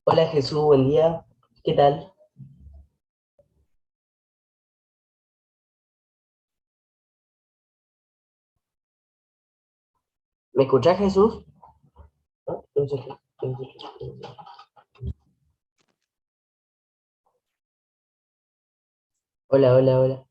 Hola Jesús, buen día. ¿Qué tal? ¿Me escuchás, Jesús? Ah, no sé qué, no sé qué, no sé. Hola, hola, hola.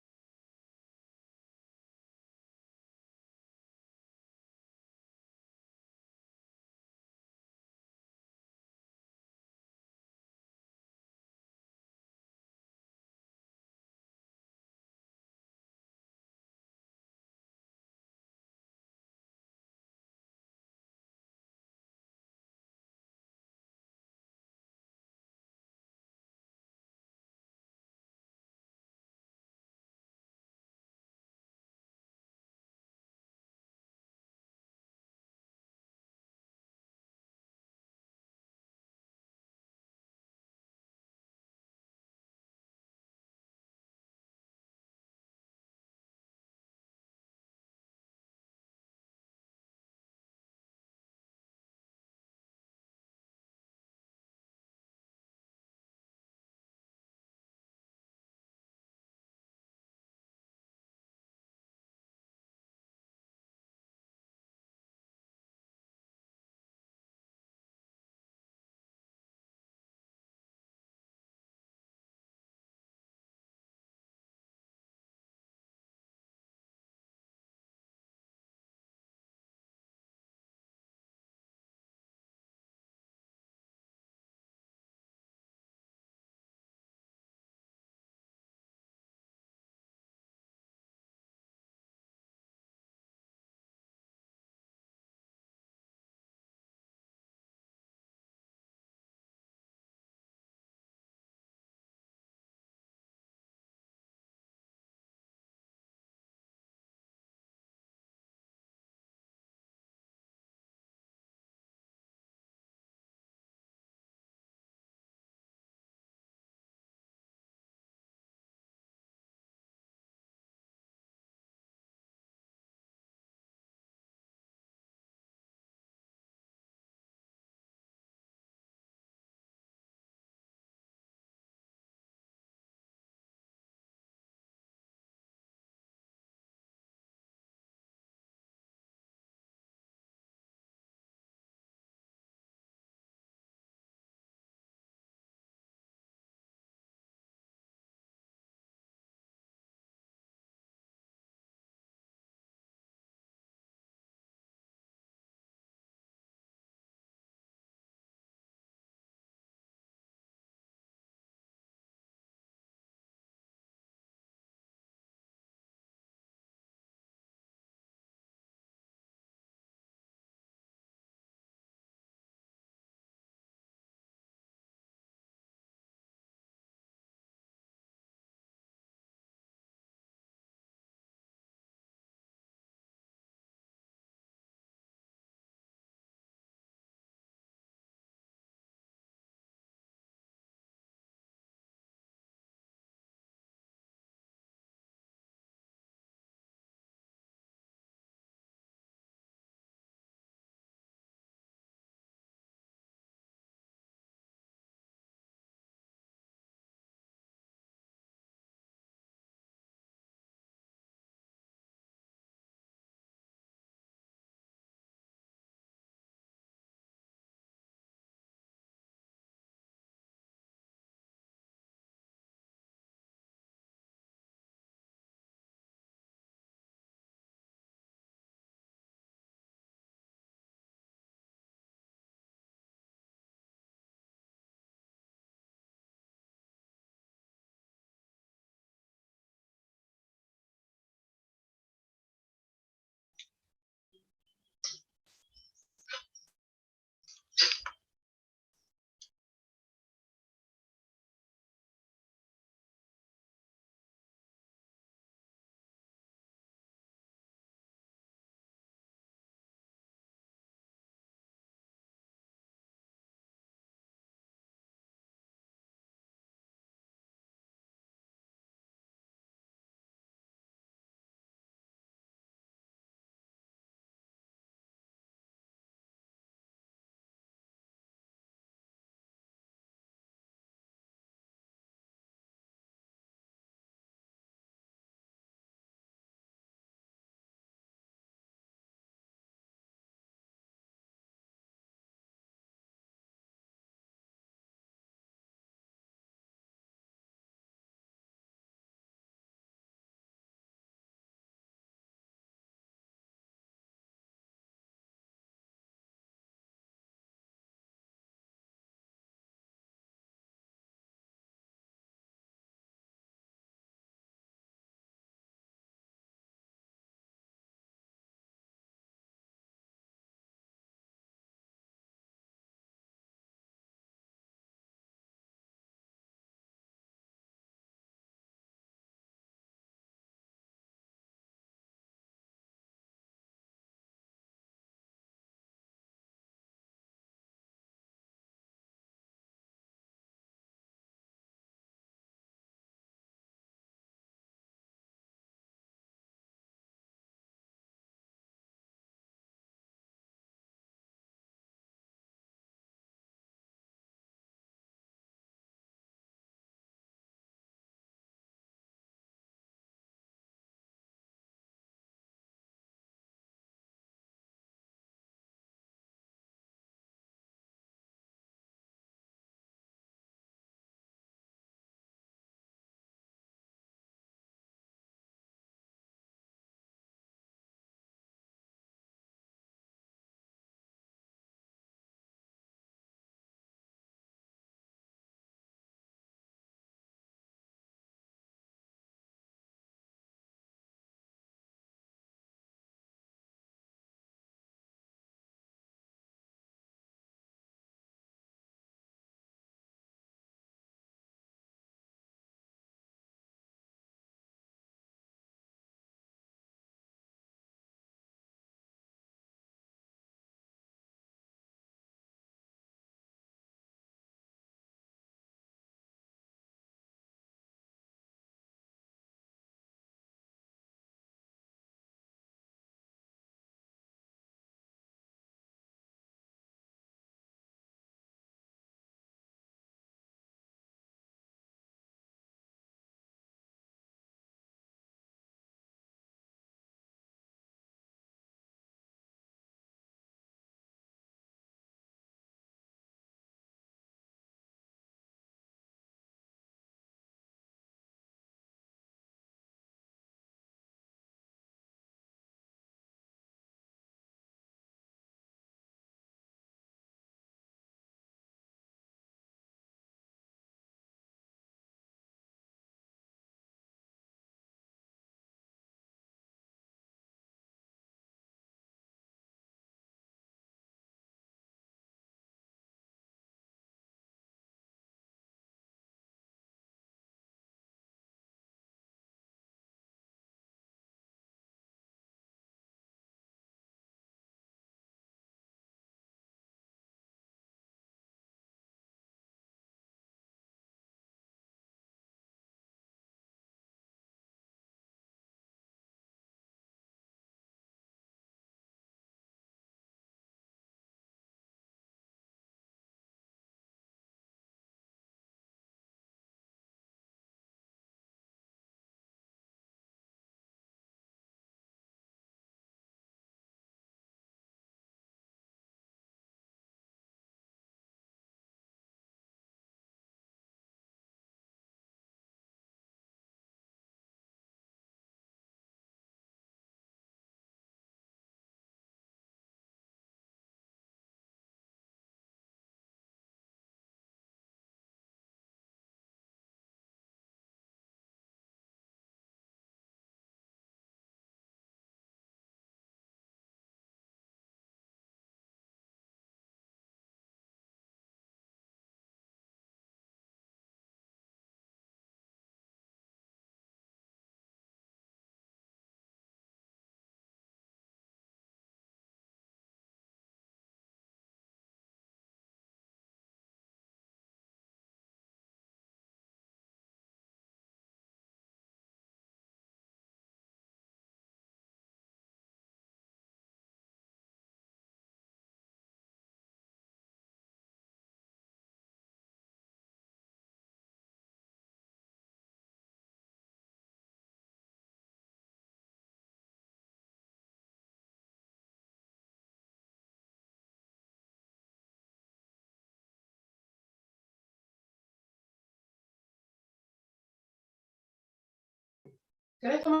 Está.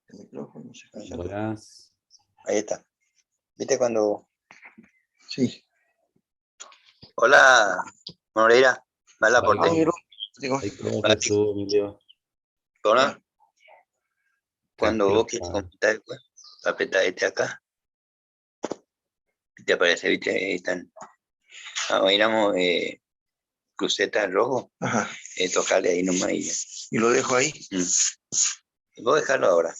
El micrófono se escucha. Buenas. Ahí está. ¿Viste cuando? Sí. Hola, Moreira. Mala Hola. porte. Ah, digo, Ahí, ¿cómo estás tú, Emilio? Hola. Cuando Tranquilo, vos quieres pa. comentar, después, apretá este acá. Y te aparece, viste, ahí están. Ah, miramos cruceta en rojo, Ajá. tocarle ahí nomás y ya. Y lo dejo ahí. Vos dejarlo ahora,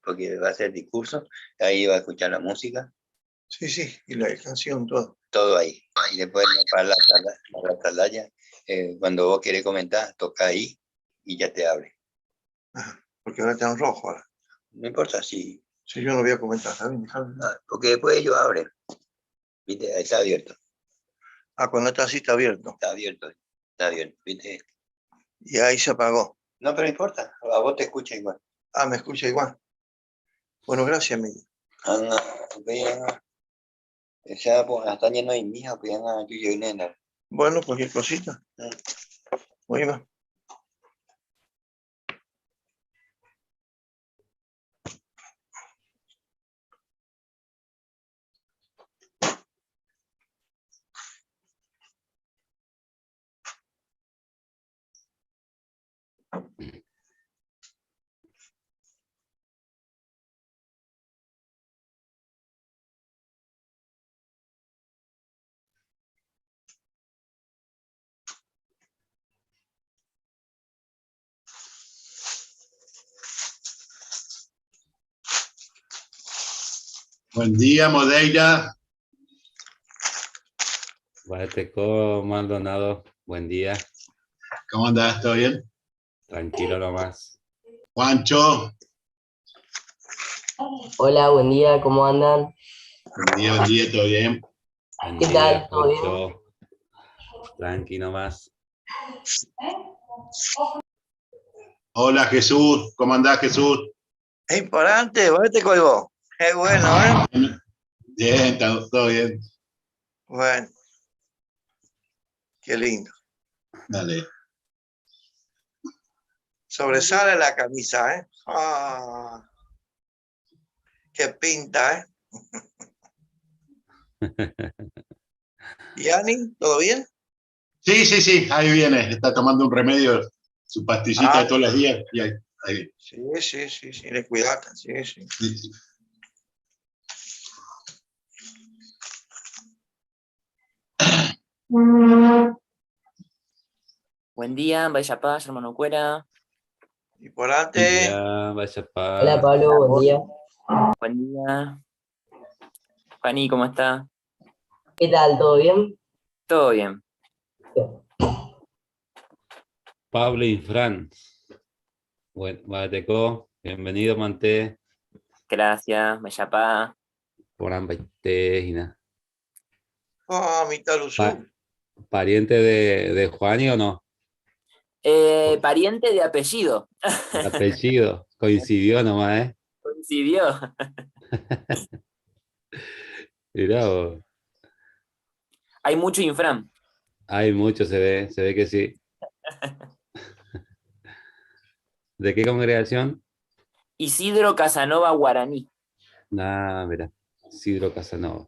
porque va a ser discurso, ahí va a escuchar la música, Sí, sí. Y la canción, todo. todo ahí. Y después para la, para la atalaya, cuando vos querés comentar, toca ahí y ya te abre. Ajá. Porque ahora está en rojo ahora. No importa si, Si yo no voy a comentar, está bien, dejalo. ah, porque después ellos abren. ¿Viste? Ahí está abierto, Ah, cuando está así está abierto. está abierto, está abierto, ¿viste? Y ahí se apagó. No, pero no importa, a vos te escucha igual. Ah, me escucha igual. Bueno, gracias, Miguel. Anga, vean, esa hasta lleno de mija, vean, yo llegué nena. Bueno, cualquier cosita. Muy bien. Buen día, Modeira. Guateco, Maldonado. Buen día. ¿Cómo andás? ¿Todo bien? Tranquilo nomás. Juancho. Hola, buen día, ¿cómo andan? Buen día, todo bien. Buen ¿Qué día, tal? ¿Todo bien? Juancho. Tranqui nomás. Hola, Jesús. ¿Cómo andás, Jesús? Es importante, vete vos. Es bueno, ¿eh? Bien, está todo bien. Bueno. Qué lindo. Dale. Sobresale la camisa, ¿eh? Ah, qué pinta, ¿eh? ¿Y Ani? ¿Todo bien? Sí, sí, sí, ahí viene. Está tomando un remedio, su pastillita Ah. de todos los días. Y ahí, ahí. Sí, sí, sí, sí, le cuidate, sí, sí. Sí, sí. Buen día, Vaya Paz, hermano Cuera. Y por Buen antes, día, vaya pa. Hola Pablo, buen día. Buen día. Juaní, ¿cómo está? ¿Qué tal? ¿Todo bien? Todo bien. Pablo Infran. Bueno, Guateco, bienvenido, Manté. Gracias, Vaya Paz. Por ambas. oh, mi taluzú. ¿Pariente de Juani o no? Pariente de apellido. De apellido. Coincidió nomás, ¿eh? Coincidió. Mirá vos. Hay mucho Infran. Hay mucho, se ve que sí. ¿De qué congregación? Isidro Casanova Guaraní. Ah, mira, Isidro Casanova.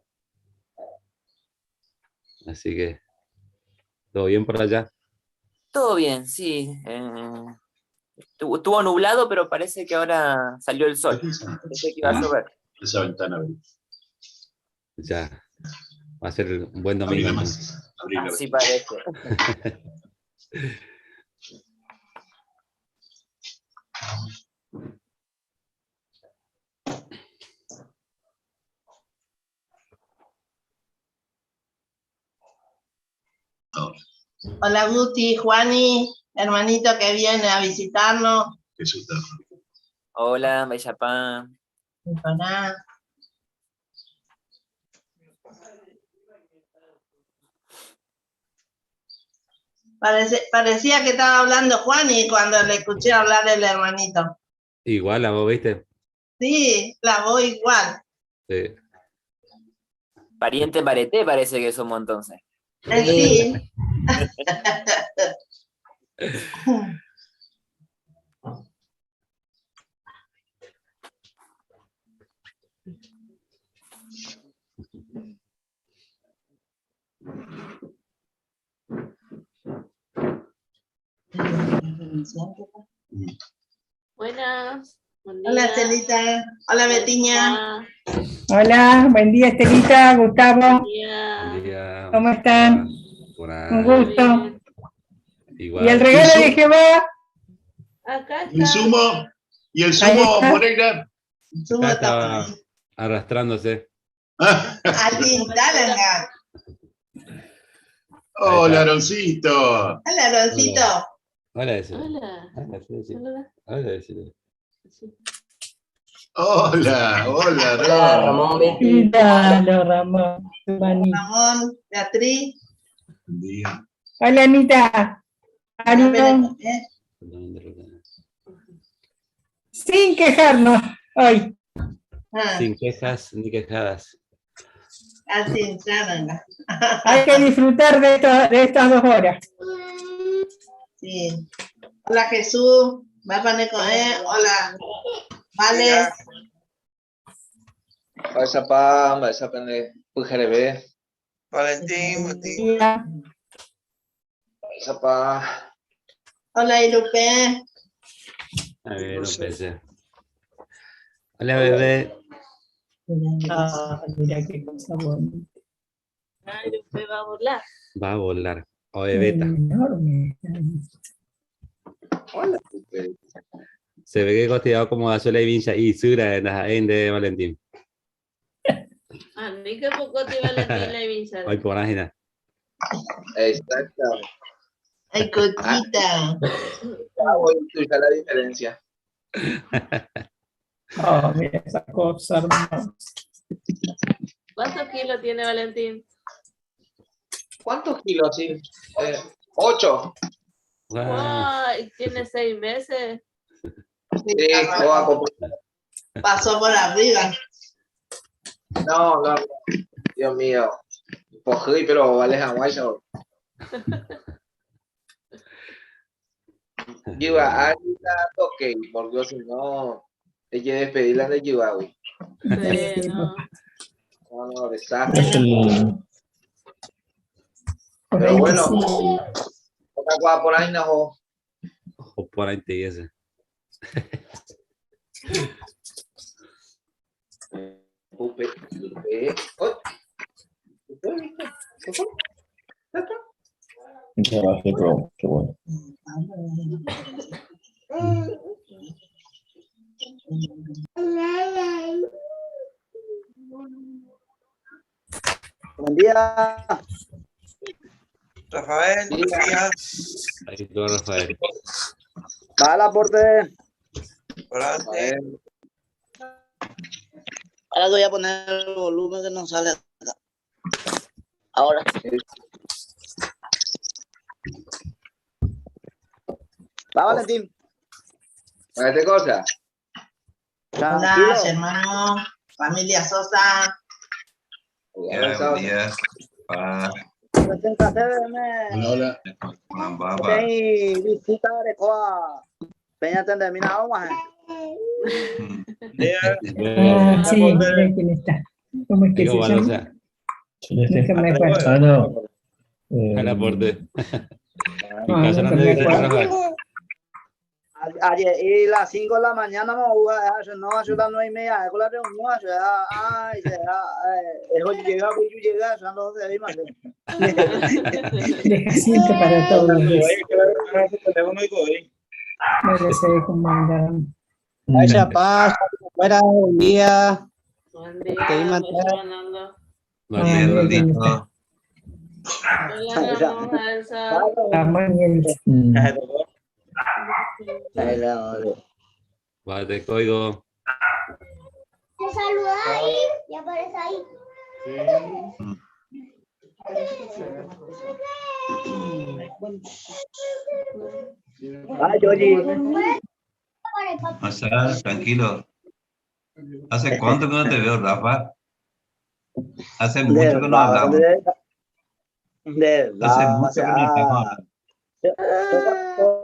Así que, ¿todo bien por allá? Todo bien, sí. Estuvo nublado, pero parece que ahora salió el sol. Pensé que iba a llover. Esa ventana, abrí. Ya. Va a ser un buen domingo, Abrila más. entonces. Abrila. Así parece. Hola Guti, Juani, Hermanito que viene a visitarnos. Jesús está. Hola, Mba'éichapa. Hola. Parecía que estaba hablando Juan y cuando le escuché hablar el hermanito. Igual la voz, ¿viste? Sí, la voz igual. Sí. Pariente parete parece que somos entonces. Sí. Buenas. Buen Hola, día. Estelita. Hola, Betiña. Hola, buen día, Estelita, Gustavo. Buen día. Buen día. ¿Cómo están? Por Un ahí. gusto. Bien. Igual. ¿Y el regalo de Jehová? Acá ¿Y el está. sumo? ¿Y el Ahí sumo, está. Moreira? Sumo Acá está estaba arrastrándose. Allí, dale, acá. Hola, Aroncito. Hola, Aroncito. Hola, decile. Hola. Hola, sí, sí. Hola. Hola, decile. Sí. Hola, hola, Hola, Aarón. Ramón, Betty. Míralo, Ramón. tu manito. Ramón, Beatriz. Buen día. Hola, Anita. Aarón, ¿Eh? Sin quejarnos hoy. Ah, Sin quejas ni quejadas. así, ya, Hay que disfrutar de, de estas 2 horas. Sí. Hola, Jesús. Va a poner con él. Hola. Vale. Mba'éichapa, mba'éichapa nde pyhareve. Valentín, Valentín. Día. Mba'éichapa. Hola, Irupe. A ver, no pensé. Hola, bebé. Ah, mira qué cosa bonita. Ay, Lupe va a volar. Va a volar. O bebeta. Enorme. Hola, Lupe. Se ve que costillado como Azula y Vincha y Sura de la de Valentín. A mí que poco te Valentín la Vincha. Hoy por ágina. Exacto. Ay, cotita. Ah, voy a escuchar la diferencia. Oh, mira esa cosa hermosa. ¿Cuántos kilos tiene Valentín? ¿Cuántos kilos? Sí. 8. Guau. Ay, tiene 6 meses. Sí, voy a comprar. Pasó por arriba. No, no, no. Dios mío. Pojí, pero vale jamás. Iba a ok, porque si no, hay que despedirla de Chihuahua. Sí, no. No, no, desastre. Es el, Por Pero ahí bueno. sí. Otra cosa por ahí, no. Ojo por ahí te ese. Upe, upe. Uy. Upe, ¿viste? ¿Se fue? ¿Ya está? Muchas gracias, pero qué bueno. Buen día. Rafael, buen día. Ahí está Rafael. Va al aporte. Adelante. Ahora voy a poner el volumen que no sale acá. Ahora. Va, Valentín. ¿Qué cosa? Hola, Tranquilo. hermano. Familia Sosa. Hola, Buen día. Pa, Hola, hola. Juan Baba. visita de Coa. Peña terminado, maje. Ah, sí, mira quién está. ¿Cómo es que Digo, se bueno, o llama? sea, Celeste. No me acuerdo. Ah, no. al aporte. No, Mi casa no no me debe ser acuerdo. Rafael. Ayer, y las 5 de la mañana, me voy a no, a las 9:30, con la reunión, ay, eso llega, yo llega, son las 12 de más. De Jacinto para todos. Bueno, se ve cómo andan. Ay, paz, buena, buen día. Buen día, Te José mandé. Fernando. Buen Ah, día, mira quién está. Hola, Ramón, Elsa. Ramón y Elsa. Vale, código. Te saluda ahí y aparece ahí. Ah, Yoyi. Marcel, tranquilo. ¿Hace cuánto que no te veo, Rafa? Hace mucho que no hablamos. De Hace mucho que no estamos hablando.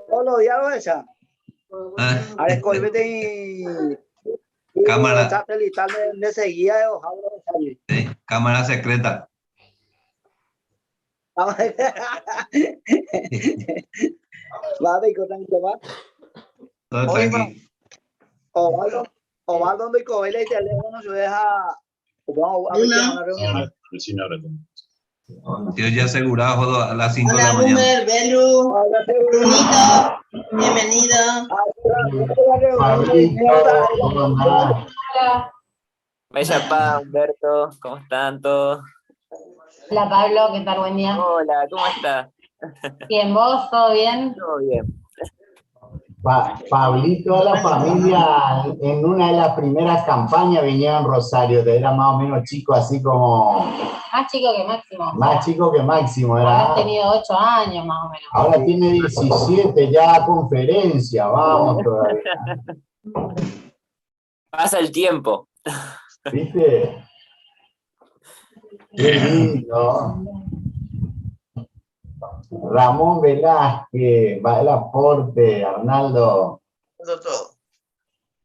Todos los días lo echa. Ah, A ver, cólmete y. Cámara. Satelital de seguida de ojalá lo echa. sí, cámara secreta. Va, Vico, tranquilo, va. Todo Oye, tranqui. Ovaldo, Ovaldo, donde Cobela y teléfono se deja. Vamos a ver una reunión. Recién ahora también. Yo ya asegurado jodo, a las 5 de la Hola, mañana. Boomer, Belu, Brunito, bienvenido. Pablito, ¿cómo andás? Hola. Bella Pa, Humberto, ¿cómo están todos? Hola Pablo, ¿qué tal? Buen día. Hola, ¿cómo estás? Bien, ¿vos? ¿Todo bien? Todo bien. Pablito, a la familia en una de las primeras campañas vinieron Rosario, te era más o menos chico, así como Más chico que Máximo. más chico que Máximo, era. Habrás tenido 8 años más o menos. Ahora tiene 17, ya conferencia, vamos todavía. Pasa el tiempo. ¿Viste? Qué lindo. Ramón Velázquez, va el aporte, Arnaldo. Todo, todo.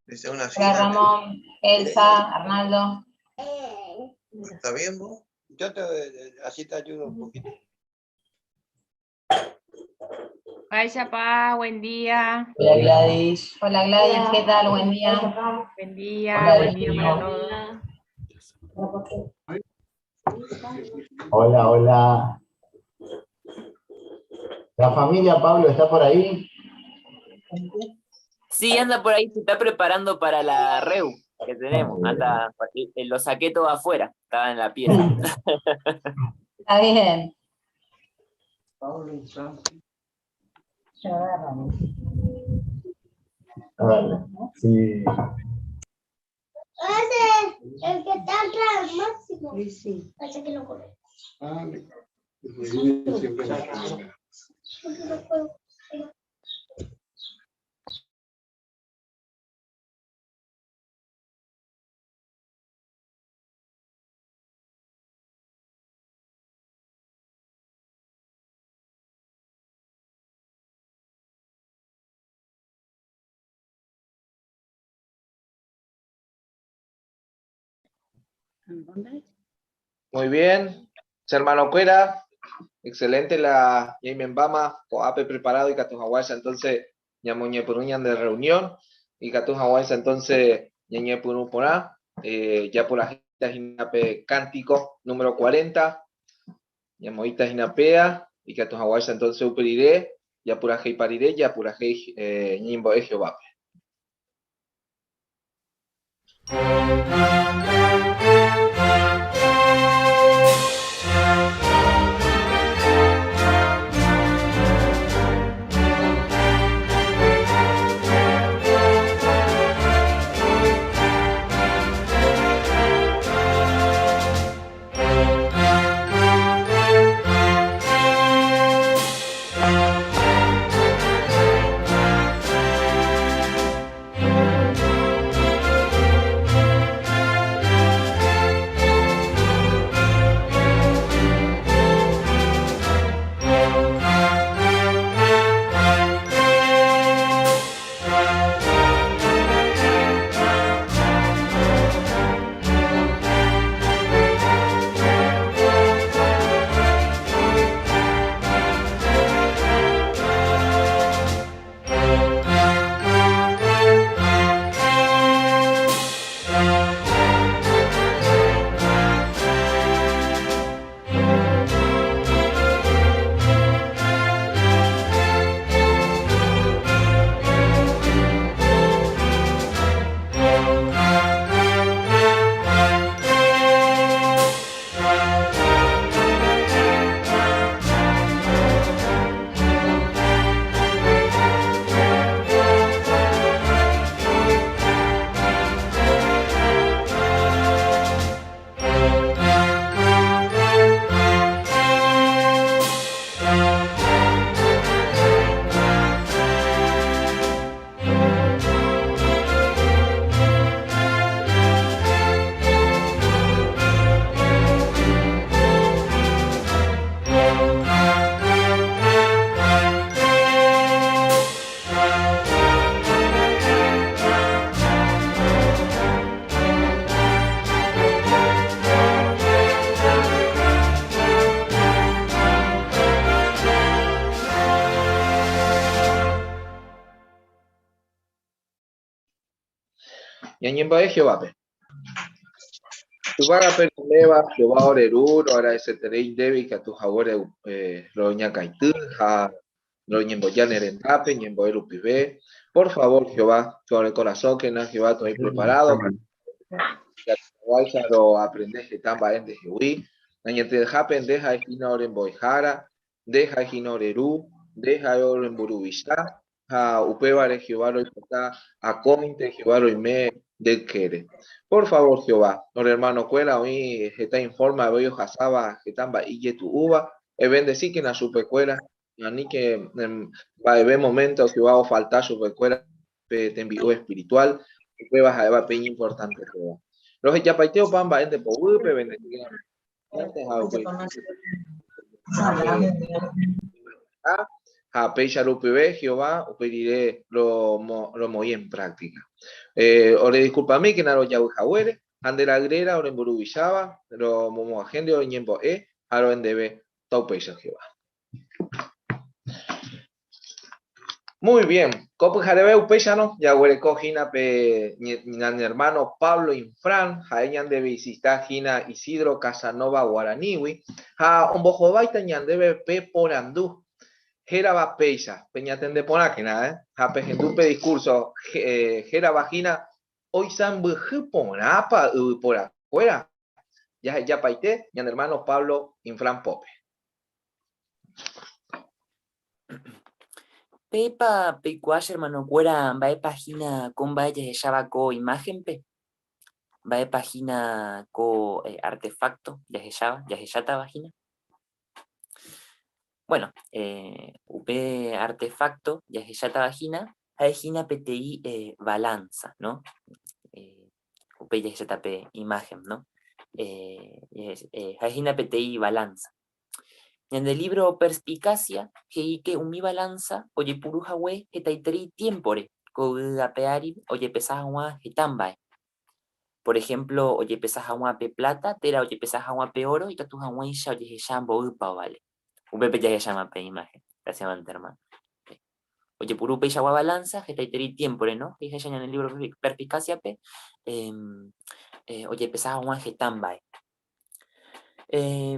Dice una Hola cita. Ramón, Elsa, Arnaldo. ¿Está bien vos? Yo te, así te ayudo un poquito. Vaya pa, buen día. Hola Gladys. Hola Gladys, ¿qué tal? Buen día. Buen día, Hola, buen día para Delfino. todos. Hola, hola. La familia Pablo está por ahí. Sí, anda por ahí, se está preparando para la reu que tenemos. Anda, lo saqué todo afuera, estaba en la pieza. Está bien. Dale. Sí. Ese es el que está atrás, Máximo. Parece que lo conozco. Porque no puedo. Muy bien. Hermano Cuera, excelente la Mbama, Coape preparado y Catujahuaysa, entonces Ñamuñepuruñan de reunión y Catujahuaysa, entonces Ñañepuruporá, ya por la Jinape cántico número 40, Ñamoita Jinapea y Catujahuaysa, entonces Uperiré, ya por Pariré, ya por Ñimbo Jehovape. Thank Ñañembo'e Jehovápe. Yvágape roiméva, Jehová ore Ru, roagradeseterei ndéve ikatu haguére roñakãity ha roñemboja ne rendápe ñembo'e rupive. Por favor, Jehová, que ore korasõkena, Jehová, toĩ preparado ikatu roaprende heta mba'e ndehegui. Añetehápe nde ha'e hína ore mbo'ehára, nde ha'e hína ore Ru, nde ha'e ore mburuvicha, ha upévare Jehová roipota akóinte Jehová roime nde ykére. Por favor Jehová, ore hermano-kuéra oĩ heta informe avei ohasáva heta mba'e ijetu'úva, ebendecíkena chupekuéra, aníke mba'eve momento Jehová ofalta chupekuéra pe tembi'u espiritual, upéva ha'éva pe iñimportantetéva. Rohejapaite opa mba'e nde poguýpe, ebendecíkena ha upéi ha péicha rupive Jehová upe rire romoĩ en práctica. Eh, ore disculpamíkena rojavy haguére, ha nde ra'y réra ore mburuvicháva, romomo'ãhe nde roñembo'e ha ro'e ndéve taupéicha Jehová. Muy bien, ko pyhareve upéicharõ jaguereko hína pe ñane hermano Pablo Infran, ha'e ñande visita hína Isidro Casanova Guaranígui, ha ombohováita ñandéve pe porandu hérava péicha, peñatende porãkena, eh, ha pehendu pe discurso hérava hína Oisãmbyhy porãpa yvyporakuéra? Jahejapaite ñane hermano Pablo Infran pópe. Peẽpa peikuaa che hermanokuéra mba'épa hína ko mba'e jahecháva ko imágenpe? Mba'épa hína ko artefacto jahecháva, jahechátava hína? Bueno, upe artefacto jahechátava hína ha'e hína peteĩ balanza, no? Upe jahecháta pe imagen, no? Ha'e hína peteĩ balanza. Ñande lívro Perspicacia he'íke umi balanza ojepuru hague hetaiterei tiémpore ko yvy ape ári ojepesa hag̃ua heta mba'e. Por ehémplo, ojepesa hag̃ua pe pláta térã ojepesa hag̃ua pe óro ikatu hag̃uáicha ojehecha mboýpa ovale. Upépe jahecháma pe imáhen. Gracias mante, hermano. Ojepuru upeichagua balanza hetaiterei tiémpore, no? He'iháicha ñande lívro Perspicacia-pe ojepesa hag̃ua heta mba'e.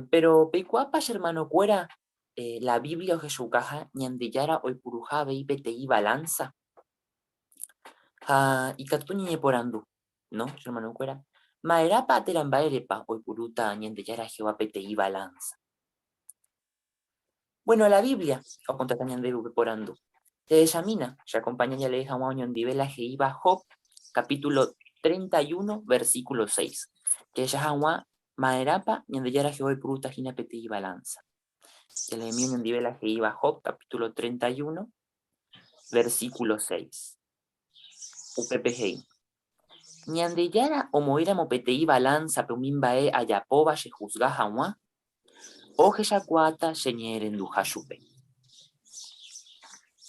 Péro peikuaápa che ermanokuéra la Biblia ohechukaha Ñandejára oipuruha avei peteĩ valánsa? Ha ikatu ñañeporandu, no, che ermanokuéra, ma'erãpa térã mba'érepa oipurúta Ñandejára Jehová peteĩ valánsa? Bueno, la Biblia okontesta ñandéve upe porandu. Jahechamína, che acompaña jalee hag̃ua oñondive la he'íva Job capítulo 31, versículo 6. Jahecha hag̃ua ma'erãpa Ñandejára Jehová oipurúta hína peteĩ balanza. Jaleemi oñondive la he'íva Job capítulo 31, versículo 6. Upépe he'i, Ñandejára omoĩramo peteĩ balánzape umi mba'e ajapóva chehusga hag̃ua, ohechakuaáta cheñe'ẽrenduha chupe.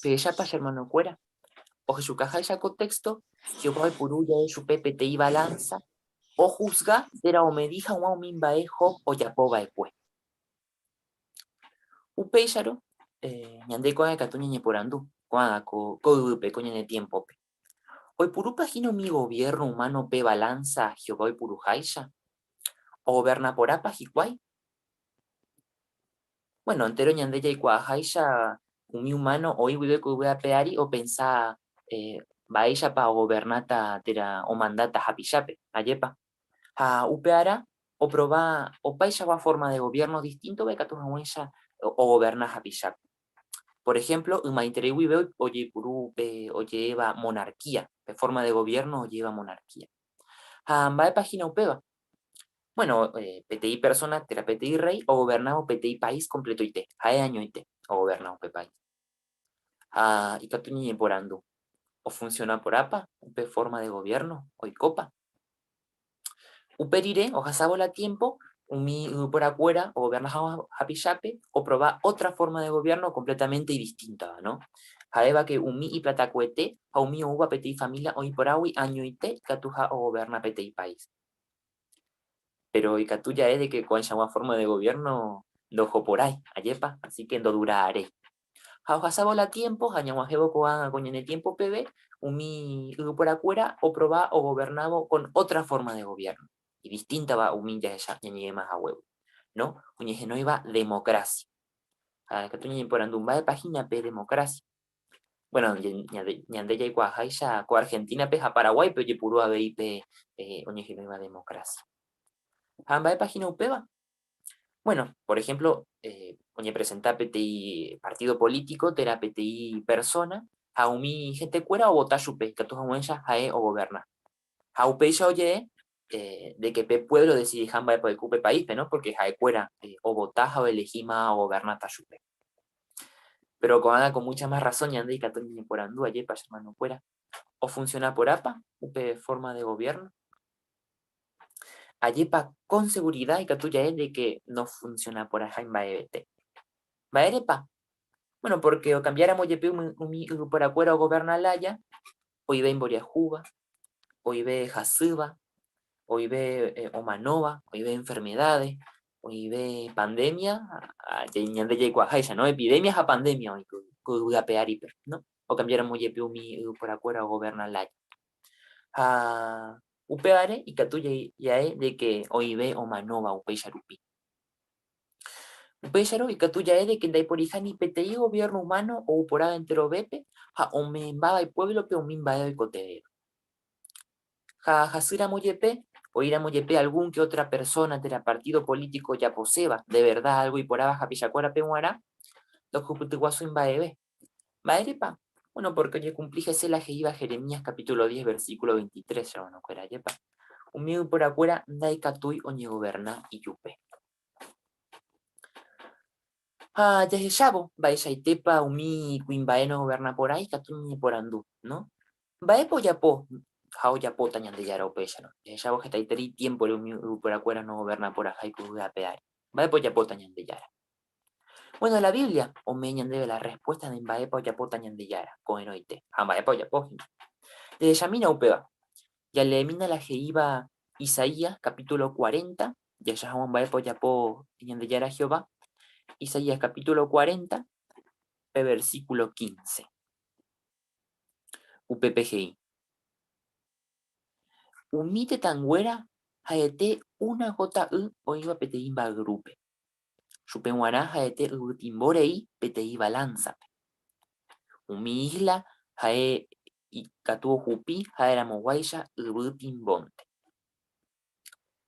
Pehechápa che ermanokuéra? Ohechukaháicha ko téxto, Jehová oipuru jave chupe peteĩ valánsa ohusga térã omedi hag̃ua umi mba'e Job ojapo va'ekue. Upéicharõ, ñande ko'ág̃a ikatu ñañeporandu, ko'ág̃a ko yvýpe, ko ñane tiémpope. Oipurúpa hína umi goviérno umáno pe valánsa Jehová oipuruháicha? Ogoverna porãpa hikuái? Bueno, entéro ñande jaikuaaháicha umi umáno oĩ guive ko yvy ape ári opensa mba'éichapa ogovernáta térã omandáta hapichápe, ajépa? Ha upearã oprova opaichagua fórma de goviérno distíntova ikatu hag̃uáicha ogoverna hapichápe. Por ejemplo, ymaiterei guive ojeipuru pe oje'éva monarquía, pe forma de gobierno oje'éva monarquía. Ha mba'épa hína upéva? Bueno, peteĩ persona térã peteĩ rréi ogovernávo peteĩ país kompletoite, ha'e añoite ogoverna upe país. Ha ikatu ñañeporandu, ofunciona porãpa upe forma de gobierno? Oikópa? Upe rire, ohasávo la tiémpo, umi yvyporakuéra ogoverna hag̃ua hapichápe oprova ótra fórma de goviérno komplétamente idistíntava, no? Ha'éva ke umi iplatakuete ha umi oúva peteĩ família oĩ porãgui añoite ikatuha ogoverna peteĩ país. Péro ikatu ja'e de ke ko'ãichagua fórma de goviérno ndohoporãi, ajépa? Así ke ndodura'aréi. Ha ohasávo la tiempo ha ñag̃uahẽvo ko'ág̃a ko ñane tiempo peve, umi yvyporakuéra oprova ogovernávo con otra forma de gobierno, idistíntava umi jahecha ñañe'ẽma haguégui, no? Oñehenóiva democracia. Ha katu ñañeporandu mba'épa hína pe democracia. Bueno, ñande jaikuaaháicha ko Argentina-pe ha Paraguáipe ojepuru avei pe oñehenóiva democracia. Ha mba'épa hína upéva? Bueno, por ejemplo, oñepresenta peteĩ partido político térã peteĩ persona ha umi hentekuéra ovota chupe ikatu hag̃uáicha ha'e ogoverna. Ha upéicha oje'e de que pe pueblo odecidiha mba'épa oiko upe país-pe, no? Porque ha'ekuéra ovota ha oelehíma ogovernáta chupe. Pero ko'ág̃a con mucha más razón ñande ikatu ñañeporandu ajépa che hermanokuéra, ofunciona porãpa upe forma de gobierno? Ajépa con seguridad ikatu ja'e de que no funciona porãha imba'evete. Mba'érepa? Bueno, porque okambiáramo jepe umi yvyporakuéra ogoverna lája, oive imboriahúva, oive hasýva, oive omanóva, oive enfermedades, oive pandemia, ñande jaikuaaháicha, no? Epidemia ha pandemia oĩ ko yvy ape áripe, no? Okambiáramo jepe umi yvyporakuéra ogoverna lája. Ha upévare ikatu ja'e de que oĩve omanóva upéicha rupi. Upéicharõ ikatu ja'e de que ndaiporiha ni peteĩ gobierno humano ou porãva enterovépe ha ome'ẽmbáva ipuéblope umi mba'e oikotevẽva. Ha hasýramo jepe, oĩramo jepe algún que otra persona térã partido político ojaposéva de verdad algo iporãva hapichakuérape g̃uarã, ndohupytyguasúi mba'eve. Mba'érepa? Bueno, porque oñekumpli hese la he'íva Jeremías capítulo 10 versículo 23, hermanokuéra, ajépa? Umi yvyporakuéra ndaikatúi oñegoverna ijupe. Ha jahechávo mba'eichaitépa umi kuimba'e nogoverna porãi ikatu ñañeporandu, no? Mba'épa ojapo ha ojapóta Ñandejára upéicharõ? Jahechávo hetaiterei tiémpore umi yvyporakuéra nogoverna porãha ikũ yvy ape ári. Mba'épa ojapóta Ñandejára? Bueno, la Biblia ome'ẽ ñandéve la respuesta de mba'épa ojapóta Ñandejára ko'ẽrõite ha mba'épa ojapo hína. Jahechamína upéva. Jaleemína la he'íva Isaías capítulo 40, jahecha hag̃ua mba'épa ojapo Ñandejára Jehová. Isaías capítulo 40, pe versículo 15. Upépe he'i, Umi tetãnguéra ha'ete una gota y oĩva peteĩ mba'yrúpe. Chupe g̃uarã ha'ete yvytimbo rei peteĩ balánzape. Umi ísla ha'e ikatu ohupi ha'eramoguáicha yvy timbónte.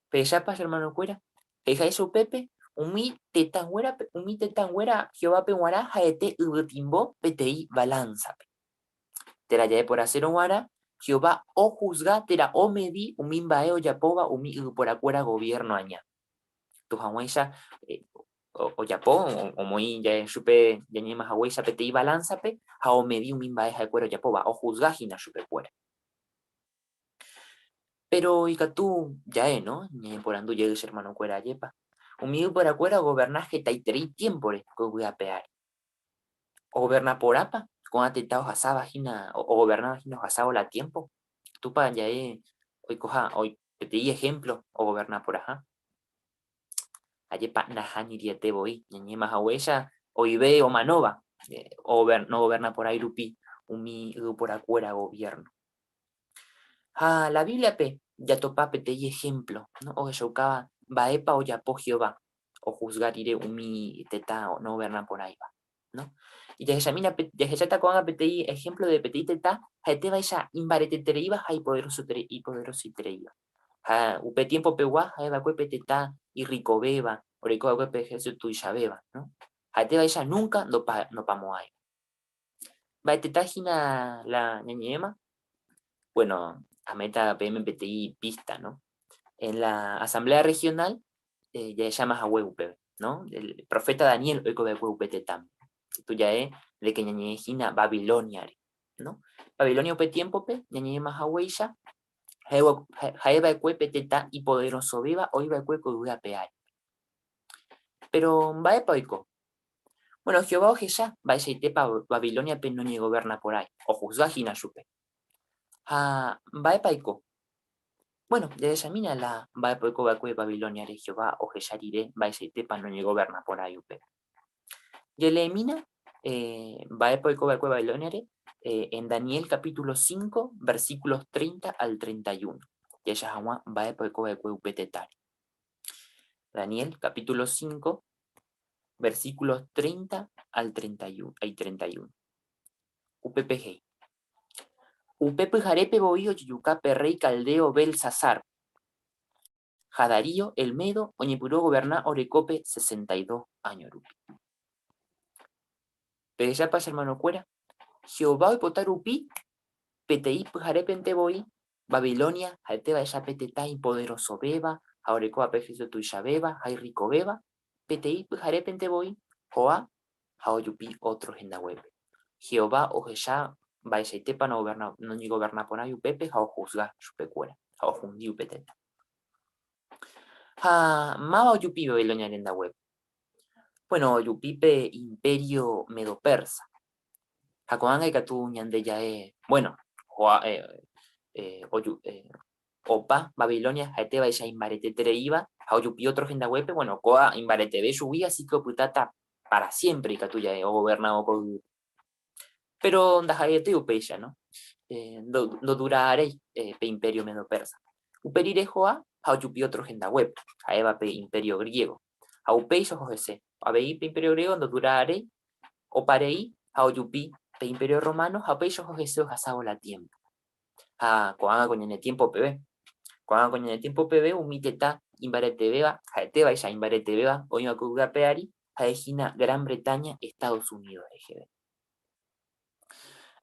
Pehechápa che hermanokuéra? He'iháicha upépe, umi tetãnguérape, umi tetãnguéra Jehovápe g̃uarã ha'ete yvytimbo peteĩ balánzape. Térã ja'e porãsérõ g̃uarã, Jehová ohusga térã omedi umi mba'e ojapóva umi yvyporakuéra goviérno aña. Ikatu hag̃uáicha ojapo, omoĩ chupe jañe'ẽma haguéicha peteĩ balánzape ha omedi umi mba'e ha'ekuéra ojapóva, ohusga hína chupekuéra. Péro ikatu ja'e, no? Ñañeporandu jey che ermanokuéra ajépa. Umi yvyporakuéra ogoverna hetaiterei tiémpore ko yvy ape ári. Ogoverna porãpa ko'ã tetã ohasáva hína, ogovernáva hína ohasávo la tiémpo? Ikatúpa ja'e oikoha Peteĩ ehémplo ogoverna porãha. Ajépa nahaniriete voi, ñañe'ẽma haguéicha oive omanóva nogoverna porãi rupi umi yvyporakuéra goviérno. Ha la Bíbliape jatopa peteĩ ehémplo ohechaukáva mba'épa ojapo Jehová ohusga rire umi tetã nogoverna porãiva. No? Jahechamína, jahecháta ko'ág̃a peteĩ ehémplo de peteĩ tetã ha'etévaicha imbaretetereíva ha ipoderosoitereíva. Ha upe tiempopegua ha'e va'ekue pe tetã irrikovéva, oreko va'ekue pe ehérsito tuichavéva, no? Ha'etévaicha núnka ndopamo'ãi. Mba'e tetã hína la ñañe'ẽma? Bueno, ame'ẽta peẽme peteĩ písta, no? En la asamblea regional jahecháma hague upéva, no? El profeta Daniel oiko va'ekue upe tetãme. Ikatu ja'e de que ñañe'ẽ hína Babilóniare, no? Babilonia upe tiémpope ñañe'ẽma haguéicha ha'e va'ekue pe tetã ipoderosovéva oĩ va'ekue ko yvy ape ári. Péro mba'épa oiko? Bueno, Jehová ohecha mba'eichaitépa Babilóniape noñegoverna porãi, ohusga hína chupe. Ha mba'épa oiko? Bueno, jahechamína la mba'épa oiko va'ekue Babilóniare Jehová ohecha rire mba'eichaitépa noñegoverna porãi upéva. Jaleemína Mba'épa oiko va'ekue Babilóniare? En Daniel capítulo 5, versículos 30 al 31. Jahecha hag̃ua mba'épa oiko va'ekue upe tetãre. Daniel capítulo 5, versículos 30 al 31. Upépe he'i. Upe pyharépe voi ojejuka pe rréi caldeo Belsasar. Ha Darío el medo oñepyrũ ogoverna orekópe 62 áño rupi. Pehechápa che ermanokuéra? Jehová oipota rupi peteĩ pyharépente voi Babilonia ha'etévaicha pe tetã ipoderosovéva ha orekóva pe ehérsito tuichavéva ha irrikovéva, peteĩ pyharépente voi ho'a ha ojupi ótro hendaguépe. Jehová ohecha mba'eichaitépa noñegovernaporãi upépe ha ohusga chupekuéra ha ohundi upe tetã. Ha máva ojupi Babilonia rendaguépe? Bueno, ojupi pe Imperio Medo-Persa. Ha ko'ág̃a ikatu ñande ja'e, bueno, ho'a, opa Babilonia ha'etévaicha imbaretetereíva ha ojupi ótro hendaguépe, bueno, kóa imbareteve chugui, así que opytáta para siempre ikatu ja'e ogovernávo ko yvy. Péro ndaha'eiete upéicha, no? Ndodura'aréi pe Imperio Medo-Persa. Upe rire ho'a ha ojupi ótro hendaguépe, ha'éva pe Imperio Griego. Ha upéicha oho hese. Avei pe Imperio Griego ndodura'aréi, oparei ha ojupi pe Imperio Romano ha upéicha oho hese ohasávo la tiémpo. Ha ko'ág̃a ko ñane tiémpo peve. Ko'ág̃a ko ñane tiémpo peve umi tetã imbaretevéva, ha'etévaicha imbaretevéva oĩva ko yvy ape ári, ha'e hína Gran Bretaña, Estados Unidos reheve.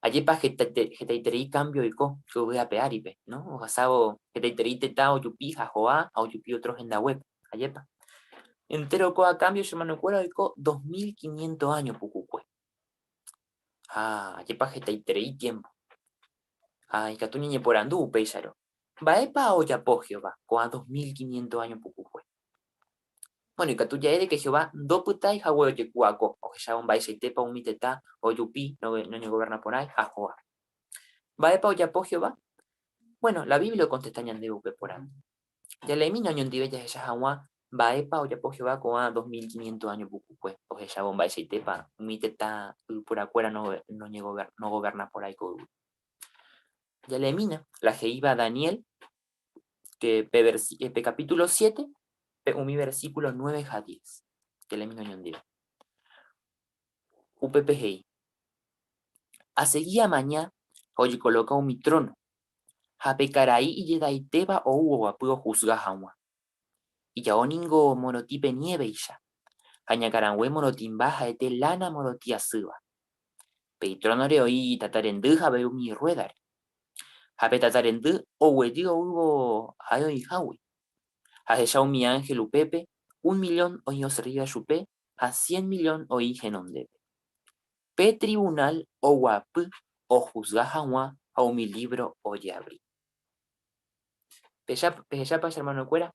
Ajépa hetaiterei kámbio oiko ko yvy ape áripe, no? Ohasávo hetaiterei tetã ojupi ha ho'a ha ojupi ótro hendaguépe, ajépa? Entéro ko'ã kámbio che hermanokuéra oiko 2500 áño pukukue. Ha ajépa hetaiterei tiémpo. Ha ikatu ñañeporandu upéicharõ, Mba'épa ojapo Jehová ko'ã 2500 áño pukukue? Bueno, ikatu ja'e de ke Jehová ndopytái hague ojekuaako ohechávo mba'eichaitépa umi tetã ojupi noñegovernaporãi ha ho'a. Mba'épa ojapo Jehová? Bueno, la Biblia okontesta ñandéve upe porandu. Jaleemína oñondive jahecha hag̃ua mba'épa ojapo Jehová ko'ã 2500 áño pukukue ohechávo mba'eichaitépa umi tetã yvyporakuéra nogovernaporãi ko yvy. Jaleemína la he'íva Daniel que pe, pe capítulo 7, pe umi versículo 9 ha 10. Jaleemína oñondive. Upépe he'i, Asegi amaña ha ojekoloka umi trono, ha pe karai ijedaitéva ou oguapy ohusga hag̃ua. Ijao ningo morotĩ pe niéveicha, ha iñakãrangue morotĩmba ha'ete lána morotĩ asýva. Pe itrónore oĩ tata rendy ha avei umi irruédare. Ha pe tata rendy oguejy oúvo ha'e oĩhágui. Ha ahecha umi ánhel upépe, un millón oĩ oservíva chupe ha cien millón oĩ henondépe. Pe trivunál oguapy ohusga hag̃ua ha umi lívro ojeavri. Pehechápa che ermanokuéra?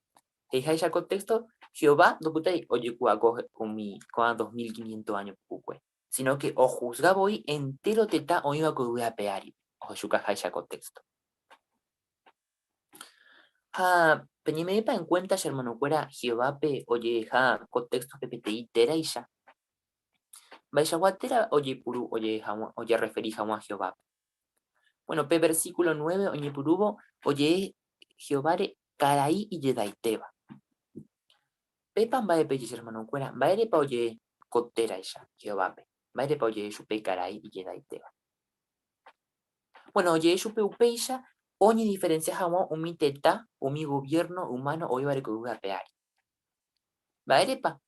He'iháicha ko téxto, Jehová ndopytái ojekuaako umi ko'ã 2500 áño pukukue, síno ke ohusga voi entéro tetã oĩva ko yvy ape áripe, ohechukaháicha ko téxto. Ha peñeme'ẽpa enkuénta che ermanokuéra Jehovápe oje'eha ko téxtope peteĩ téraicha? Mba'eichagua téra ojepuru ojerreferi hag̃ua Jehovápe? Bueno, pe versíkulo 9 oñepyrũvo oje'e Jehováre karai ijedaitéva. Pépa mba'e peje che hermanokuéra, mba'érepa oje'e ko téraicha Jehovápe? Mba'érepa oje'e chupe karai ijedaitéva? Bueno, oje'e chupe upéicha oñediferensia hag̃ua umi tetã, umi goviérno umáno oĩvare ko yvy ape ári. Mba'érepa?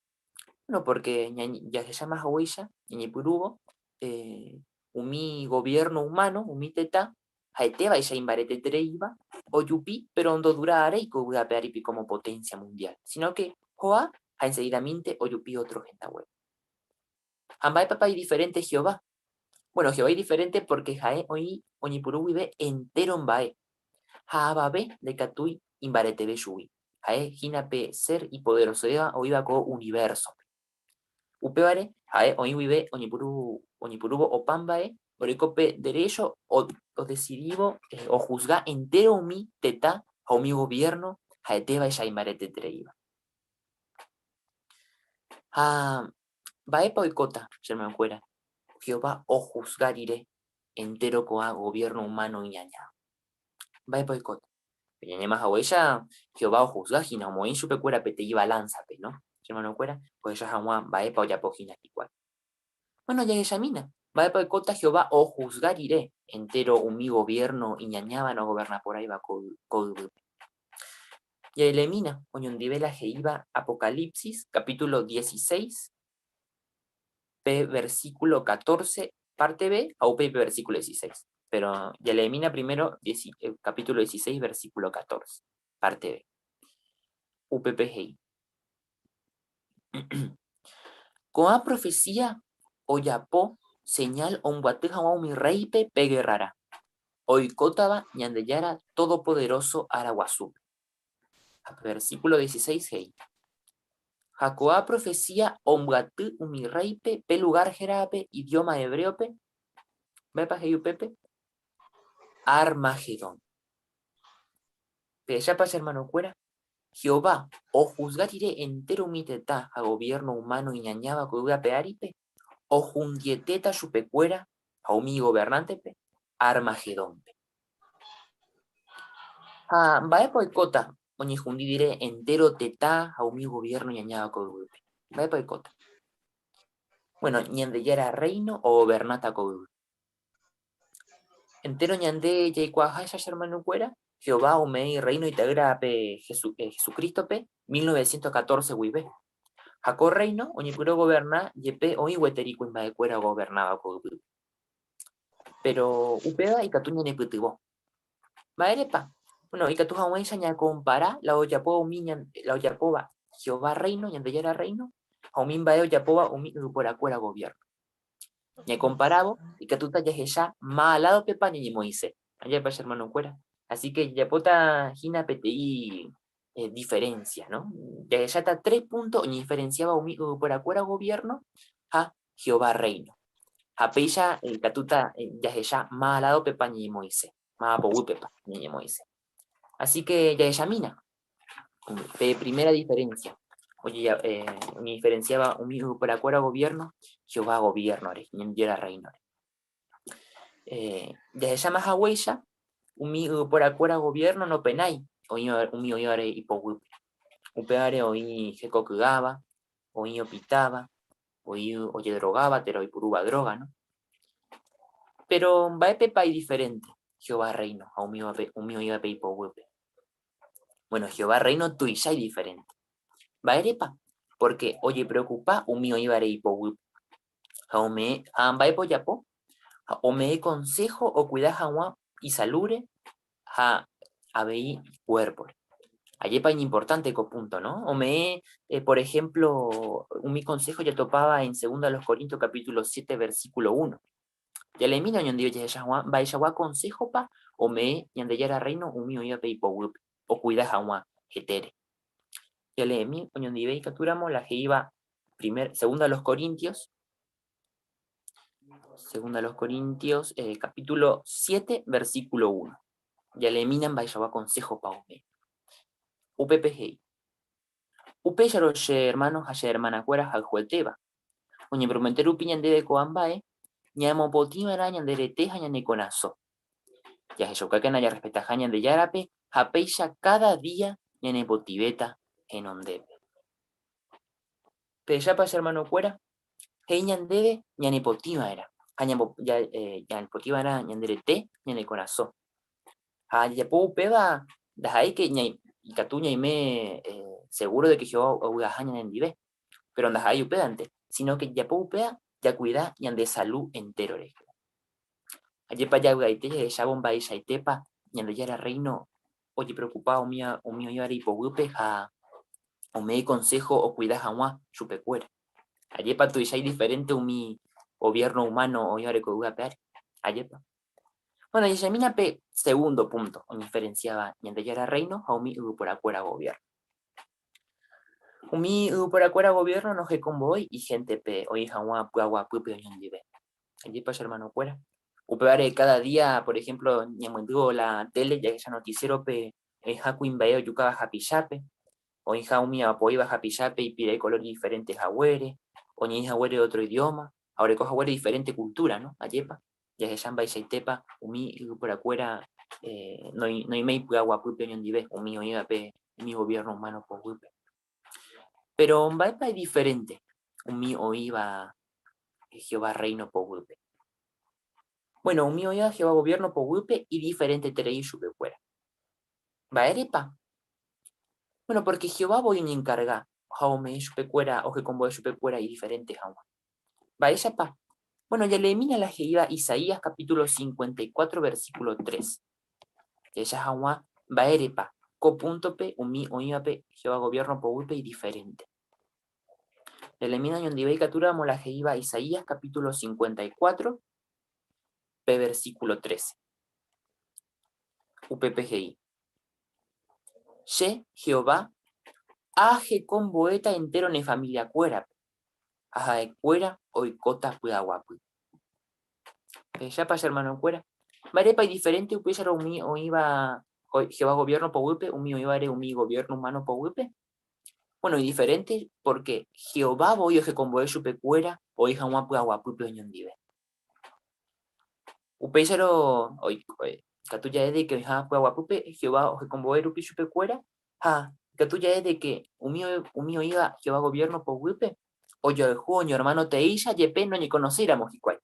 Bueno, pórke jahecháma haguéicha ñañepyrũvo, umi goviérno umáno, umi tetã, ha'etévaicha imbaretetereíva, ojupi péro ndodura'aréi ko yvy ape áripi kómo poténsia mundiál, síno ke ho'a ha ensegidamínte ojupi ótro hendaguépe. Ha mba'épa idiferénte Jehová? Buéno, Jehová idiferénte pórke ha'e oĩ oñepyrũ guive entéro mba'e, ha avave ndaikatúi imbareteve chugui. Ha'e hína pe Sér ipoderosovéva oĩva ko univérsope. Upévare, ha'e oĩ guive oñepyrũvo opa mba'e, oreko pe derécho odesidívo ohusga entéro umi tetã ha umi goviérno ha'etévaicha imbaretetereíva. Ha mba'épa oikóta, che ermanokuéra? Jehová ohusga rire entéro ko'ã goviérno umáno iñañáva. Mba'épa oikóta? Pe ñañema haguéicha Jehová ohusga hína, omoĩ chupekuéra peteĩ valánsape, no? Che hermanokuéra, ohecha hag̃ua mba'épa ojapo hína hikuái. Bueno, jahechamína, mba'épa oikóta Jehová ohusga rire entéro umi goviérno iñañáva nogovernaporãiva ko yvýpe. Jaelemína oñondive la he'íva Apocalipsis capítulo 16, pe versículo 14, parte B, ha upéi pe versículo 16. Pero jaleemína primero capítulo 16, versículo 14, parte B. Upépe he'i. Ko'ã profecía ojapo señal ombyaty hag̃ua umi rréipe pe gerrarã, oikótava Ñandejára Todopoderóso ára guasúpe. Ha pe versículo 16 he'i, Ha ko'ã profecía ombyaty umi rréipe pe lugár héravape idióma hebréope, mba'épa he'i upépe? Armagedón. Pehechápa che ermanokuéra? Jehová ohusga rire entéro umi tetã ha goviérno umáno iñañáva ko yvy ape áripe, ohundietéta chupekuéra ha umi igovernántepe Armagedónpe. Ha mba'épa oikóta oñehundi rire entéro tetã ha umi goviérno iñañáva ko yvýpe? Mba'épa oikóta? Bueno, Ñandejára Rréino ogovernáta ko yvy. Entéro ñande jaikuaaháicha che ermanokuéra, Jehová ome'ẽ Irréino Ita'ýrape Jesucrístope 1914 guive. Ha ko Rréino oñepyrũ ogoverna jepe oĩ gueteri kuimba'ekuéra ogovernáva ko yvýpe. Péro upéva ikatu ñanepytyvõ. Mba'érepa? Bueno, ikatu hag̃uáicha ñakompara la ojapóva umi la ojapóva Jehová Rréino, Ñandejára Rréino, ha umi mba'e ojapóva umi yvyporakuéra goviérno. Ñakomparávo, ikatúta jahecha máva ládopepa ñañemoĩse. Ajépa che hermanokuéra? Así que jajapóta hína peteĩ diferencia, no? Jahecháta tres punto oñediferenciáva umi yvyporakuéra gobierno ha Jehová Reino. Ha péicha ikatúta jahecha máva ládopepa ñañemoĩse, máva poguýpepa ñañemoĩse. Así que jahechamína Pe primera diferencia, oñediferenciaba umi yvyporakuéra gobierno Jehová gobierno-re, Ñandejára Reino-re. Jahecháma haguéicha, umi yvyporakuéra gobierno nopenái umi oĩvare ipoguýpe. Upévare oĩ hekoky'áva, oĩ opitáva, oĩ ojedrogáva térã oipurúva droga, no? Péro mba'épepa idiferénte Jehová Rréino ha umi oĩvape ipoguýpe? Bueno, Jehová Rréino tuicha idiferénte. Mba'érepa? Pórke ojepreokupa umi oĩvare ipoguýpe. Ha ome'ẽ, ha mba'épa ojapo? Ha ome'ẽ konsého okuida hag̃ua isalúre ha avei ikuérpore. Ajépa iñimportánte ko púnto, no? Ome'ẽ, eh, por ehémplo, umi konsého jatopáva en Segunda a los Corintios capítulo 7 versículo 1. Jaleemína oñondive jahecha hag̃ua mba'eichagua konséhopa ome'ẽ Ñandejára Rréino umi oĩvape ipoguýpe okuida hag̃ua hetére. Jaleemi oñondive ikatúramo la he'íva primer, Segunda a los Corintios, Segunda a los Corintios, eh, capítulo 7, versículo 1. Jaleemína mba'eichagua konséhopa ome'ẽ. Upépe he'i, Upéicharõ che ermáno ha che ermanakuéra ahayhuetéva, oñepromete rupi ñandéve ko'ã mba'e, ñamopotĩva'erã ñande rete ha ñane korasõ. Jahechaukákena jarrespetaha Ñandejárape ha péicha káda día ñanepotĩvéta henondépe. Pehechápa che ermanokuéra, he'i ñandéve ñanepotĩva'erã ha ñanepotĩva'erã ñande rete, ñane korasõ. Ha jajapo upéva ndaha'éi ke ikatu ñaime segúro de ke Jehová ovy'aha ñanendive, péro ndaha'éi upévante, síno ke jajapo upéva jakuida ñande salu entéro rehe. Ajépa javy'aite jahechávo mba'eichaitépa Ñandejára Rréino ojepreokupa umi oĩvare ipoguýpe ha ome'ẽ konsého okuida hag̃ua chupekuéra. Ajépa tuicha idiferénte umi goviérno umáno oĩvare ko yvy ape ári. Ajépa. Bueno, jahechamína pe segundo punto oñeferensiáva Ñandejára Rréino ha umi yvyporakuéra goviérno. Umi yvyporakuéra goviérno nohekombo'éi ihéntepe oĩ hag̃ua py'aguapýpe oñondive. Ajépa che ermanokuéra? Upévare káda día, por ehémplo, ñamyendývo la téle jahecha notisiérope oĩha kuimba'e ojukáva hapichápe, oĩha umi apo'íva hapichápe ipire kolór idiferénte haguére, oñe'ẽ haguére ótro idióma. Ha oreko haguére diferente cultura, no? Ajépa? Jahecha mba'eichaitépa umi yvyporakuéra noiméi py'aguapýpe oñondive umi oĩvape umi gobierno humano poguýpe. Péro mba'épa idiferénte umi oĩva Jehová Rréino poguýpe? Bueno, umi oĩva Jehová goviérno poguýpe idiferenteterei chupekuéra. Mba'érepa? Bueno, pórke Jehová voi oñenkarga ha ome'ẽ chupekuéra, ohekombo'e chupekuéra idiferénte hag̃ua. Mba'éichapa? Bueno, jaleemína la he'íva Isaías capítulo 54 versículo 3. Jahecha hag̃ua mba'érepa ko púntope umi oĩvape Jehová goviérno poguýpe idiferénte. Jaleemína oñondive ikatúramo la he'íva Isaías capítulo 54 pe versículo 13. Upépe he'i, Che, Jehová, ahekombo'éta entéro ne familiakuérape, ha ha'ekuéra oikóta py'aguapy. Pehechápa che ermanokuéra? Mba'érepa idiferénte upéicharõ umi oĩva Jehová goviérno poguýpe umi oĩvare umi goviérno umáno poguýpe? Bueno, idiferénte pórke Jehová voi ohekombo'e chupekuéra oĩ hag̃ua py'aguapýpe oñondive. Upéicharõ, ikatu ja'e de ke oĩha py'aguapýpe Jehová ohekombo'e rupi chupekuéra, ha ikatu ja'e de ke umi umi oĩva Jehová goviérno poguýpe ojoayhu oñoermáno teéicha jepe noñekonoséiramo hikuái.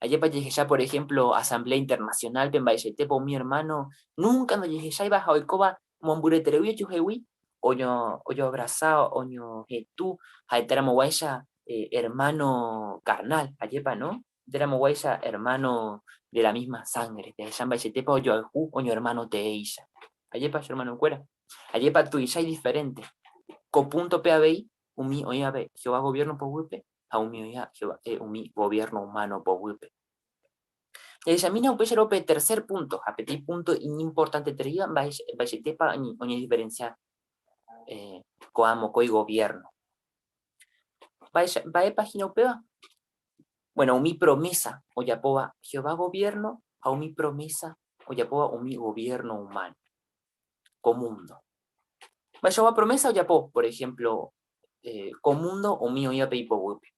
Ajépa jahecha por ehémplo Asamblea Internacional-pe mba'eichaitépa umi ermáno núnka ndojehecháiva ha oikóva mombyreterei ojuhegui ojoavrasa, oñohetũ ha'eteramoguáicha ermáno karnál, ajépa no? Ha'eteramoguáicha ermáno de la mísma sángre, jahecha mba'eichaitépa ojoayhu oñoermáno teéicha. Ajépa che ermanokuéra? Ajépa tuicha idiferénte ko púntope avei umi oĩvape Jehová goviérno poguýpe ha umi oĩva Jehová, umi goviérno umáno poguýpe. Jahechamína upéicharõ pe tercer púnto, ha peteĩ púnto iñimportantetereíva mba'eichaitépa oñediferensia ko'ã mokõi goviérno. Mba'épa hína upéva? Bueno, umi promésa ojapóva Jehová goviérno ha umi promésa ojapóva umi goviérno umáno ko múndo. Mba'eichagua promésa ojapo, por ehémplo, ko múndo umi oĩva pe ipoguýpe?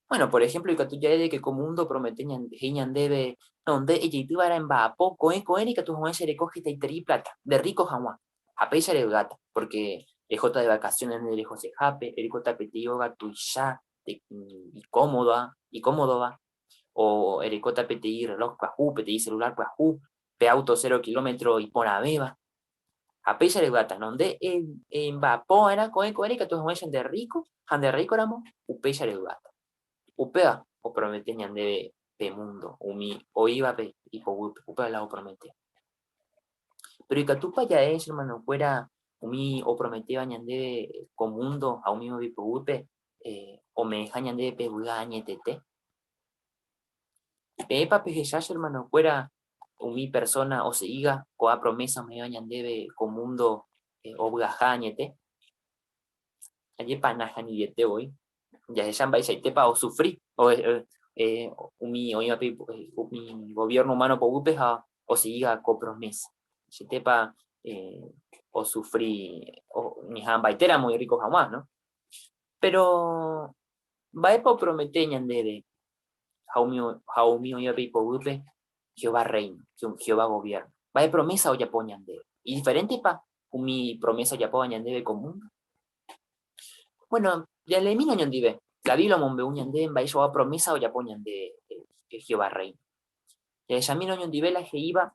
Bueno, por ehémplo, ikatu ja'e de ke ko múndo opromete he'i ñandéve, No, nde ejeity va'erã emba'apo ko'ẽ ko'ẽre ikatu hag̃uáicha ereko hetaiterei pláta, nde rríko hag̃ua, ha péicha revy'áta, pórke rehóta de vacaciones nde rehosehápe, erekóta peteĩ óga tuicha ikómoda, ikómodova, o erekóta peteĩ reloj pyahu, peteĩ celular pyahu, pe auto cero kilómetro iporãvéva. Ha péicha revy'áta, no nde emba'apo va'erã ko'ẽ ko'ẽre ikatu hag̃uáicha nde rríko, ha nde rríkoramo upéicha revy'áta. Upéva opromete ñandéve pe múndo, umi oĩvape ipoguýpe, upéva la opromete. Péro ikatúpa ja'e che ermanokuéra umi oprometéva ñandéve ko múndo ha umi oĩva ipoguýpe ome'ẽha ñandéve pe vy'a añetete? Peẽpa pehecha che ermanokuéra umi persóna osegíga ko'ã promésa ome'ẽva ñandéve ko múndo ovy'aha añete? Ajépa nahaniriete voi. Jahecha mba'eichaitépa osufri umi oĩva pe umi goviérno umáno poguýpe ha osegíga ko promésa. Mba'eichaitépa osufri oñeha'ãmbaitéramo irríko hag̃ua, no? Péro mba'épa opromete ñandéve ha umi ha umi oĩva pe ipoguýpe Jehová Rréino, Jehová goviérno. Mba'e promésa ojapo ñandéve? Idiferéntepa umi promésa ojapóva ñandéve ko múndo? Bueno, jaleemína oñondive. La Biblia omombe'u ñandéve mba'eichagua promésa ojapo ñande Jehová Rréino. Jahechamína oñondive la he'íva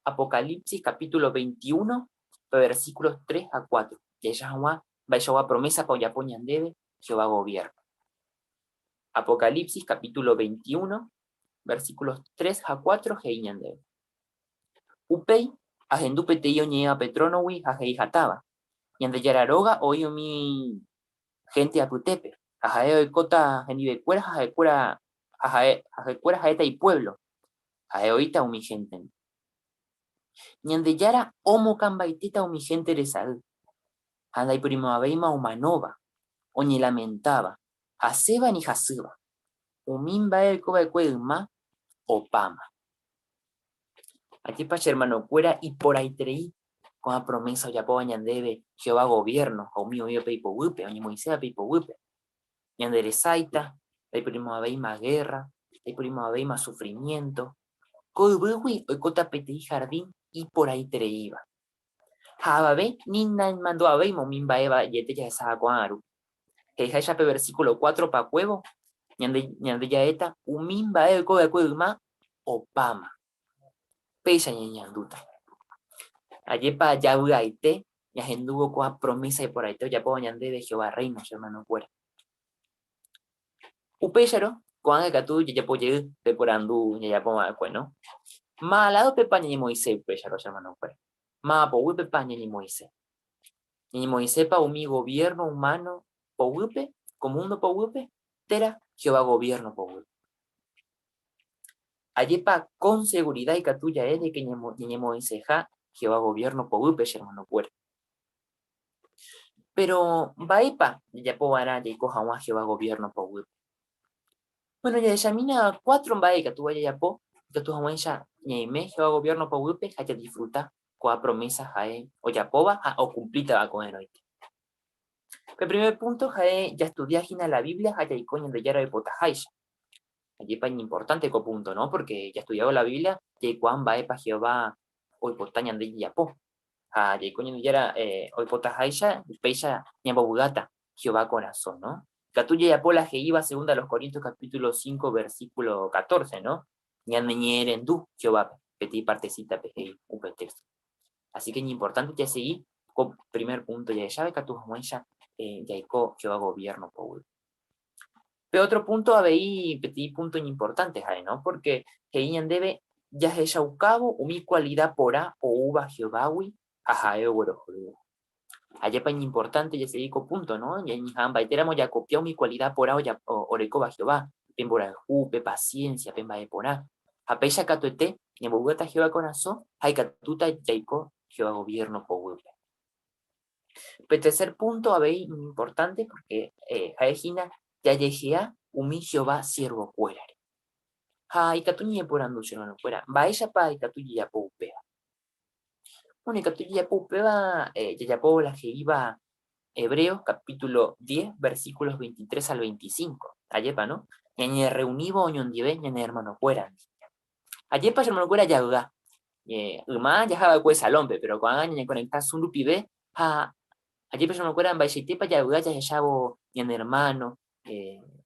Apocalipsis capítulo 21, pe versículos 3 ha 4, jahecha hag̃ua mba'eichagua promésapa ojapo ñandéve Jehová goviérno. Apocalipsis capítulo 21, versículos 3 ha 4 he'i ñandéve. Upéi ahendu peteĩ oñe'ẽva pe trónogui ha he'i hatãva, Ñandejára róga oĩ umi hénte apytépe, ha ha'e oikóta hendivekuéra ha ha'ekuéra ha ha'e ha'ekuéra ha'éta ipuévlo, ha'e oĩta umi héntendi. Ñandejára omokãmbaitéta umi hénte resay, ha ndaipyrimo'ãvéima omanóva, oñelamentáva, Hasẽva ni hasýva. Umi mba'e oiko va'ekue yma, opáma. Ajépa che ermanokuéra iporãiterei ko'ã promésa ojapóva ñandéve Jehová goviérno ha umi oĩva pe ipoguýpe, oñemoĩséva pe ipoguýpe. Ñande resáita, Ndaiporimo'ãvéima gérra, ndaiporimo'ãvéima sufrimiénto. Ko yvýgui oikóta peteĩ hardín iporãitereíva. Ha avave ni naimandu'avéima umi mba'e vaiete jahesáva ko'ág̃a rupi. He'iháicha pe versíkulo cuatro opakuévo, ñande, ñande ja'éta umi mba'e oiko va'ekue yma opáma. Péicha ñañeñandúta. Ajépa javy'aite ñahendúvo ko'ã promésa iporãite ojapóva ñandéve Jehová Rréino, che ermanokuéra. Upéicharõ, ko'ág̃a katu jajapo jey pe porandu jajapo va'ekue, no? Máva ládopepa ñañemoĩse upéicharõ, che ermanokuéra? Máva poguýpepa ñañemoĩse? Ñañemoĩsépa umi goviérno umáno poguýpe, ko múndo poguýpe, térã Jehová goviérno poguýpe? Ajépa kon segurida ikatu ja'e de ke ñañemoĩseha Jehová goviérno poguýpe, che ermanokuéra? Péro mba'épa jajapo va'erã jaiko hag̃ua Jehová goviérno poguýpe? Bueno, jahechamína cuatro mba'e ikatúva jajapo ikatu hag̃uáicha ñaime Jehová goviérno poguýpe ha jadisfruta ko'ã promésa ha'e ojapóva ha okumplítava ko'ẽrõite. Pe primer púnto ha'e jastudia hína la Biblia ha jaiko Ñandejára oipotaháicha. Ajépa iñimportánte ko púnto, no? Pórke jastudiávo la Biblia jaikuaa mba'épa Jehová oipota ñande jajapo. Ha jaiko Ñandejára oipotaháicha, upéicha ñambovy'áta Jehová korasõ, no? Ikatu jajapo la he'íva Segunda a los Corintios capítulo 5 versículo 14, no? Ñaneñe'ẽrendu Jehovápe, peteĩ partecítape he'i upe texto. Así que iñimportánte jasegi ko primer punto jahecháva ikatu hag̃uáicha jaiko Jehová gobierno poguýpe. Pe otro punto avei peteĩ punto iñimportánte ha'e, no? Pórke he'i ñandéve jahechaukávo umi kualida porã oúva Jehovágui ha ha'e oguerohorýva. Ajépa iñimportánte jasegi ko punto, no? Ñañeha'ãmbaitéramo jakopia umi kualida porã orekóva Jehová, pe mborayhu, pe pasiénsia, pe mba'e porã. Ha péicha katuete ñambovy'áta Jehová korasõ ha ikatúta jaiko Jehová goviérno poguýpe. Pe tercer punto avei iñimportánte pórke ha'e hína jajehea umi Jehová siervokuérare. Ha ikatu ñañeporandu che ermanokuéra, mba'éichapa ikatu jajapo upéva? Bueno, ikatu jajapo upéva jajapóvo la he'íva Hebreos capítulo 10, versículos 23 al 25. Ajépa, no? Ñañerreunívo oñondive ñane ermanokuérandi. Ajépa che hermanokuéra javy'a. Yma jaha va'ekue salónpe, péro ko'ág̃a ñañekonekta Zoom rupive ha ajépa che hermanokuéra mba'eichaitépa javy'a jahechávo ñane ermáno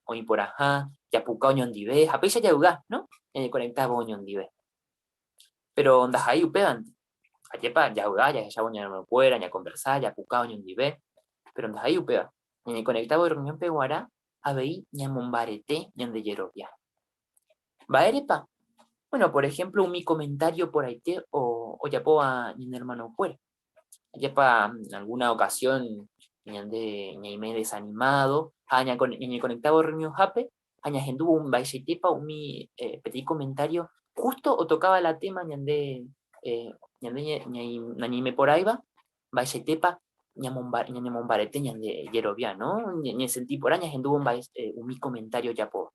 oĩ porãha, japuka oñondive ha péicha javy'a, no? Ñañekonektávo oñondive. Péro ndaha'éi upévante. Ajépa javy'a jahechávo ñane hermanokuéra, ñakonversa, japuka oñondive, péro ndaha'éi upéva. Ñañekonektávo rreuniónpe g̃uarã avei ñamombarete ñande jerovia. Mba'érepa? Bueno, por ejemplo, umi comentario porãite ojapóva ñane hermanokuéra. Ajépa alguna ocasión ñande ñaime desanimado ha ñañeconectávo reunionhápe ha ñahendúvo mba'eichaitépa umi peteĩ comentario justo otocaba la tema ñande ñande nañaime porãiva, mba'eichaitépa ñañemombarete ñande jerovia, no? Ñasenti porã ñahendúvo umi comentario ojapóva.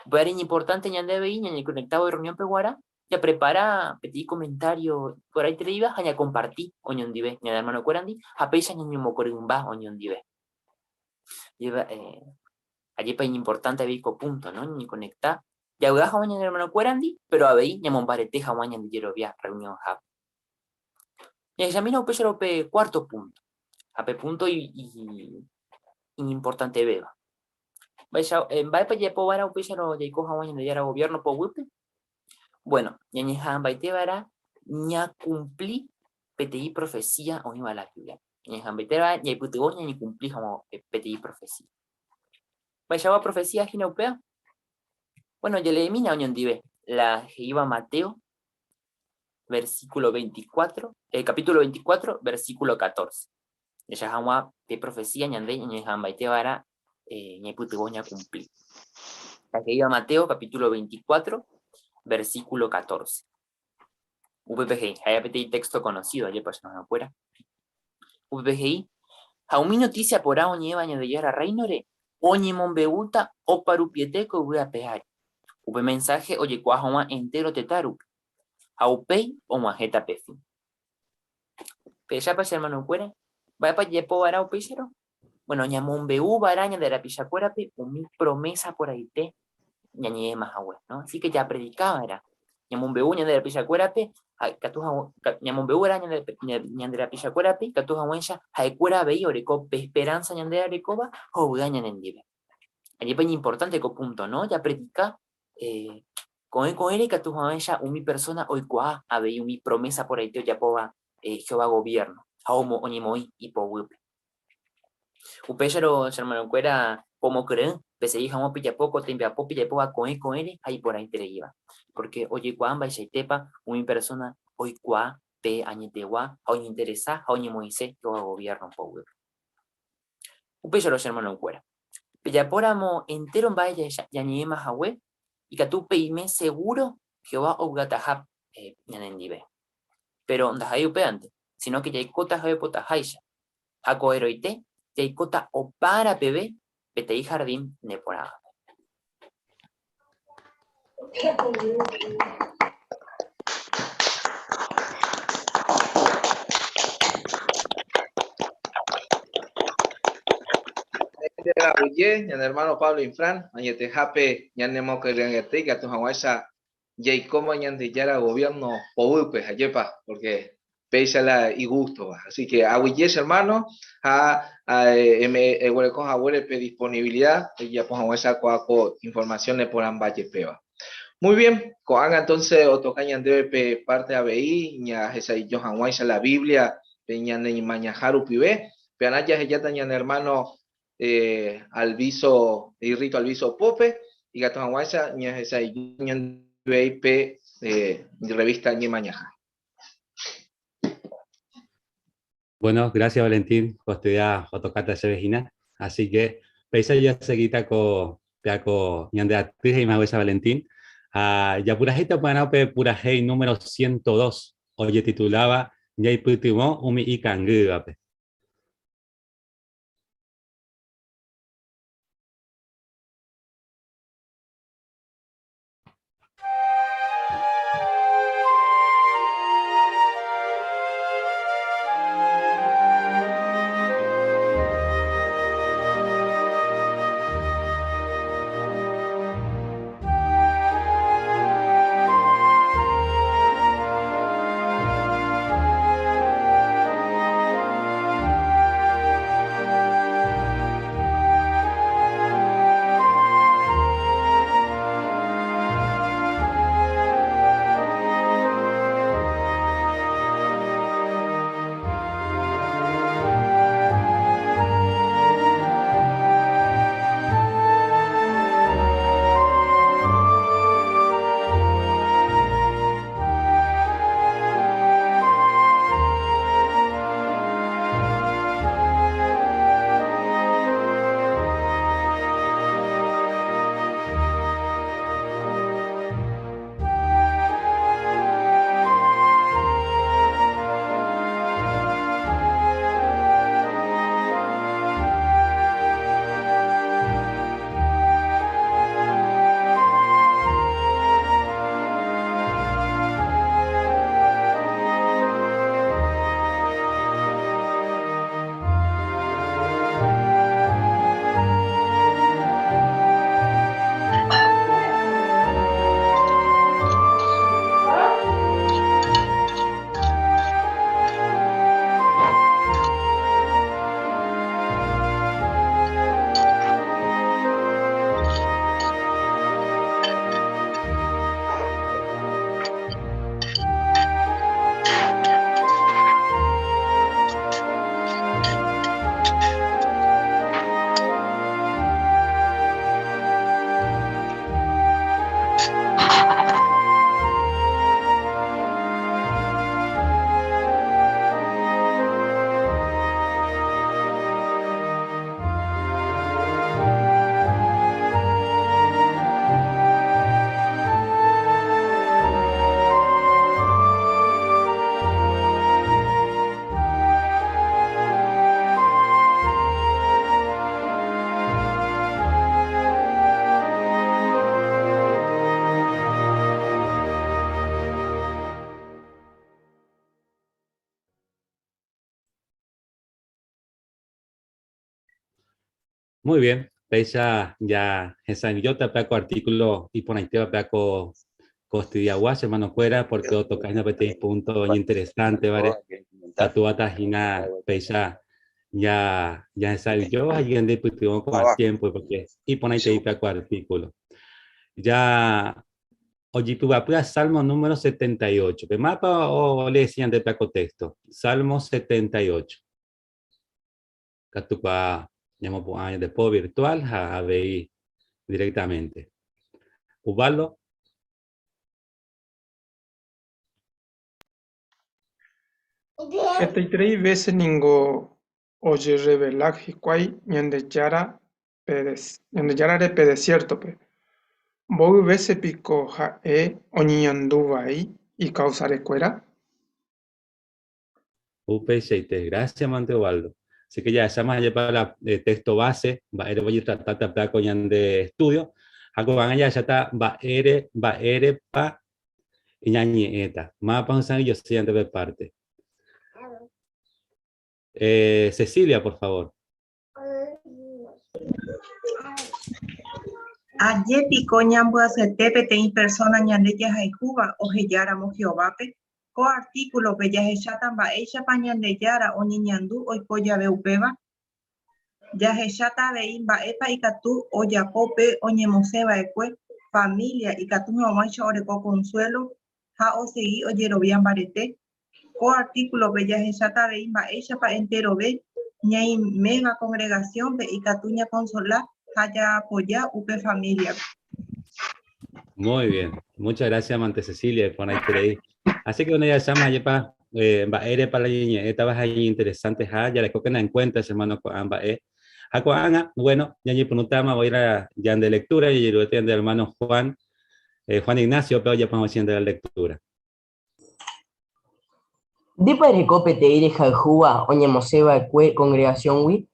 Upévare iñimportánte ñande avei ñañekonektávo rreuniónpe guarã, japrepara peteĩ komentário iporãitereíva ha ñakomparti oñondive ñane ermanokuérandi ha péicha ñañomokorymba oñondive. Ajépa iñimportánte avei ko púnto, no? Ñañekonekta javy'a hag̃ua ñane ermanokuérandi, péro avei ñamombarete hag̃ua ñande jerovia rreunionhápe. Jahechamína upéicharõ pe cuarto púnto, ha pe púnto iñimportantevéva. Mba'éicha, mba'épa jajapo va'erã upéicharõ jaiko hag̃ua Ñandejára goviérno poguýpe? Bueno, ñañeha'ãmbaite va'erã ñakumpli peteĩ profesía oĩva la Bíbliape. Ñañeha'ãmbaite va'erã ñaipytyvõ ñañekumpli hag̃ua peteĩ profesía. Mba'eichagua profesía hína upéva? Bueno, jaleemína oñondive la he'íva Mateo, versículo 24, eh, capítulo 24, versículo 14. Jahecha hag̃ua pe profesía ñande ñañeha'ãmbaite va'erã ñaipytyvõ ñakumpli. La he'íva Mateo capítulo 24, versículo 14. Upépe he'i, ha'éva peteĩ texto conocido, ajépa che hermanokuéra. Upépe he'i, ha umi noticia porã oñe'ẽva Ñandejára Rréinore oñemombe'úta oparupiete ko yvy ape ári. Upe mensaje ojekuaa hag̃ua entéro tetã rupi, ha upéi og̃uahẽta pe fin. Pehechápa che hermanokuéra, mba'épa jajapo va'erã upéicharõ? Bueno, ñamombe'u va'erã ñande rapichakuérape umi promesa porãite ñañe'ẽma hague, ¿no? Así que japredika va'erã. Ñamombe'u ñande rapichakuérape, ha ikatu hag̃ua, ñamombe'u va'erã ñande, ñande rapichakuérape ikatu hag̃uáicha ha'ekuéra avei oreko pe esperanza ñande jarekóva ha ovy'a ñanendive. Ajépa iñimportante ko punto, ¿no? Japredika eh, ko'ẽ ko'ẽre ikatu hag̃uáicha umi persona oikuaa avei umi promesa porãite ojapóva eh, Jehová gobierno ha oñemoĩ ipoguýpe. Upéicharõ, che hermanokuéra, pomokyre'ỹ pesegi hag̃ua pejapo ko tembiapo pejapóva ko'ẽ ko'ẽre ha iporãitereíva, pórke ojekuaa mba'eichaitépa umi persóna oikuaa pe añetegua ha oñeinteresa ha oñemoĩse Jehová goviérno poguýpe. Upéicharõ, che hermanokuéra, pejapóramo entéro mba'e jañe'ẽma hague, ikatu peime segúro Jehová ovy'ataha ñanendive. Péro ndaha'éi upévante, síno ke jaikóta ha'e oipotaháicha. Ha ko'ẽrõite jaikóta opa ára peve peteĩ jardín neporãvape. Oye, ñane hermano Pablo Infran, añetehápe ñanemokyre'ỹete ikatu hag̃uáicha jaikóma Ñandejára gobierno poguýpe, ajépa, porque péicha la igústova. Así que aguyje che hermano ha eguereko haguére pe disponibilidad ejapo hag̃uáicha ko'ã ko información neporãmba jepéva. Muy bien, ko'ág̃a entonces otoka ñandéve pe parte avei ñahesa'ỹijo hag̃uáicha la Biblia pe ñaneñemañaha rupive. Pearã jahejáta ñane hermano Alviso, Irrito Alviso Pope, ikatu hag̃uáicha ñahesa'ỹijo ñandevei pe revista Ñemañaha. Bueno, gracias Valentín, estudiar otokata chéve hína. Así que péicha jaseguíta ko péa ko ñande aty he'íma haguéicha Valentín. Ha japurahéita upearã upe purahéi número 102 ojetituláva Jaipytyvõ umi ikangývape. Muy bien, péicha ja hesãijóta pe ko artículo iporãitéva pe ko ko estudiagua che hermano-kuéra porque otoka hína peteĩ punto iñinteresántevare katuáta hína péicha ja jahesa'ỹijo ha ñandeipytyvõ ko'ã tiempo porque iporãitei pe ko artículo. Ja ojipyvapy Salmo número 78. Pe mapa oleesi ñande pe ko texto. Salmo 78. Katukuaa ñamopu'ã ñande po virtual ha avei directamente. Ubaldo. Hetaiterei vése ningo ojerrevela hikuái Ñandejára Ñandejárare pe desiértope. Mboy vése piko ha'e oñeñandu vai ikausarekuéra? Upeichaite, gracias mante Ubaldo. Así que jahecháma ajépa la texto base, mba'érepa ojetratáta péva ko ñande estudio, ha ko'ág̃a jahecháta mba'ére, mba'érepa ñañe'ẽta. Mávapa osã'ỹijose ñandéve parte. Eh, Cecilia, por favor. Aje piko ñambyasyete peteĩ persóna ñande jahayhúva ohejáramo Jehovápe? Ko artíkulope jahecháta mba'éichapa Ñandejára oñeñandu oiko jave upéva. Jahecháta avei mba'épa ikatu ojapo pe oñemosẽ va'ekue família ikatu hag̃uáicha oreko konsuélo ha osegi ojerovia mbarete. Ko artíkulope jahecháta avei mba'éichapa enterove ñaiméva kongregasiónpe ikatu ñakonsola ha jaapoja upe famíliape. Muy bien, muchas gracias Mante Cecilia, iporãiterei. Así que bueno, jahecháma ajépa mba'érepa la ñañe'ẽtava ha iñinteresanteha, jarekókena en cuenta che hermano ko'ã mba'e. Ha ko'ág̃a, bueno, ñañepyrũtama voi la ñande lectura, jajeruréta ñande hermano Juan, Juan Ignacio-pe ojapo hag̃ua ñande la lectura. Ndépa ereko peteĩ rehayhúva oñemosẽ va'ekue kongregasióngui?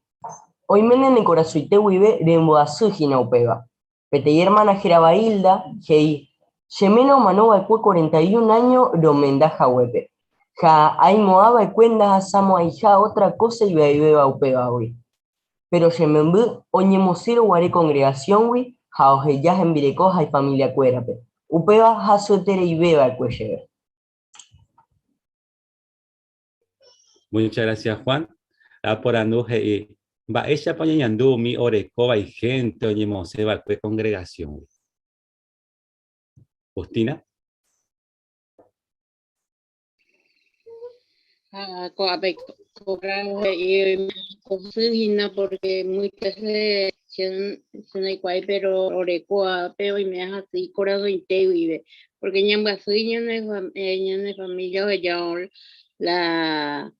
Oiméne ne korasõite guive rembo'asy hína upéva. Peteĩ ermána hérava Hilda he'i, Che ména omano va'ekue 41 áño romenda haguépe, ha aimo'ã va'ekue ndahasamo'ãiha ótra kósa ivaivéva upévagui. Péro che memby oñemosẽrõ guare kongregasióngui ha oheja hembireko ha ifamiliakuérape, upéva hasyetereive va'ekue chéve. Muchas gracias, Juan. Aporandu he'i, Mba'éichapa oñeñandu umi orekóva ihénte oñemosẽ va'ekue kongregasióngui? Justina. Ha ko'ápe ko'ág̃a he'i oime hína porque muchas veces che che ndaikuaái pero orekóvape oime hasy ikorasõite guive porque ñambyasy ñane ñane familia oheja la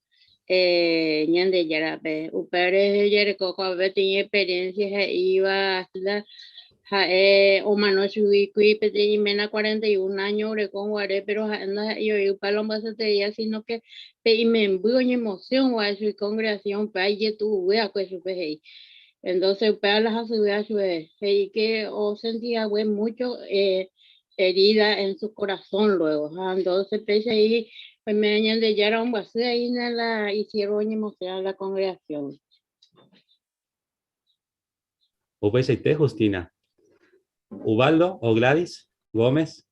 Ñandejárape upévare jareko ko'ápe peteĩ experiencia he'íva la Ha'e omano chugui kuri peteĩ iména 41 áño oreko guare, péro ha'e ndaha'éi oĩ upe lombyasyetereíva, síno ke pe imemby oñemosẽ oguae chugui kongregasión, upéva ijetu'uve va'ekue chupe he'i. Entónse upéva la hasyvéva chupe, he'i ke osenti hague múcho herida en su korasón luego. Ha entónse péicha he'i oime Ñandejára ombyasy hína la isiérvo oñemosẽva la kongregasióngui. Upeichaite, Justina. Ubaldo o Gladys Gómez.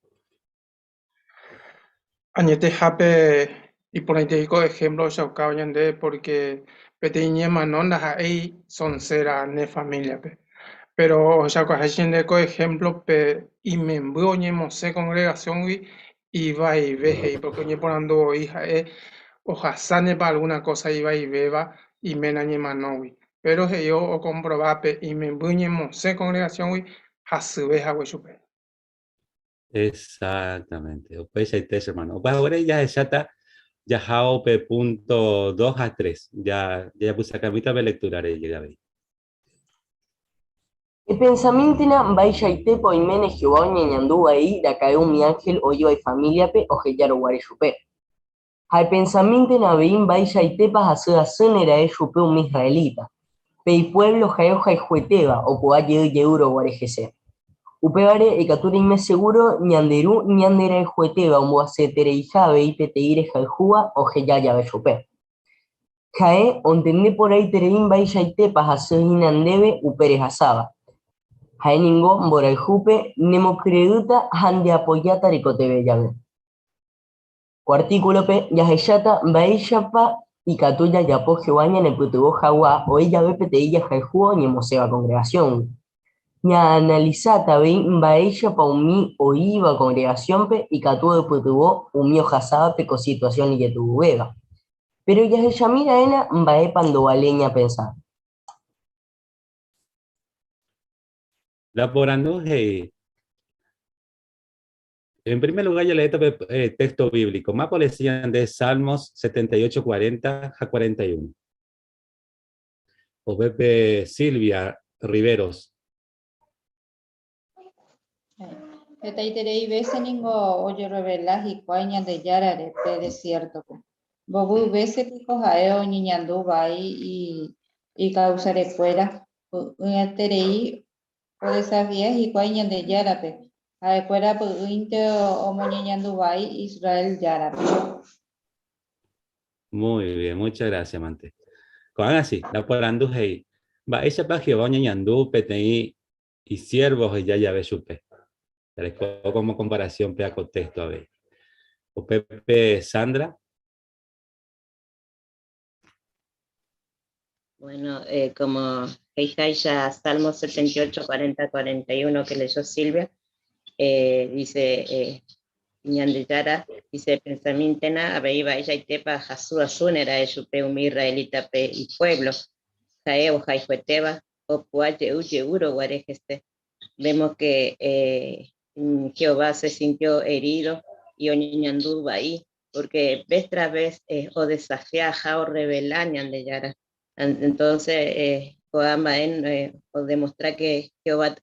Añetehápe iporãitei ko ehémplo ohechaukáva ñandéve pórke peteĩ ñemano ndaha'éi sonséra ne famíliape. Péro ohechaukaháicha ñandéve ko ehémplope imemby oñemosẽ kongregasióngui ivaive he'i pórke oñeporandu voi ha'e ohasánepa algúna kósa ivaivéva iména ñemanógui. Péro he'i okomprova pe imemby ñemosẽ kongregasióngui hasyve hague chupe. Exactamente, upeichaite che hermano. Upe haguére jahecháta jahávo pe punto 2 ha 3, ja jajapysakamíta pe lectura-re jey avei. Epensamíntena mba'eichaitépa oiméne Jehová oñeñandu vai raka'e umi ánhel oĩva ifamíliape ohejárõ guare chupe. Ha epensamíntena avei mba'eichaitépa hasy asýne ra'e chupe umi israelita, pe ipuévlo ha'e ohayhuetéva opu'ã jey jeýrõ guare hese. Upévare ikatu reime segúro ñande Ru ñanderayhuetéva omboasyetereiha avei peteĩ rehayhúva oheja jave chupe. Ha'e ontende porãiterei mba'eichaitépa hasy hína ndéve upe rehasáva. Ha'e ningo mborayhúpe nemokyre'ỹta ha ndeapojáta reikotevẽ jave. Ko artíkulope jahecháta mba'éichapa ikatu jajapo Jehová ñanepytyvõ hag̃ua oĩ jave peteĩ jahayhúva oñemosẽva kongregasióngui. Ñaanalisáta avei mba'éichapa umi oĩva kongregasiónpe ikatu oipytyvõ umi ohasávape ko situasión ijetu'uvéva. Péro jahechami raẽna mba'épa ndovaléi ñapensa. La porandu he'i, En primer lugar, ya leí este texto bíblico. Mapa le decían de Salmos 78, 40 a 41. O Pepe Silvia Riveros. Hetaiterei vése ningo ojerrevela hikuái Ñandejárare pe desiértope. Mbovy vése piko ha'e oñeñandu vai ikausarekuéra, py'ỹieterei odesafia hikuái Ñandejárape, ha'ekuéra py'ỹinte omoñeñandu vai Israel Járape. Muy bien, muchas gracias, mante. Ko'ág̃a si, la porandu he'i, Mba'éichapa Jehová oñeñandu peteĩ Isiervo oheja jave chupe. Jareko como comparación péa ko texto avei. Upépe Sandra. Bueno, eh, como he'iháicha Salmo 78, 40, 41 que leyó Silvia, eh, dice, eh, Ñandejára, dice, Epensamíntena avei mba'eichaitépa hasy asýnera'e chupe umi israelítape ipuévlo, ha'e ohayhuetéva opu'ã jey jeýrõ guare hese. Vemos que eh, Jehová se sintió herido y oñeñandu vai, porque vez tras vez eh, odesafia ha orrevela Ñandejára. Entonces, eh, ko'ã mba'e eh, odemostra que Jehová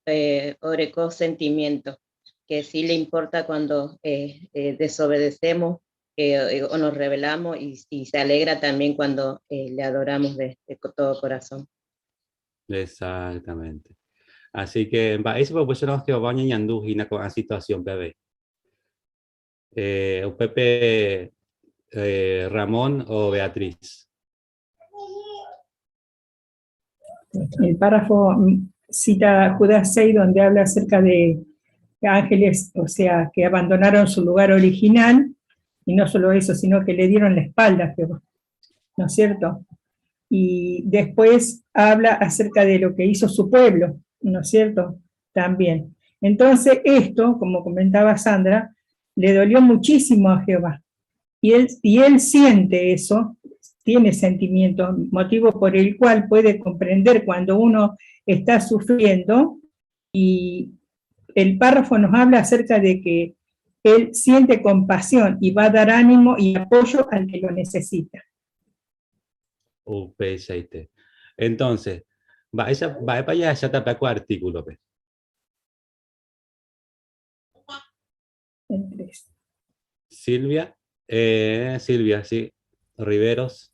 eh, oreko sentimiento, que sí le importa cuando eh, eh, desobedecemos eh, o nos rebelamos y, y se alegra también cuando eh, le adoramos de, de todo corazón. Exactamente. Así que mba'éichapa upéicharõ Jehová oñeñandu hína ko'ã situasiónpe avei. Eh, upépe eh, Ramón o Beatriz. El párrafo cita Judas 6 donde habla acerca de ángeles, o sea, que abandonaron su lugar original, y no solo eso, sino que le dieron la espalda a Jehová, ¿no es cierto? Y después habla acerca de lo que hizo su pueblo, ¿no es cierto? También. Entonces esto, como comentaba Sandra, le dolió muchísimo a Jehová. Y él, y él siente eso, tiene sentimientos, motivo por el cual puede comprender cuando uno está sufriendo. Y el párrafo nos habla acerca de que él siente compasión y va a dar ánimo y apoyo al que lo necesita. Upeichaite. Entonces, mba'éicha, mba'épa jahecháta pe ko artículo-pe? El 3. Silvia, eh, Silvia, sí. Riveros.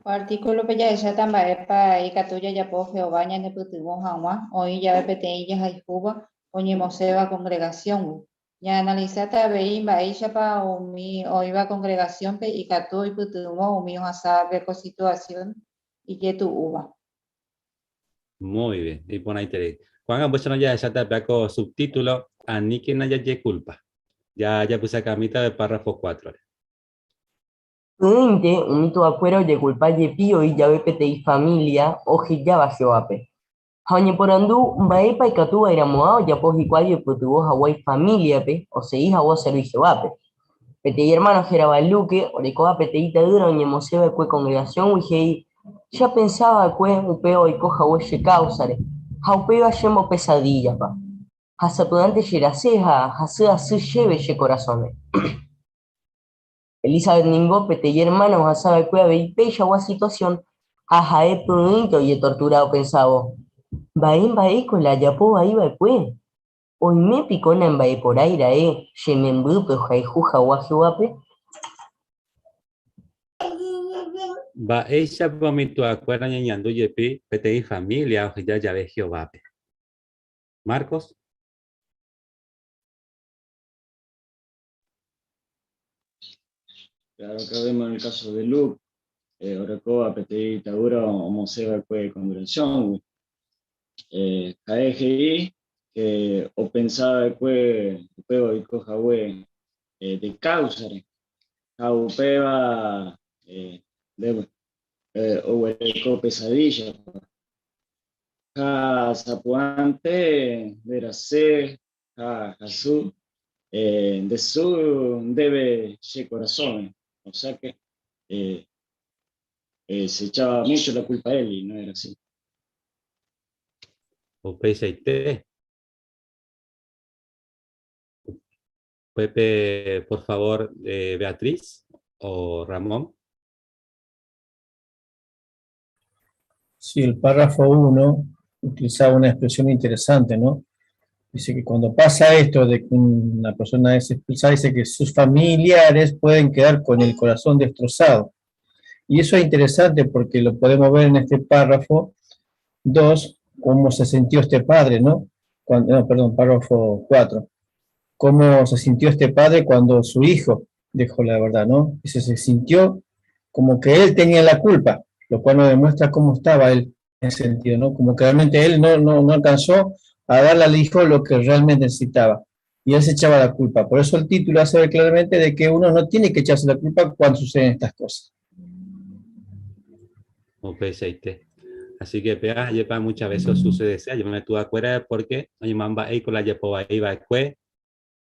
Ko artíkulope jahecháta mba'épa ikatu jajapo Jehová ñanepytyvõ hag̃ua oĩ jave peteĩ jahayhúva oñemosẽva kongregasióngui. Ñaanalisáta avei mba'éichapa umi oĩva kongregasiónpe ikatu oipytyvõ umi ohasávape ko situasión ijetu'úva. Muy bien, iporãiterei. Ko'ág̃a upéicharõ jahecháta pe ko subtítulo Aníkena jajekulpa. Ja japysakamíta pe párrafo 4-re. Py'ỹinte umi tuakuéra ojekulpa jepi oĩ jave peteĩ família ohejáva Jehovápe. Ha oñeporandu mba'épa ikatu va'erãmo'ã ojapo hikuái oipytyvõ hag̃ua ifamíliape osegi hag̃ua oservi Jehovápe. Peteĩ ermáno hérava Luke orekóva peteĩ ta'ýra oñemosẽ va'ekue kongregasióngui he'i, Che apensa va'ekue upéva oiko hague che káusare, ha upéva chembopesadíllapa. Ha sapy'ánte cherasẽ ha hasy asy chéve che korasõme. Elizabeth ningo peteĩ ermána ohasa va'ekue avei peichagua situasión ha ha'e py'ỹinte ojetortura opensávo, Mba'e mba'éiko la ajapo vai va'ekue? Oime piko nemba'eporãi ra'e che membýpe ohayhu hag̃ua Jehovápe? Mba'éichapa umi tuakuéra oñeñandu jepi peteĩ família oheja jave Jehovápe? Marcos. Claro, acá vemos en el caso de Luke, orekóva peteĩ ita'ýra omosẽ va'ekue kongregasióngui. Ha'e he'i ke opensa va'ekue upéva oiko hague de káusare, ha upéva oguereko pesadíllapa. Ha sapy'ánte nde rasy ha hasy, nde sy ndéve che korasõme, o sea que se echaba mucho la culpa él y no era así. Upeichaite. Pepe, por favor, Beatriz o Ramón. Sí, el párrafo 1 utilizaba una expresión interesante, ¿no? Dice que cuando pasa esto de que una persona es expulsada, dice que sus familiares pueden quedar con el corazón destrozado. Y eso es interesante porque lo podemos ver en este párrafo 2, cómo se sintió este padre, ¿no? Cuando, no, perdón, párrafo 4. Cómo se sintió este padre cuando su hijo dejó la verdad, ¿no? Dice, se sintió como que él tenía la culpa, lo cual nos demuestra cómo estaba él en ese sentido, ¿no? Como que realmente él no alcanzó a darle al hijo lo que realmente necesitaba. Y él se echaba la culpa. Por eso el título hace ver claramente de que uno no tiene que echarse la culpa cuando suceden estas cosas. Upeichaite. Así que, pea, yepa, muchas veces sucede, sea, yo me tuve acuerdo porque, oye, mamba, ey, con la yepo, ahí va, cue,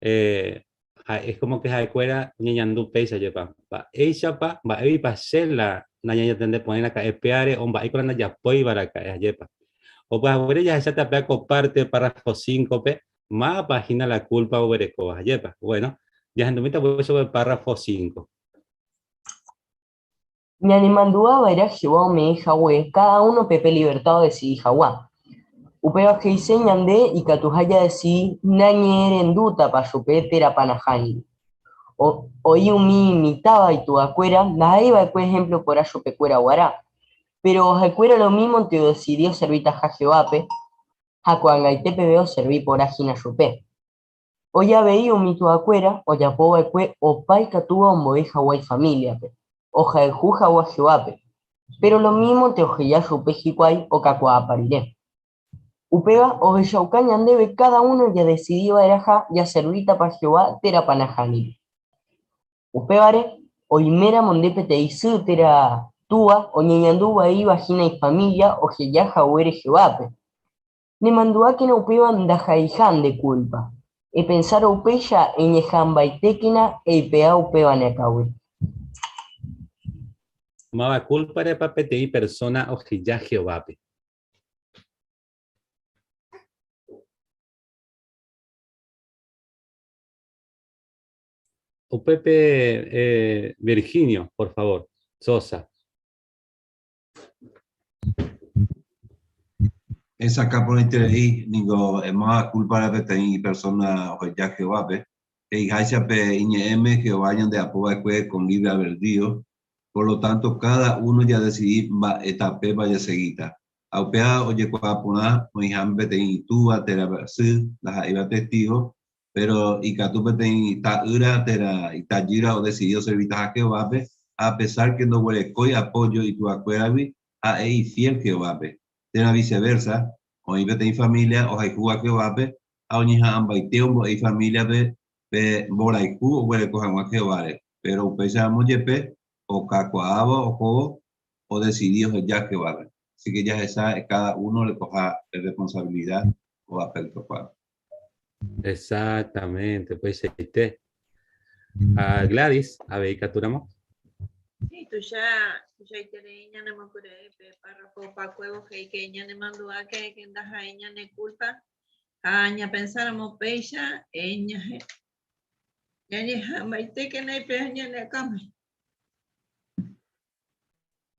ja, es como que ha'ekuéra ñañandu péicha jepa. Mba'éichapa, mba'éipa che la nañañatende porãi raka'e péare o mba'éiko la ndajapóiva raka'e ajépa. Opyhaguére jahecháta péa ko parte párrafo 5-pe, mávapa hína la culpa oguerekóva ajépa. Bueno, jahendumíta upéicha upe párrafo 5. Ñanemandu'a va'erã Jehová ome'ẽ hague káda únope pe liverta odesidi hag̃ua. Upéva he'ise ñande ikatuha jadesidi nañe'ẽrendútapa chupe térãpa nahániri. Oĩ umi imitãva ituvakuéra ndaha'éi va'ekue ehémplo porã chupekuéra g̃uarã. Péro ha'ekuéra lomímonte odesidi oservitaha Jehovápe ha ko'ag̃aite peve oservi porã hína chupe. Oĩ avei umi tuakuéra ojapo va'ekue opa ikatúva ombo'e hag̃ua ifamíliape, ohayhu hag̃ua Jehovápe, péro lomímonte oheja chupe hikuái okakuaapa rire. Upéva ohechauka ñandéve káda uno jadesidi va'erãha jaservítapa Jehová térãpa nahániri. Upévare, oiméramo nde peteĩ sy térã túa oñeñandu vaíva hína ifamília oheja haguére Jehovápe, Nemandu'ákena upéva ndaha'eiha nde kúlpa. Epensárõ upéicha eñeha'ãmbaitékena eipe'a upéva ne akãgui. Máva kúlparepa peteĩ persóna oheja Jehovápe? Upépe Virginio, por favor. Sosa. Hesakã porãiterei ningo máva kúlpare peteĩ persóna oheja Jehovápe. He'iháicha pe iñe'ẽme Jehová ñandeapo va'ekue con libre albedrío, por lo tanto káda uno jadesidi mba'e tapépa jasegíta. Ha upéva ojekuaa porã oĩháme peteĩ itúva térã sy ndaha'éiva Testígo, péro ikatu peteĩ ta'ýra térã itajýra odesidi oservitaha Jehovápe, ha apesár ke ndoguerekói apójo ituakuéragui, ha'e ifiél Jehovápe. Térã visevérsa, oĩ peteĩ família ohayhúva Jehovápe ha oñeha'ãmbaite ombo'e ifamíliape pe mborayhu oguereko hag̃ua Jehováre, péro upéicharamo jepe okakuaávo ohóvo odesidi oheja Jehovápe. Así ke jahecha káda uno orekoha pe rresponsavilida ko aspéktokuaa. Exactamente, upeichaite. Ah, Gladys, avei ikatúramo. Sí, tuicha, tuichaiterei ñanemokyre'ỹ pe párrafo opakuévo he'i que ñanemandu'áke que ndaha'éi ñane culpa ha ñapensáramo péicha ñahe ñañeha'ãmbaitékena ipe'a ñane akãme.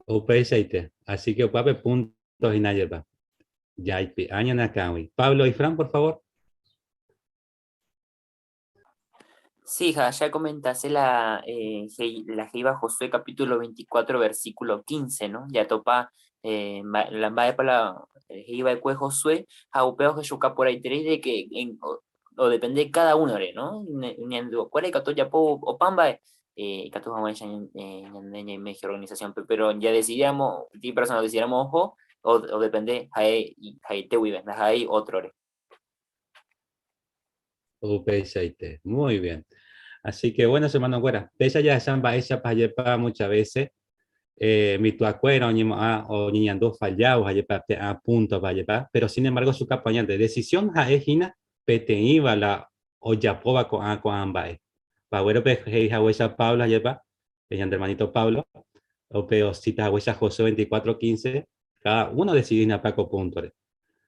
Upeichaite. Así que upévape punto hína jepa. Jaipe'a ñane akãgui. Pablo y Fran, por favor. Sí, ja, ya comentaste la, la Jeiba Josué capítulo 24, versículo 15, ¿no? Ya topa la mba'e pa la he'iva va'ekue Josué, ha upéva ohechuka porãiterei de que en, o, o depende de cada uno-re, ¿no? Ñanduakuéra ikatu ojapo opa mba'e. Ikatu hag̃uáicha ñande ñaime organización-pe, pero jadecidíramo, peteĩ persona odecidíramo oho, odepende ha'e ha'eite guive, ndaha'éi ótrore. Upeichaite, muy bien. Así que bueno, hermano-kuéra, péicha jahecha mba'éichapa jepa muchas veces mituakuéra oñemo'ã oñeñandu fallado jepa pe'ã punto jepa, pero sin embargo su campaña de decisión ha'e hína peteĩva la ojapóva ko'ã ko'ã mba'e. Paguérope he'i haguéicha Pablo jepa, pe ñande hermanito Pablo, upe osita haguéicha Josué 24:15, cada uno decidína pa ko púntore.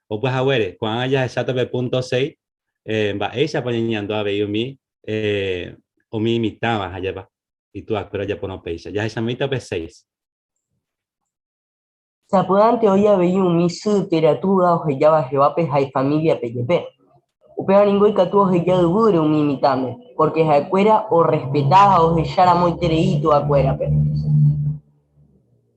Upe haguére, ko'ág̃a jahecháta pe punto 6, mba'éichapa oñeñandu avei umi umi imitãva jepa, ituakuéra ojapórõ péicha. Jahechamíta pe 6. Sapy'ánte oĩ avei umi sy térã túva ohejáva Jehovápe ha ifamíliape jepe. Upéva ningo ikatu oheja yvýre umi mitãme, pórke ha'ekuéra orrespeta ha ohecharamoiterei ituakuérape.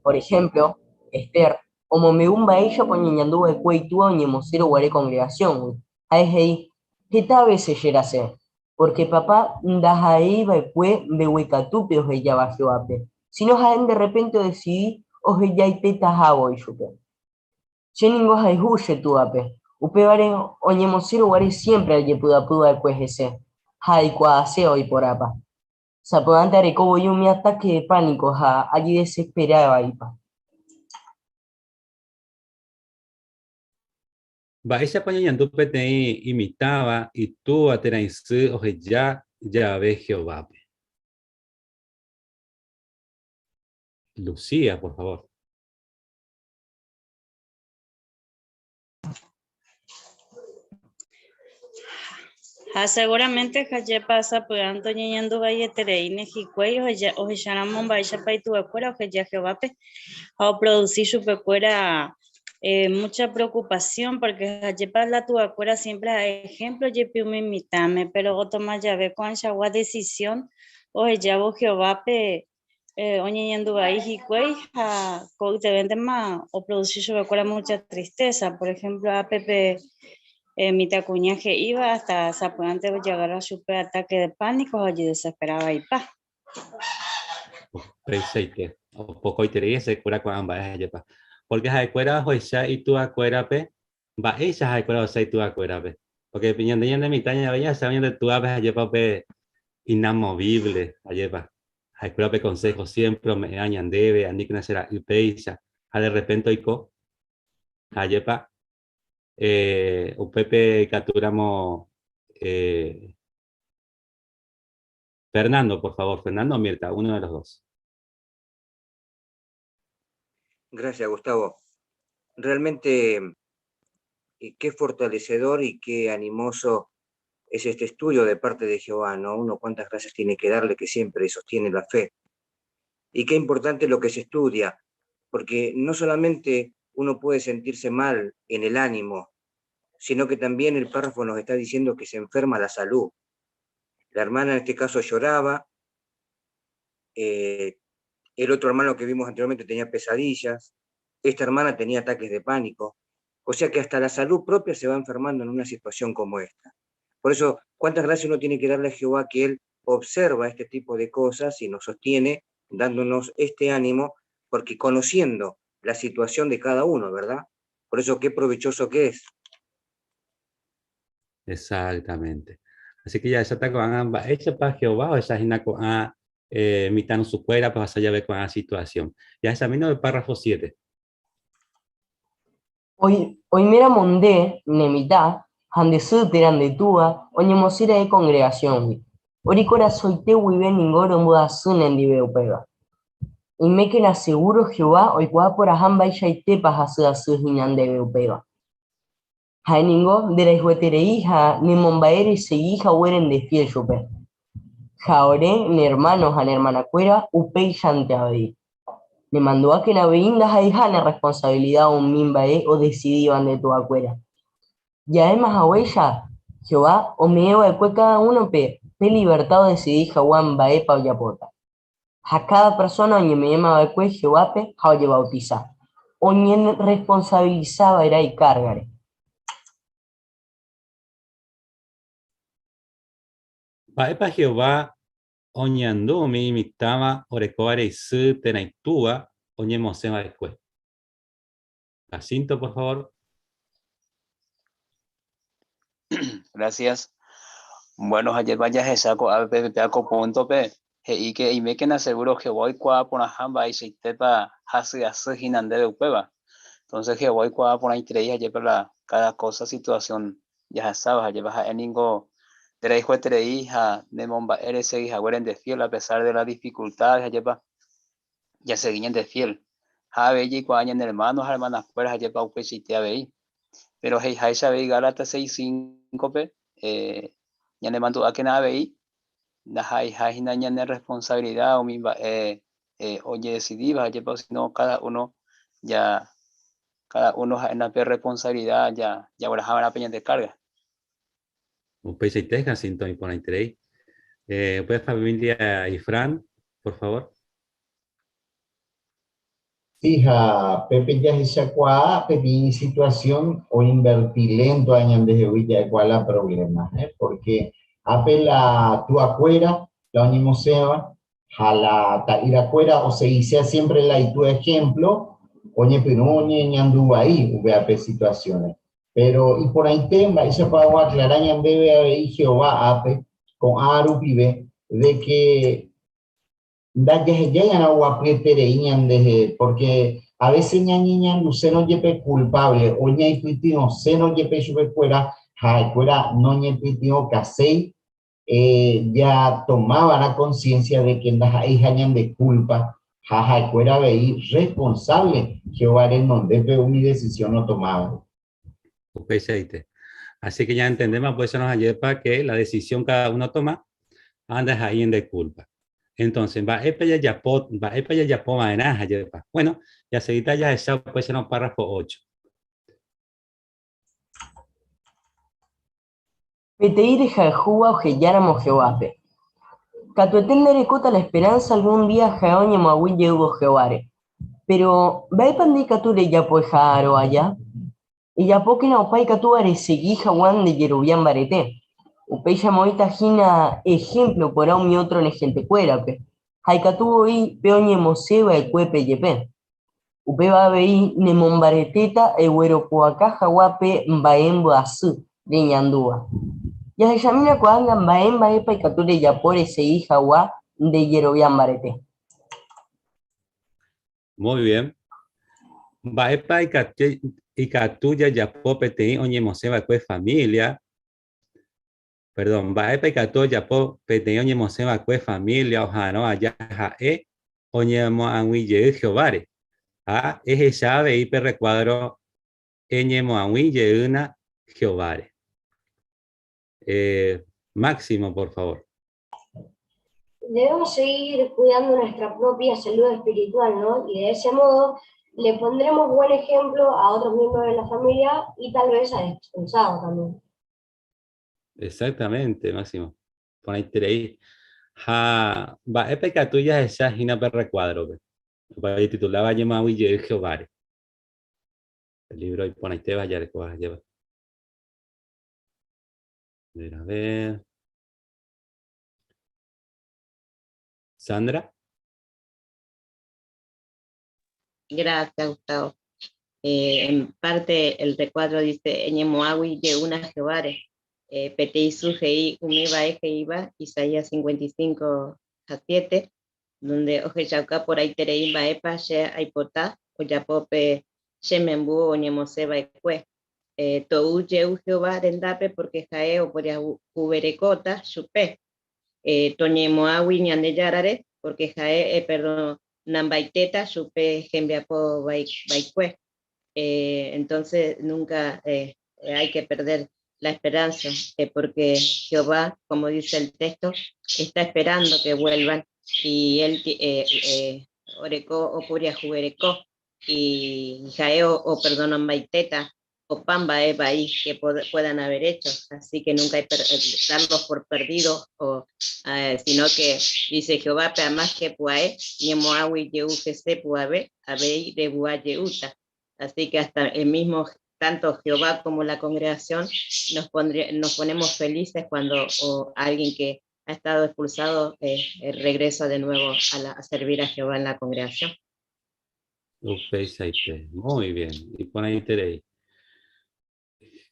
Por ehémplo, Ester omombe'u mba'éichapa oñeñandu va'ekue itúa oñemosẽrõ guare kongregasióngui. Ha'e he'i, Heta vése cherasẽ, pórke papa ndaha'éi va'ekue mbeguekatúpe ohejáva Jehovápe, síno ha'e derrepénte odesidi ohejaitetaha voi chupe. Che ningo ahayhu che túape, upévare oñemosẽrõ guare siémpre ajepy'apy va'ekue hese ha aikuaase oiporápa. Sapy'ánte areko voi umi atáke de pániko ha ajedesespera vaipa. Mba'éichapa oñeñandu peteĩ imitãva itúva térã isy oheja jave Jehovápe? Lucía, por favor. Ha seguramente jajepa sapy'ánte oñeñandu vaietereíne hikuái ohecháramo mba'éichapa ituvakuéra oheja Jehovápe ha oprodusi chupekuéra mucha preocupación porque jajepa la tuvakuéra siempre ha'e ejemplo jepi umi mitãme, pero otoma jave ko'ãichagua decisión ohejávo Jehovápe oñeñandu vai hikuái ha ko'ytevéntema oproduci chupekuéra mucha tristeza. Por ejemplo, ápe pe mitãkuña he'íva hasta sapy'ánte ojagarra chupe ataque de pánico ha ojedesespera vaipa. Upeichaite, opokoiterei hesekuéra ko'ã mba'e ha'ejepa. Porque ha'ekuéra ohecha ituakuérape, mba'éicha ha'ekuéra ohecha ituakuérape. Porque ñande ñane mitã ñave jahecha ñande túape ha'ejepa upe inamovible, ha'ejepa. Ha'ekuéra pe consejo siempre ome'ẽva ñandéve, aníkena che ra'y péicha, ha de repente oiko, ha'ejepa, upépe ikatúramo Fernando, por favor, Fernando o Mirta, uno de los dos. Gracias, Gustavo. Realmente, qué fortalecedor y qué animoso es este estudio de parte de Jehová, ¿no? Uno cuántas gracias tiene que darle que siempre sostiene la fe. Y qué importante lo que se estudia, porque no solamente uno puede sentirse mal en el ánimo, sino que también el párrafo nos está diciendo que se enferma la salud. La hermana en este caso lloraba, el otro hermano que vimos anteriormente tenía pesadillas, esta hermana tenía ataques de pánico, o sea que hasta la salud propia se va enfermando en una situación como esta. Por eso, cuántas gracias uno tiene que darle a Jehová que Él observa este tipo de cosas y nos sostiene dándonos este ánimo, porque conociendo la situación de cada uno, ¿verdad? Por eso, qué provechoso que es. Exactamente. Así que ya esa ko'ág̃a mba'éichapa Jehová ohecha hína ko'ã mitãrusukuérape ohasa jave ko'ã situación. Jahechamína pe párrafo 7. Oiméramo nde, ne mitã, ha nde sy térã nde túa oñemosẽ ra'e kongregasióngui, ore korasõite guive ningo rombyasy nendive upéva. Oimékena segúro Jehová oikuaa porãha mba'eichaitépa hasy asy hína ndéve upéva. Ha'e ningo nderayhueterei ha nemomba'e resegi haguére ndefiél chupe. Ha ore, ne ermáno ha ne ermanakuéra upéichante avei. Nemandu'ákena avei ndaha'eiha ne rresponsavilida umi mba'e odesidíva nde tuakuéra. Ja'éma haguéicha, Jehová ome'ẽ va'ekue káda únope pe liverta odesidi hag̃ua mba'épa ojapóta. Ha káda persóna oñeme'ẽma va'ekue Jehovápe ha ojevautisa, oñerresponsavilisa va'erã ikárgare. Mba'épa Jehová oñandu umi imitãva orekóvare isy térã itúva oñemosẽ va'ekue? Jacinto, por favor. Gracias. Bueno, ajépa jahecha ko'ápe péa ko púntope, he'i ke eimékena seguro Jehová oikuaa porãha mba'eichaitépa hasy asy hína ndéve upéva. Entonces Jehová oikuaa porãiterei ajépa la cada cosa situación jahasáva, ajépa ha'e ningo nderayhueterei ha nemomba'e resegi haguére nde fiel a pesar de las dificultades, ajépa jasegi ñande fiel. Ha avei jaikuaa ñane hermano ha hermana-kuéra ajépa upeichaite avei. Péro he'iháicha avei Gálatas 6:5-pe, ñanemandu'ákena avei ndaha'eiha hína ñane responsabilidad umi mba'e ojedesidíva ajépa, sino cada uno ya cada uno ha'éna pe responsabilidad jagueraha va'erã pe ñande carga. Upeichaite, Jacinto, iporãiterei. Upe familia Ifrán, por favor. Sí, ha pépe jahechakuaa peteĩ situación oinverti lento a ñandehegui ja'ekuaa la problema, eh, porque ápe la tuakuéra, la oñemosẽva, ha la ta'yrakuéra osegisea siempre la itúa ejemplo, oñepyrũ oñeñandu vai upe ape situaciones. Pero iporãite mba'éichapa oaclara ñandéve avei Jehová ápe ko'ã rupive de que Ndajahejái oguapyeterei ñandehe, pórke a vése ñañeñandusérõ jepe kulpávle o ñaipytyvõsérõ jepe chupekuéra, ha'ekuéra noñepytyvõkaséi, jatomava'erã konsiénsia de ke ndaha'eiha ñande kúlpa ha ha'ekuéra avei rresponsávle Jehová renondépe umi desisión otomávare. Upeichaite. Así que ya entendemos, pues eso nos ayuda que la decisión cada uno toma, anda ahí en de culpa. Entonces, mba'épa jajapo, mba'épa jajapo va'erã jajepa. Bueno, ya seguita ya esa pues en un párrafo 8. Peteĩ rehayhúva ohejáramo Jehovápe. Katuete nde rekóta la esperanza algún día ha'e oñemoag̃ui jeývo Jehováre. Péro, mba'épa nde ikatu rejapo eha'arõ aja? Ejapókena opa ikatúva resegi hag̃ua nde jerovia mbarete. Upéicha oĩta hína ehémplo porã umi ótro ne hentekuérape, ha ikatu voi pe oñemosẽ va'ekuépe jepe. Upéva avei nemombaretéta egueropu'aka hag̃ua pe mba'e mbyasy reñandúva. Jahechamína ko'ág̃a mba'e mba'épa ikatu rejapo resegi hag̃ua nde jerovia mbarete. Muy bien. Mba'épa ikatu jajapo peteĩ oñemosẽ va'ekue familia? Perdón, mba'épa ikatu ojapo peteĩ oñemosẽ va'ekue família oha'arõ aja ha'e oñemoag̃ui jey Jehováre? Ha ehecha avei pe rrekuádro Eñemoag̃ui jeýna Jehováre. Máximo, por favor. Debemos seguir cuidando nuestra propia salud espiritual, ¿no? Y de ese modo le pondremos buen ejemplo a otros miembros de la familia y tal vez al expulsado también. Exactamente, Máximo. Porãiterei. Ha mba'épa ikatu jahecha hína pe rrecuádrope? Ojetituláva Ñemoag̃ui jey Jehováre. Pe lívro iporãitéva jarekóva ajépa. A ver, a ver. Sandra. Gracias, Gustavo. En parte el recuadro dice, Eñemoagui jeýna Jehováre, peteĩ sy he'i umi mba'e he'íva Isaías 55 ha 7, donde ohechauka porãiterei mba'épa che aipota ojapo pe che memby oñemosẽ va'ekue. Tou jey Jehová rendápe pórke ha'e oporiahuverekóta chupe. Toñemoagui Ñandejárare pórke ha'e eperdonambaitéta chupe hembiapo vaikue. Entonces nunca hay que perder la esperanza, porque Jehová, como dice el texto, está esperando que vuelvan y él oreko oporiahuvereko y ha'e operdonambaitéta opa mba'e vai que puedan haber hecho, así que nunca hay darlos por perdidos, o, sino que dice Jehová, pe amáke pu'ae, ñemo'ãgui jey hese pu'ave, avei revy'a jeýta. Así que hasta el mismo, tanto Jehová como la congregación, nos, nos ponemos felices cuando o alguien que ha estado expulsado regresa de nuevo a servir a Jehová en la congregación. Upeichaite. Muy bien. Iporãiterei.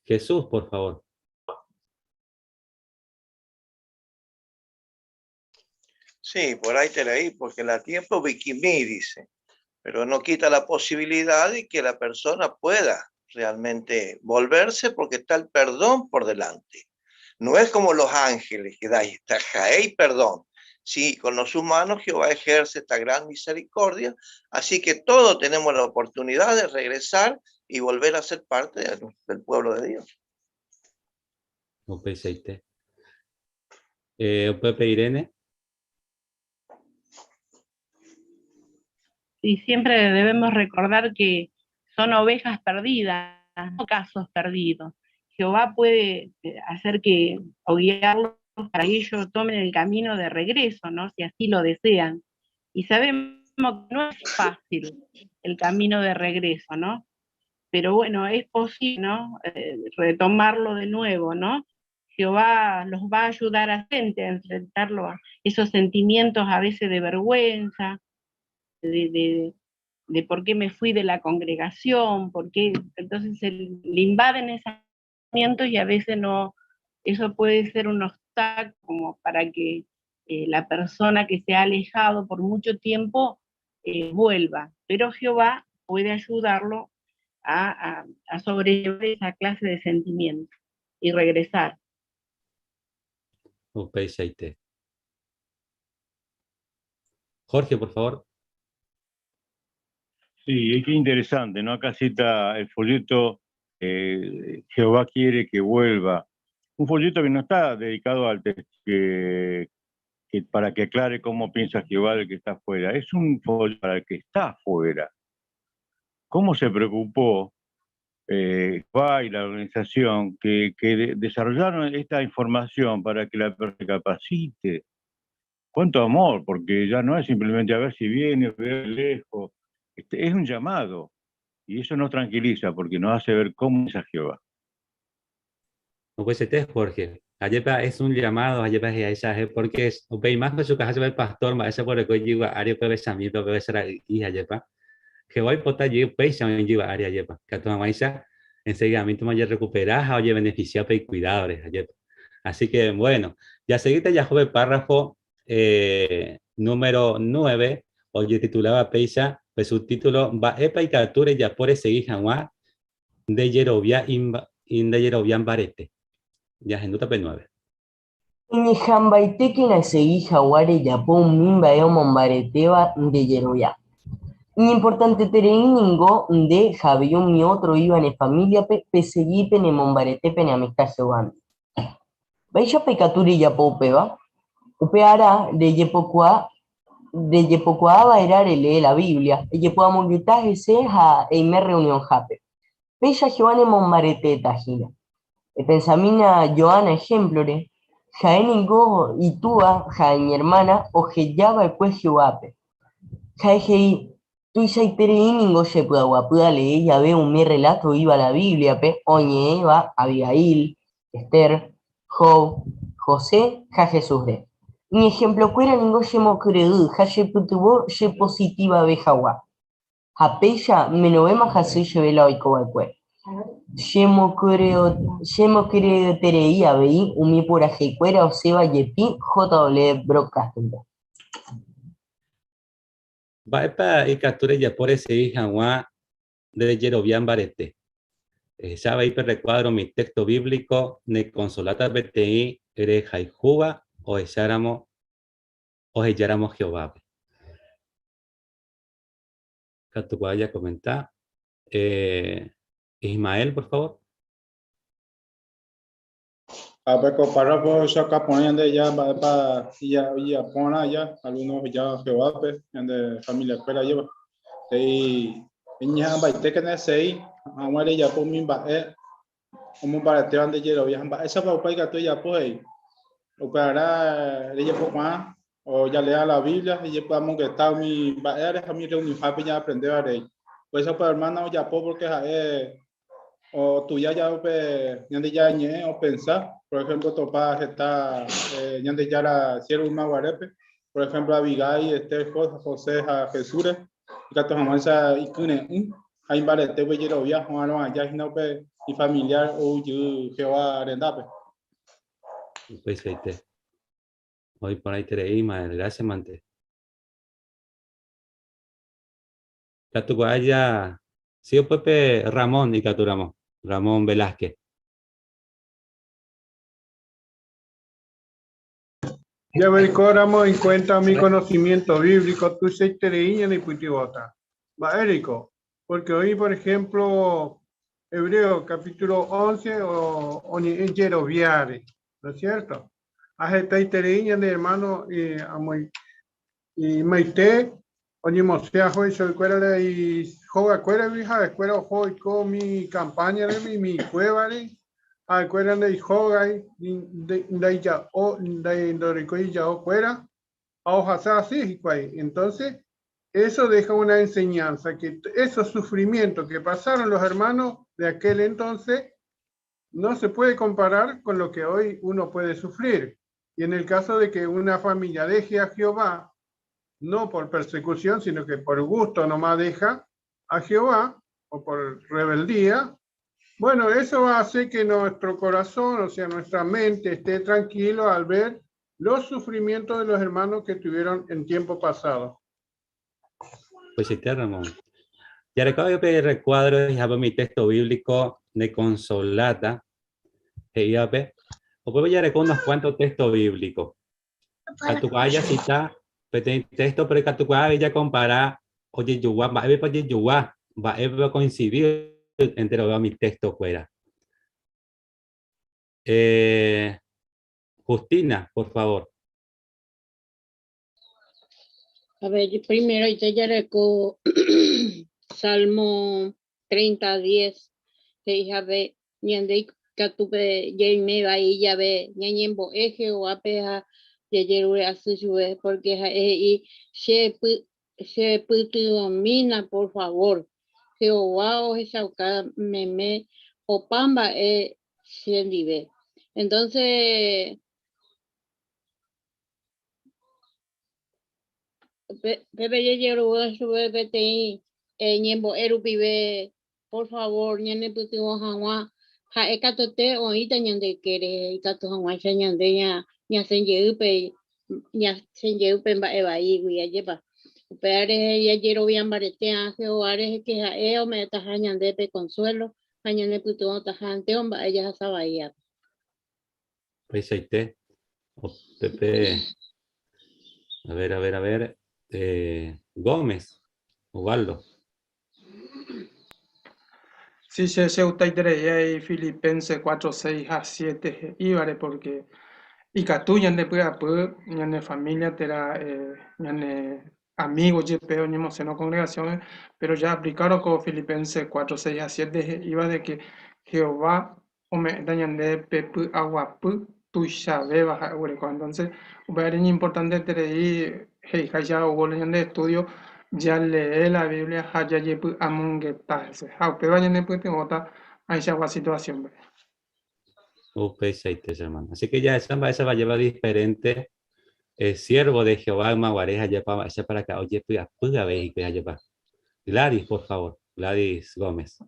Jesús, por favor. Sí, por ahí te leí, porque la tiempo Bikini dice, pero no quita la posibilidad de que la persona pueda realmente volverse porque está el perdón por delante. No es como los ángeles que da y perdón. Sí, con los humanos Jehová ejerce esta gran misericordia, así que todos tenemos la oportunidad de regresar y volver a ser parte del pueblo de Dios. Upeichaite. Upépe Irene. Y siempre debemos recordar que son ovejas perdidas, no casos perdidos. Jehová puede hacer que, o guiarlos para que ellos tomen el camino de regreso, ¿no? Si así lo desean. Y sabemos que no es fácil el camino de regreso, ¿no? Pero bueno, es posible, ¿no? Retomarlo de nuevo, ¿no? Jehová los va a ayudar a gente a enfrentarlo a esos sentimientos a veces de vergüenza, de por qué me fui de la congregación, por qué, entonces se le invaden esos sentimientos y a veces no, eso puede ser un obstáculo como para que la persona que se ha alejado por mucho tiempo vuelva, pero Jehová puede ayudarlo a sobrellevar esa clase de sentimientos y regresar. Upeichaite. Jorge, por favor. Sí, es que interesante, ¿no? Acá cita el folleto Jehová quiere que vuelva. Un folleto que no está dedicado al que, que para que aclare cómo piensa Jehová del que está afuera. Es un folleto para el que está afuera. ¿Cómo se preocupó Jehová y la organización que desarrollaron esta información para que la persona se capacite? Cuánto amor, porque ya no es simplemente a ver si viene, ver lejos. Es un llamado, y eso nos tranquiliza porque nos hace ver cómo es a Jehová. No puede ser, Jorge. Ayepa es un llamado, ayepa es a esa, porque es, ok, más que su casa el pastor, más ese por el que lleva área puede ser mi, puede ser la hija, ayepa. Jehová y pota lleva, pues, se lleva área, ayepa. Que a tu mamá isa, enseguida, a mí tu mamá ya recuperás, oye, beneficiado, y cuidadores, ayepa. Así que, bueno, ya seguiste ya joven párrafo número 9, oye, titulaba Peisa, pues su título va epa y capture ya por ese hija de Yerovia imba, de Yeroviam Barete. Ya genduta pe 9. Iñijambaiteke na segui jaguare yapó mimba eo mombareteba de Yerovia. Importante tereiningo de Javión mi otro iba en familia pe, pe seguí pe ne mombarete pe ne amistad Jehová. Veis pecaturi yapó peba. Upe ara de yepocuá de yepocuá era lee la Biblia, y yepoa ese ja eime reunión jape. Veis a Jehová ne mombarete tajina. E pensamina Joana ejemplore, jaeningo itúa ja mi hermana ojeyaba el cue Jehovape. Jaejei tuisaitereiningo yepuaguapúa leí ya ve un mi relato iba a la Biblia pe oñe Eva, Abigail, Esther, Job, José, ja Jesús de. Mi ejemplo cuera ningo yemo creú, ja yeputubo ye positiva be jagua. Japeya menovema jasui yevela oikobalcue. Yemo creo, yemo creo tereía veí umi por ajecuera o seba yepi JW Broadcasting. Va epa y capture ya por ese hija gua de Yerobián Barete. Sabe hiper recuadro mi texto bíblico ne consolata BTI ere jaijuba o echáramos o echáramos Jehová. Catuguaya comenta. Ismael, por favor. A ver, párrafo ya acá ponían de ya, va, pa, ya, ya, pon allá, algunos ya Jehová, pues, de familia escuela lleva. Y, y ya, va, y te que en ese ahí, a muere ya por mi va, como un barateo ande hielo, ya, va, esa va, pa, y gato ya, pues, ahí. O para, ella por Juan, o ya lea la Biblia, y ya podamos que está mi, va, a mi reunión, pa, ya aprender a leer. Pues eso, pues, hermano, ya, pues, porque, Otuja jave pe Ñandejára Ñe'ẽ opensa, por ejemplo, otopa heta Ñandejára siervo yma guarépe, por ejemplo, Abigail, Ester, José ha Jesúsre, ikatu hag̃uáicha ikyre'ỹ ha imbarete upe jerovia ho'arõ aja hína upe ifamiliar ou jey Jehová rendápe. Upeichaite. Oĩ porãiterei Ismael, gracias mante. Katu ko'ág̃a sí upépe Ramón ikatu ramo, Ramón Velázquez. Jaguerekóramo en cuenta umi conocimiento bíblico tuichaiterei ñaneipytyvõta. Mba'éreiko? Porque oĩ, por ejemplo, Hebreo capítulo 11 oñe'ẽ jeroviáre, ¿no es cierto? Ha hetaiterei ñane hermano Ymaite oñemosẽ aho ichuguikuérare ihogakuéragui, ha'ekuéra oho oiko umi kampáñare, umi kuévare, ha'ekuéra ndaihógai, ndaija'o, ndorekói ija'okuéra, ha ohasa asy hikuái. Entonces, eso deja una enseñanza, que esos sufrimientos que pasaron los hermanos de aquel entonces no se puede comparar con lo que hoy uno puede sufrir. Y en el caso de que una familia deje a Jehová, no por persecución, sino que por gusto nomás deja a Jehová, o por rebeldía, bueno, eso va a hacer que nuestro corazón, o sea, nuestra mente esté tranquilo al ver los sufrimientos de los hermanos que tuvieron en tiempo pasado. Pues sí, Ramón. Ya recuerdo que recuadro y mi texto bíblico de Consolata, he'ívape, upépe jareko unos cuantos textos bíblicos. Katukuaa jacita peteĩ texto, pero ikatukuaa avei jakompara ojejogua, mba'épepa ojejogua, mba'épepa okoinsidi enterove umi texto-kuéra. Eh, Justina, por favor. A ver, primero jareko Salmo 30, 10, he'i jave ñande ikatu pe jaime vai jave ñañembo'e Jehovápe ha jajerure asy chupe, porque ha'e he'i, Che che pytyvõmína por favor. Jehová ohechauka meme opa mba'e chendive. Entonces, Pépe jajerovia chupe peteĩ ñembo'e rupive, por favor, ñanepytyvõ hag̃ua, ha'e katuete oĩta ñande ykére ikatu hag̃uáicha ñande ñasẽ jey pe ñasẽ jey pe mba'e vaígui, ajépa. Upéva rehe jajerovia mbarete ã Jehová rehe ke ha'e ome'ẽtaha ñande pe consuelo ha ñanepytyvõtaha entéro mba'e jahasa vaívape. Upeichaite. Pepe. A ver, a ver, a ver. Eh, Gómez, Osvaldo. Sí, che, che gustaiterei ahí Filipenses 4, 6 ha 7 he'ívare porque ikatu ñande py'apy, ñane familia térã eh, ñane amigo jepe oñemosẽrõ congregación-pe, pero ja aplicárõ ko Filipenses 4, 6 ha 7 he'íva de que Jehová ome'ẽta ñande pe py'aguapy tuichavéva ha'e oguereko. Entonces, upévare iñimportanteterei he'iháicha Hugo ñande estudio, jalee la Biblia ha jajepy'amongeta hese. Ha upéva ñanepytyvõta ãichagua situación-pe. Upeichaite, che hermano. Así que ya esa mba'éichapa lleva diferente eh, siervo de Jehová ymaguare ha jepa mba'éichapa raka'e ojepy'apy avei hikuái ha jepa. Gladys, por favor. Gladys Gómez.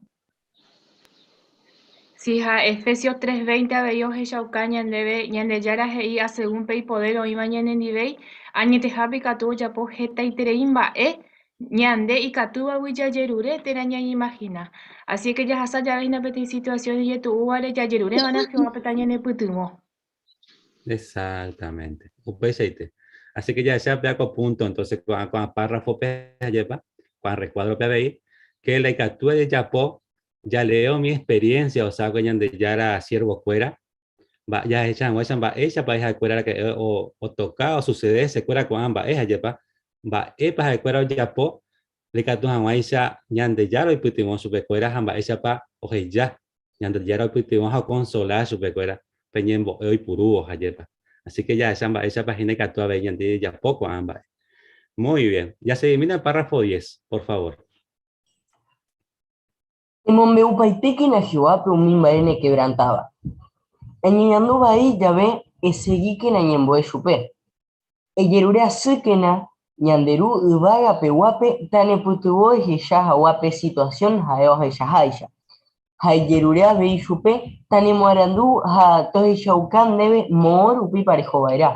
Sí, ha Efesios 3:20 avei ohechauka ñandéve Ñandejára he'i asegún pe ipoder oĩva ñanendivéi, añetehápe ikatu ojapo hetaiterei mba'e ñande ikatúvagui jajerure térã ñañeimagina. Así que jahasa jave hína peteĩ situasión ijetu'úvare jajerureva'erã Jehovápe tañanepytyvõ. Exactamente. Upeichaite. Así que jahecha péva ko punto, entonces ko'ã ko'ã párrafo-pe ajépa, ko'ã recuadro-pe avei, que la ikatu jajapo, jalee umi experiencia oságue Ñandejára siervo-kuéra, jahecha hag̃uáicha mba'éichapa ha'ekuéra raka'e otoka, osucede hesekuéra ko'ã mba'e ajépa, mba'épa ha'ekuéra ojapo ikatu hag̃uáicha Ñandejára oipytyvõ chupekuéra ha mba'éichapa oheja Ñandejára oipytyvõ ha okonsola chupekuéra pe ñembo'e oipurúvo, ajépa. Así que jahecha mba'éichapa hína ikatu avei ñande jajapo ko'ã mba'e. Muy bien. Jaseguimína el párrafo 10, por favor. Emombe'upaitékena Jehovápe umi mba'e nekevrantáva. Eñeñandu vai jave esegíkena eñembo'e chupe. Ejerure asýkena ñande Ru yvagapeguápe tanepytyvõ ehecha hag̃ua pe situasión ha'e ohechaháicha. Ha ejerure avei chupe tanemoarandu ha tohechauka ndéve moõ rupípa rehova'erã.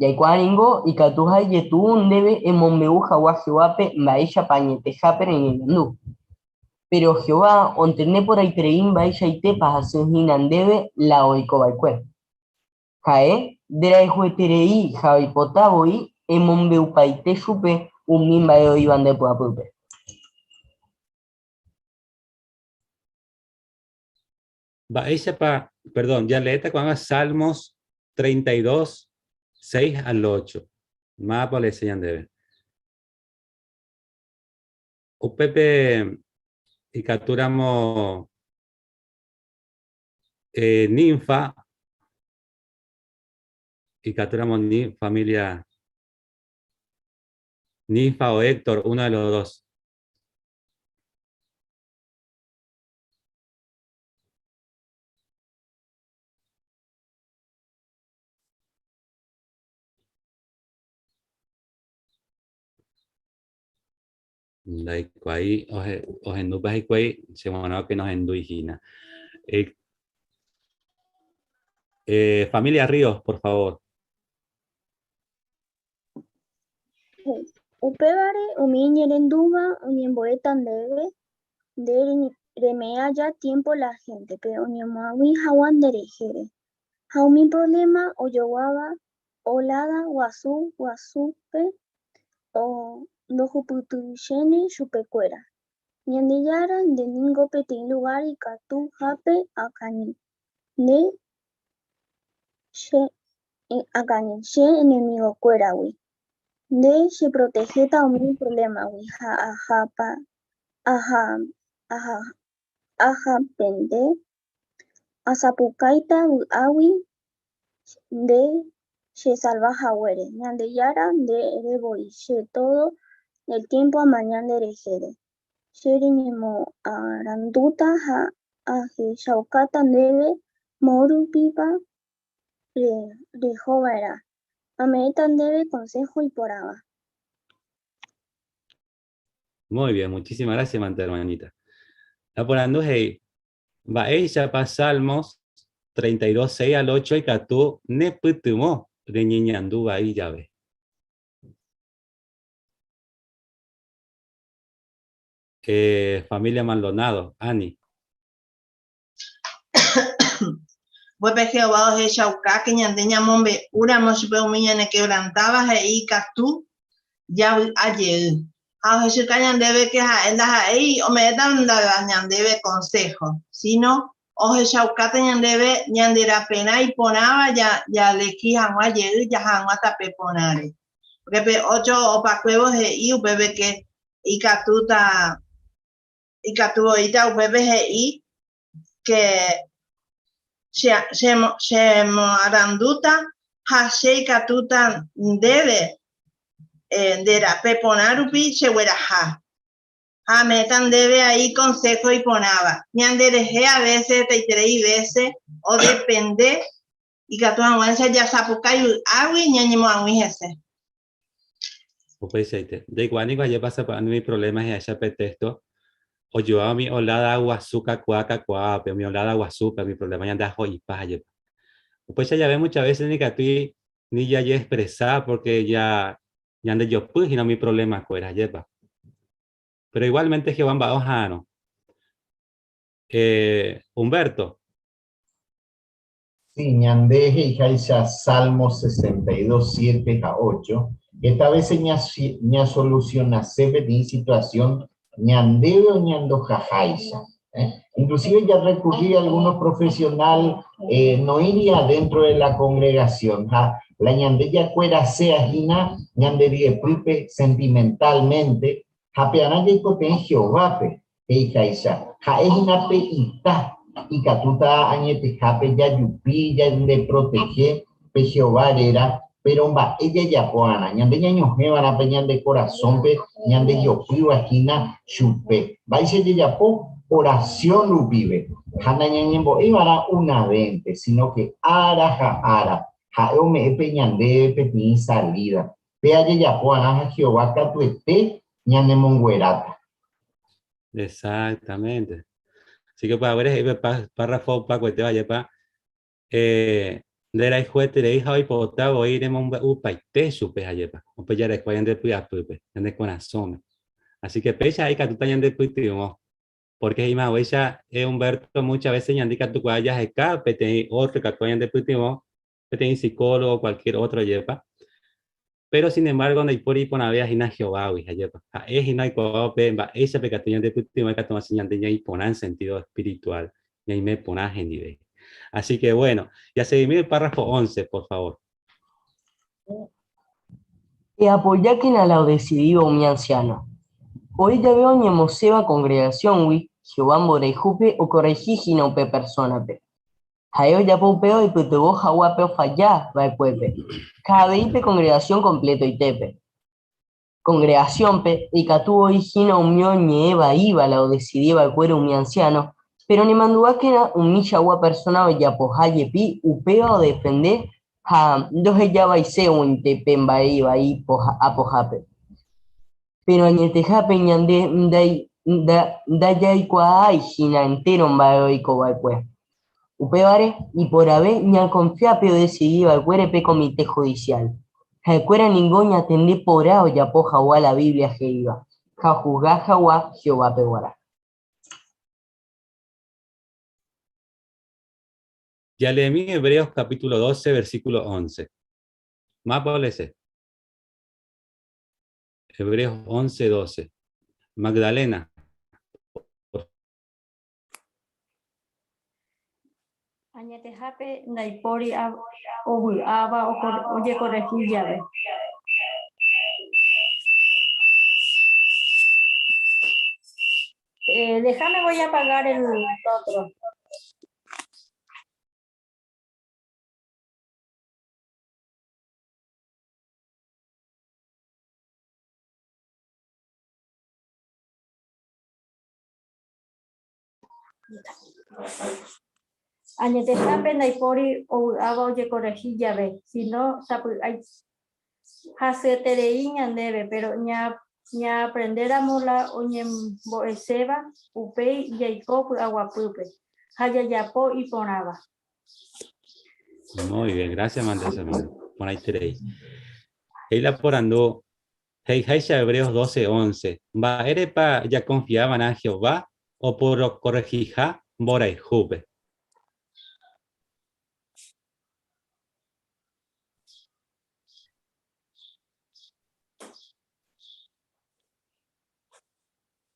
Jaikuaa ningo ikatuha ijetu'u ndéve emombe'u hag̃ua Jehovápe mba'éichapa añetehápe reñeñandu. Péro Jehová ontende porãiterei mba'eichaitépa hasy hína ndéve la oiko va'ekue. Ha'e nderayhueterei ha oipota voi emombe'upaite chupe umi mba'e oĩva nde py'apýpe. Mba'éichapa, perdón, jaleéta ko'ág̃a Salmos 32, 6 al 8. Mávapa oleese ñandéve? Upépe ikatúramo eh, ninfa, ikatúramo ni familia Ninfa o Héctor, uno de los dos. Ndaikuaái ohendúpa hikuái, che g̃uarã que nohendúi hína. Eh, familia Ríos, por favor. Upévare umi iñe'ẽrendúva oñembo'éta ndéve nde reme'ẽ aja tiémpo la héntepe oñemoag̃ui hag̃ua nderehére. Ha umi provléma ojoguáva oláda guasu guasúpe ndohupytyichéne chupekuéra. Ñandejára, nde ningo peteĩ lugár ikatuhápe akañy, nde che akañy che enemigokuéragui. Nde cheprotehéta umi provlémagui ha ahapente asapukáita vy'águi nde chesalva haguére. Ñandejára, nde ere voi, che tódo el tiémpo amaña nderehére. Che reñemoarandúta ha ahechaukáta ndéve moõ rupípa reho va'erã. Ame'ẽta ndéve konsého iporãva. Muy bien, muchísimas gracias, mante hermanita. Aporandu he'i, mba'éichapa Salmos 32, 6 al 8 ikatu nepytyvõ reñeñandu vai jave? Eh, familia Maldonado, Ani. Upépe Jehová ohechauka ke ñande ñamombe'úramo chupe umi ñanekevrantáva he'i ikatu javy'a jey. Ha ohechuka ñandéve ke ha'e ndaha'éi ome'ẽta ñandéve konsého, síno ohechaukáta ñandéve ñande raperã iporãva jalehi hag̃ua jey jaha hag̃ua tape porãre. Pórke pe ócho opakuévo he'i upépe ke ikatúta ikatu voíta upépe he'i ke che chemoarandúta ha che ikatúta ndéve nde rape porã rupi chegueraha. Ha ame'ẽta ndéve ai konsého iporãva. Ñanderehe a vése hetaiterei vése odepende ikatu hag̃uáicha jasapukái vy'águi ñañemoag̃ui hese. Upeichaite. Jaikuaa niko ajépa sapy'ánte umi problema he'áicha pe texto ojoa umi olada guasu kakuaa kakuaápe, umi olada guasúpe, umi problema ñande aho'ipa ajépa. Upéicha jave muchas veces nikatúi ni jajeexpresa porque ya ñande jopy hína umi problema kuéra ajépa. Pero igualmente Jehová mba'e oha'arõ. Eh, Humberto. Sí, ñande he'iháicha Salmo 62, 7 ha 8, heta vése ñasolusionase peteĩ situasión ñandéve oñandojaháicha. ¿eh? Inclusive ya recurrí a algunos profesional eh, noĩri adentro de la congregación ha la ñande jakuerase hína ñande ryepýpe sentimentalmente ha pearã jaikotevẽ Jehovápe He'iháicha, ha'e hína pe ita ikatúta añetehápe jajupi ñandeprotehe pe Jehová réra, péro mba'e jajapo va'erã? Ñande ñañohẽ va'erã pe ñande korasõpe ñandejopýva hína chupe. Mba'éicha jajapo? Oración rupive. Ha nañañembo'éi va'erã una vénte, sino que ára ha ára. Ha'e ome'ẽ pe ñandéve peteĩ salida. Péa jajapo va'erã ha Jehová katuete ñanemongueráta. Exactamente. Así que para ver he'i pe párrafo opakuetéva jepa, eh, nderayhueterei ha oipota voi remombe'upaite chupe ajépa, upe jarekua ñande py'apýpe, ñane korasõme. Así que péicha ikatúta ñande pytyvõ, porque he'íma haguéicha eh, Humberto muchas veces ñande ikatukuaa jaheka peteĩ otro ikatúva ñande pytyvõ, peteĩ psicólogo, cualquier otro ajépa. Pero sin embargo ndaipóri iporãvéva hína Jehovágui, ajépa. Ha'e hína oikuaáva upe mba'éichapa ikatu ñande pytyvõ ikatu hag̃ua ñande ñaĩ porã en sentido espiritual, ñaime porã hendive. Así que bueno, jaseguimi el párrafo 11, por favor. Eapoyákena la odesidíva umi ansiáno. Oĩ jave oñemosẽva kongregasióngui, Jehová mborayhúpe okorrehi hína upe persónape. Ha'e ojapo upéva oipytyvõ hag̃ua pe ofalla va'ekuépe, ha avei pe kongregasión kompletoitépe. Kongregasiónpe ikatu oĩ hína umi oñe'ẽ vaíva la odesidi va'ekuére umi ansiáno, péro nemandu'ákena umichagua persóna ojapoha jepi upéva odefende ha ndohejavaiséguinte pe mba'e ivai apohápe. Péro añetehápe ñande ndajaikuaái hína entéro mba'e oiko va'ekue. Upévare, iporãve ñakonfia pe odesidi va'ekuére pe komite hudisiál. Ha'ekuéra ningo oñatende porã ojapo hag̃ua la Biblia he'íva ha ohusga hag̃ua Jehovápe g̃uarã. Jaleemi Hebreos capítulo 12, versículo 11. Mápa olese? Hebreos 11, 12. Magdalena. Añetehápe ndaipóri ovy'áva ojekorrehi jave. Eh, déjame voy a apagar el otro. Añetehápe ndaipóri ovy'áva ojekorrehi jave, síno sapy'ái hasyeterei ñandéve, péro ñaaprendéramo la oñembo'eséva, upéi jaiko py'aguapýpe ha jajapo iporãva. Muy bien, gracias Mandela. Porãiterei. He'i la porandu, he'iháicha Hebreos 12, 11, Mba'érepa jakonfiava'erã Jehová oporokorrehiha mborayhúpe?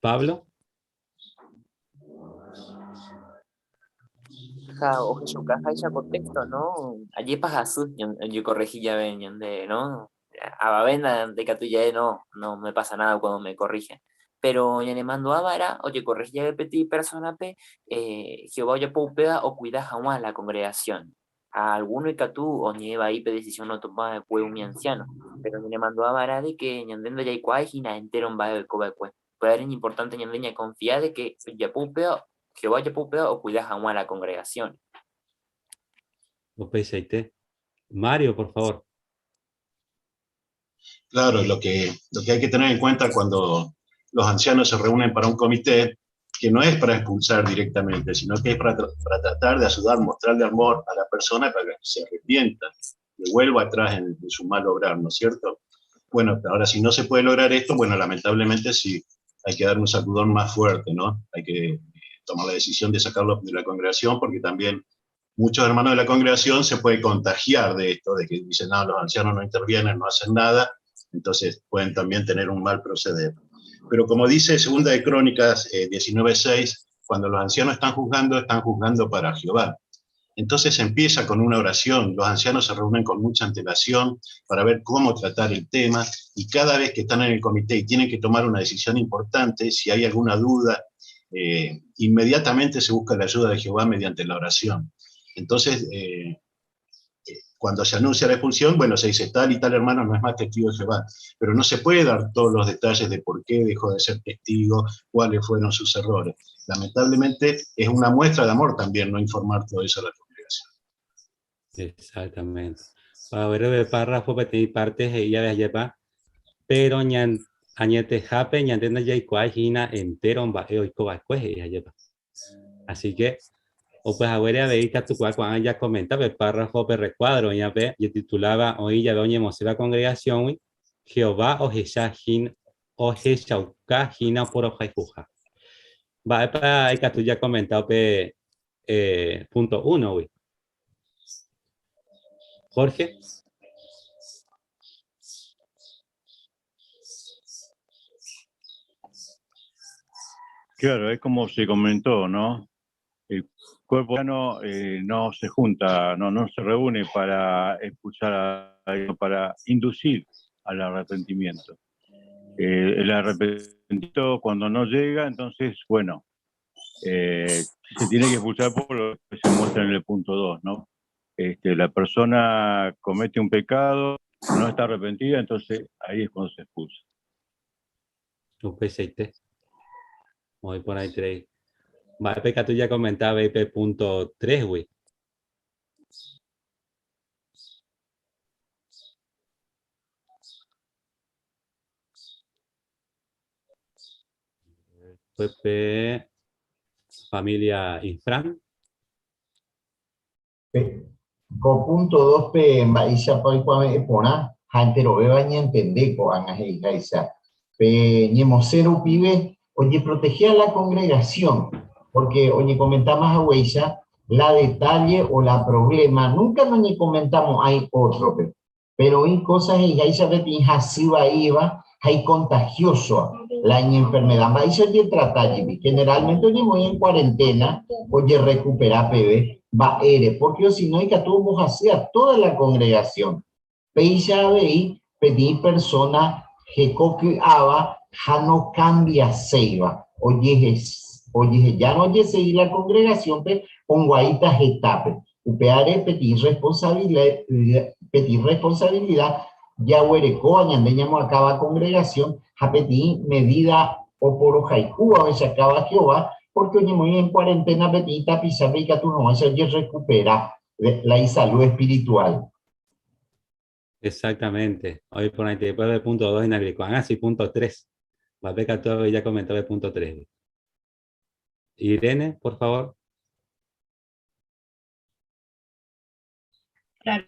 Pablo? Ha ohechauka háicha ko texto, no? Ajépa hasy ojekorrehi jave ñande, no? Avave ndaikatúi ja'e no, no me pasa nada cuando me corrigen. Pero ñanemandu'a va'erã ojekorrehi jave peteĩ persónape, Jehová ojapo upéva okuida hag̃ua la congregación. Ha algúno ikatu oñe'ẽ vai pe decisión otopa va'ekue umi ansiáno, péro ñanemandu'a va'erã de ke ñande ndajaikuaái hína entéro mba'e oiko va'ekue. Upévare iñimportánte ñande ñakonfia de ke ojapo upéva, Jehová ojapo upéva okuida hag̃ua la kongregasión. Upeichaite. Mario, por favor. Claro, lo que, lo que hay que tener en cuenta cuando los ancianos se reúnen para un comité, que no es para expulsar directamente, sino que es para, para tratar de ayudar, mostrarle amor a la persona para que se arrepienta, que vuelva atrás en, en su mal obrar, ¿no es cierto? Bueno, ahora si no se puede lograr esto, bueno, lamentablemente sí hay que dar un sacudón más fuerte, ¿no? Hay que eh, tomar la decisión de sacarlo de la congregación porque también muchos hermanos de la congregación se pueden contagiar de esto, de que dicen, no, los ancianos no intervienen, no hacen nada, entonces pueden también tener un mal proceder. Pero como dice Segunda de Crónicas 19.6, eh, cuando los ancianos están juzgando, están juzgando para Jehová. Entonces empieza con una oración, los ancianos se reúnen con mucha antelación para ver cómo tratar el tema y cada vez que están en el comité y tienen que tomar una decisión importante, si hay alguna duda, eh, inmediatamente se busca la ayuda de Jehová mediante la oración. Entonces, eh, Cuando se anuncia la expulsión, bueno, se dice tal y tal hermano no es más testigo de Jehová, pero no se puede dar todos los detalles de por qué dejó de ser testigo, cuáles fueron sus errores. Lamentablemente es una muestra de amor también no informar todo eso a la congregación. Exactamente. Para ver el párrafo, peteĩ parte he'i jave ajépa, pero ñan, añetehápe ñande ndajaikuaái hína entero mba'e oiko va'ekue he'i ajépa. Así que, upe haguére avei katu ko'ág̃a jakomenta pe párrafo pe recuadro oĩvape jetitulaba oĩ jave oñemosẽva congregación-gui, Jehová ohecha hína, ohechauka hína oporohayhuha. Mba'épa ikatu jakomenta upe eh, punto 1-gui? Jorge. Claro, es como se comentó, ¿no? El cuerpo humano no se junta, no se reúne para expulsar a alguien, para inducir al arrepentimiento. El arrepentimiento cuando no llega, entonces, bueno, se tiene que expulsar por lo que se muestra en el punto 2, ¿no? La persona comete un pecado, no está arrepentida, entonces ahí es cuando se expulsa. Upeichaite. Voy por ahí tres. Mba'épa katu jakomenta avei pe punto 3-gui. Pe familia Infran. Pe ko punto 2-pe mba'éichapa oikuave'ẽ porã ha enterovéva ñantende ko'ág̃a he'iháicha pe ñemosẽ rupive ojeprotehe a la congregación, porque oñekomentáma haguéicha la detalle o la problema nunca noñekomentamo'ãi ótrope. Péro oĩ kósa he'iháicha peteĩ hasy vaíva ha ikontahiósova, la iñenfermeda. Mba'éicha ojetrata jepi? Generálmente oñemoĩ en kuarenténa ojerrekupera peve. Mba'ére? Pórke osino ikatu ombohasy a tóda la kongregasión. Péicha avei peteĩ persóna hekoky'áva ha nokambiaséiva, ojehejárõ ojesegi la kongregasiónpe onguaíta hetápe. Upévare peteĩ peteĩ responsabilidad jaguerekóva ñande ñamoakãva congregación ha peteĩ medida oporohayhúva ohechakáva Jehová, porque oñemoĩ en cuarentena peteĩ tapichápe ikatu hag̃uáicha ojerrecupera la isalud espiritual. Exactamente. Hoy por ahí después de punto 2 en Agricoan, así punto 3. Va a ver que ya comentó de punto 3. Irene, por favor. Claro.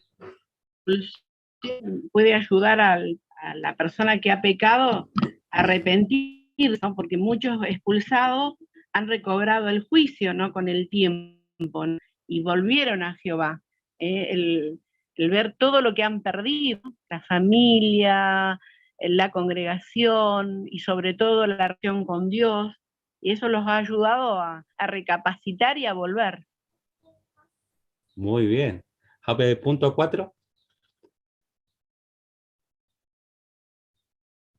Puede ayudar a la persona que ha pecado a arrepentirse, ¿no? Porque muchos expulsados han recobrado el juicio, ¿no? Con el tiempo, ¿no? Y volvieron a Jehová. El ver todo lo que han perdido, la familia, la congregación y sobre todo la relación con Dios, y eso los ha ayudado a recapacitar y a volver. Muy bien. Jape, punto 4.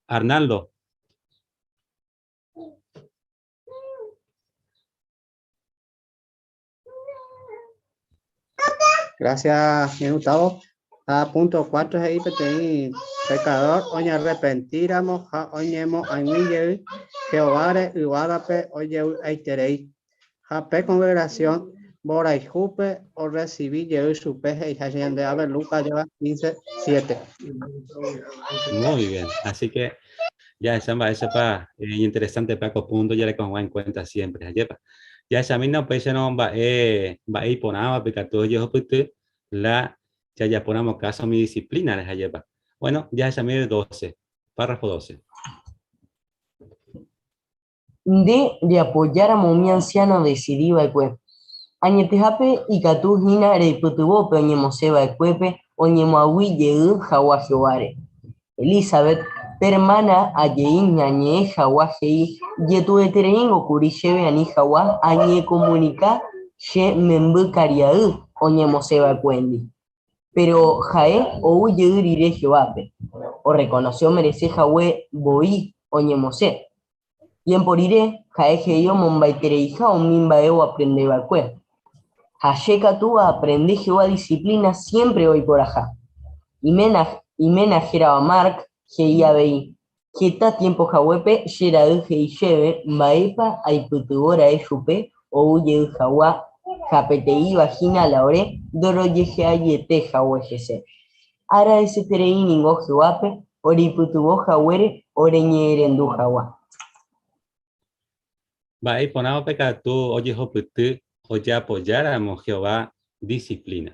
Arnaldo. Gracias, mi Gustavo. A punto 4 he'i peteĩ pecador oñarrepentíramo ha oñemo'ãigui jey Jehováre yvágape ojevy'aiterei. Ha pe congregación mborayhúpe orrecibi jey chupe he'iháicha ñande ave Lucas lleva 15, 7. Muy bien, así que ya esa mba'éichapa interesante pa ko punto jareko hag̃ua en cuenta siempre. Ajépa. Jahechamína upéicharõ mba'e mba'e iporãvape ikatu ojehupyty la jajapóramo káso umi disciplina rehe, ajépa. Bueno, jahechami 12, párrafo 12. Nde reapoyáramo umi ansiáno odesidi va'ekue, añetehápe ikatu hína reipytyvõ pe oñemosẽ va'ekuépe oñemoag̃ui jey hag̃ua Jehováre. Elizabeth, pe ermána aje'i ñañe'ẽ hag̃ua he'i, Jetu'etereíngo kuri chéve ani hag̃ua añekomunika che memby karia'y oñemosẽ va'ekuéndi. Péro ha'e ou jey rire Jehovápe, orrekonose omerese hague voi oñemosẽ. Tiémpo rire, ha'e he'i omombaitereiha umi mba'e oaprende va'ekue. Ha che katu aaprende Jehová disiplína siémpre oiporaha. Iména, iména hérava Mark, he'i avei, Heta tiémpo haguépe che ra'y he'i chéve mba'épa aipytyvõ ra'e chupe ou jey hag̃ua ha peteĩva hína la ore ndorojehe'aiete hague hese. Agradeseterei ningo Jehovápe oreipytyvõ haguére oreñe'ẽrendu hag̃ua. Mba'e iporãvape katu ojehopyty ojeapojáramo Jehová disiplína.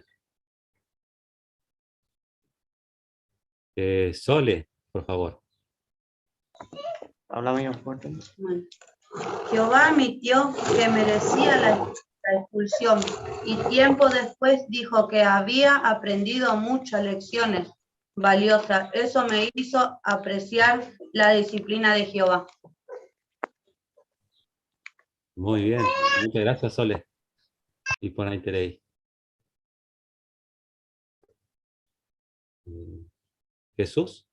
Sole, por favor. Habla menos fuerte. Bueno. Jehová admitió que merecía la, la expulsión y tiempo después dijo que había aprendido muchas lecciones valiosas. Eso me hizo apreciar la disciplina de Jehová. Muy bien, muchas gracias Sole. Iporãiterei. Jesús.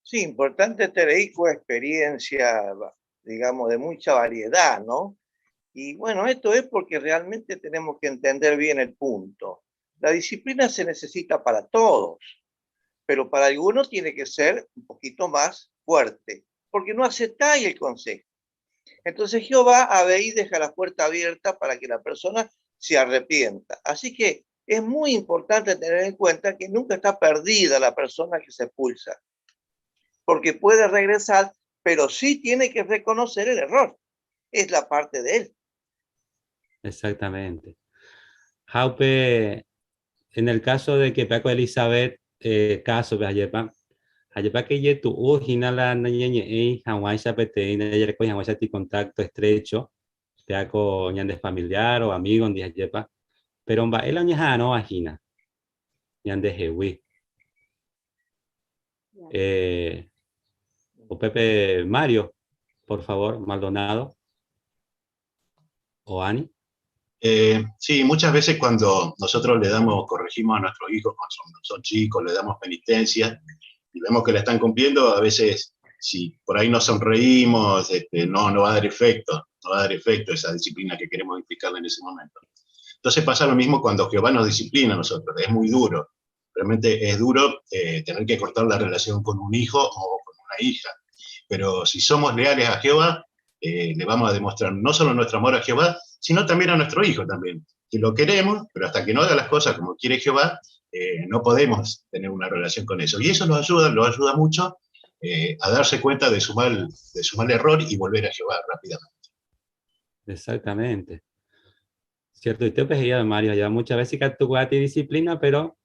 Sí, importante tener experiencia, digamos, de mucha variedad, ¿no? Y bueno, esto es porque realmente tenemos que entender bien el punto. La disciplina se necesita para todos, pero para algunos tiene que ser un poquito más fuerte, porque no aceptáis el consejo. Entonces Jehová a deja la puerta abierta para que la persona se arrepienta. Así que es muy importante tener en cuenta que nunca está perdida la persona que se expulsa, porque puede regresar, pero sí tiene que reconocer el error. Es la parte de él. Exactamente. Jaupe, en el caso de que Paco Elizabeth, eh, caso, ayepa, ayepa que ye tu hína la nañeñe'ẽi hag̃uáicha peteĩ ndajarekói hag̃uáicha ti contacto estrecho, peako ñande familiar o amigo ndi ajepa, pero mba'e la oñeha'arõva hína ñandehegui. Eh, upépe Mario, por favor, Maldonado. O Ani. Eh, sí, muchas veces cuando nosotros le damos, corregimos a nuestros hijos cuando son, son chicos, le damos penitencia y vemos que la están cumpliendo, a veces si por ahí nos sonreímos, este, no, no va a dar efecto, no va a dar efecto esa disciplina que queremos implicarle en ese momento. Entonces pasa lo mismo cuando Jehová nos disciplina a nosotros, es muy duro, realmente es duro eh, tener que cortar la relación con un hijo o con una hija, pero si somos leales a Jehová, eh, le vamos a demostrar no solo nuestro amor a Jehová, sino también a nuestro hijo también, que lo queremos, pero hasta que no haga las cosas como quiere Jehová, eh, no podemos tener una relación con eso. Y eso nos ayuda, lo ayuda mucho eh, a darse cuenta de su, mal, de su mal error y volver a Jehová rápidamente. Exactamente. Cierto, y te pues, Mario, ya muchas veces que tu disciplina, pero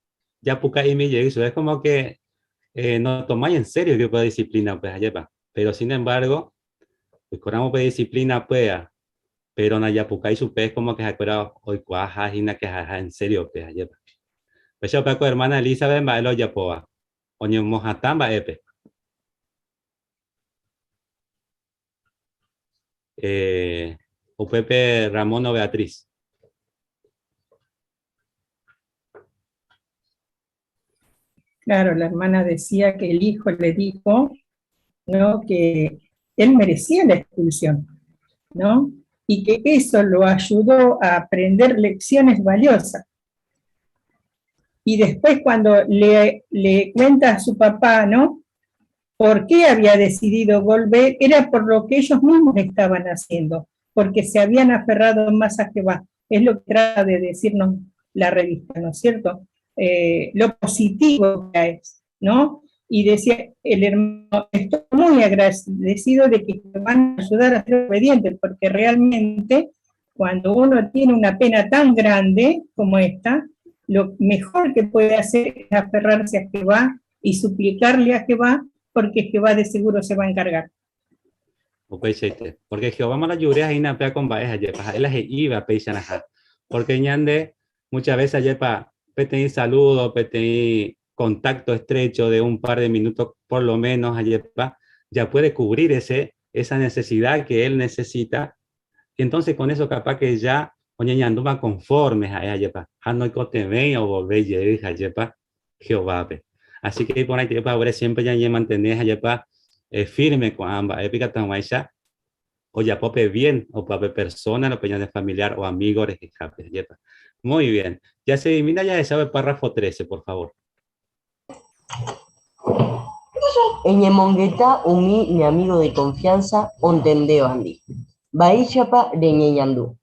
ya puca y me eso es como que eh, no tomáis en serio el tipo de disciplina, pues allá Pero sin embargo, pues coramos pues disciplina, pues, pero na yapuca y su pez como que se acuerda hoy cuaja, hina que jaja en serio, pues allá Pues yo con hermana Elizabeth, va el yapoa. Oño mojatamba epe. Eh, o Pepe Ramón o Beatriz. Claro, la hermana decía que el hijo le dijo, ¿no? Que él merecía la expulsión, ¿no? Y que eso lo ayudó a aprender lecciones valiosas. Y después cuando le, le cuenta a su papá, ¿no? ¿Por qué había decidido volver? Era por lo que ellos mismos estaban haciendo, porque se habían aferrado más a Jehová. Es lo que trata de decirnos la revista, ¿no es cierto? Eh, lo positivo que es, ¿no? Y decía el hermano, estoy muy agradecido de que me van a ayudar a ser obedientes, porque realmente cuando uno tiene una pena tan grande como esta, lo mejor que puede hacer es aferrarse a Jehová y suplicarle a Jehová, porque Jehová de seguro se va a encargar. Upeichaite. Porque Jehová mala yurea hína pea con mba'e ajepa, ha'e la he'íva péichanaha. Porque ñande muchas veces ajepa peteĩ saludo, peteĩ contacto estrecho de un par de minutos por lo menos ajepa, ya puede cubrir ese, esa necesidad que él necesita. Y entonces con eso capaz que ya oñeñandúma conforme ha'e ajepa, ha noikotevẽi ovolve jey ajepa Jehovápe. Así que iporãite ahora siempre ñañemantener ajepa eh, firme ko'ã mba'épe ikatu hag̃uáicha. Ojapo pe bien opape persona, no pe ñande familiar o amigo rehehápe. Ajépa. Muy bien. Ya se elimina ya sabe párrafo 13, por favor. Eñemongeta umi ne amigo de confianza ontendévandi. Mba'éichapa reñeñandu.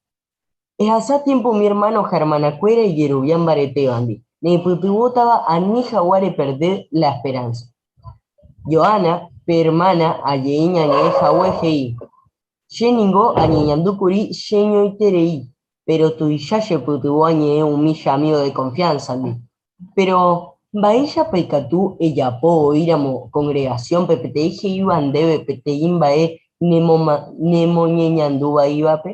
Ehasa tiempo umi hermano ha hermanakuéra ijerovia mbaretévandi, neipytyvõtava ani hag̃ua reperde la esperanza. Joana, pe hermana aje'i ñañe'ẽ hague he'i, Che ningo añeñandúkuri cheñoiterei, pero tuicha chepytyvõ añe'ẽ umi che amigo de confianza-ndi. Péro, mba'éichapa ikatu ejapo oĩramo kongregasiónpe peteĩ he'íva ndéve peteĩ mba'e nemoñeñandu vaívape?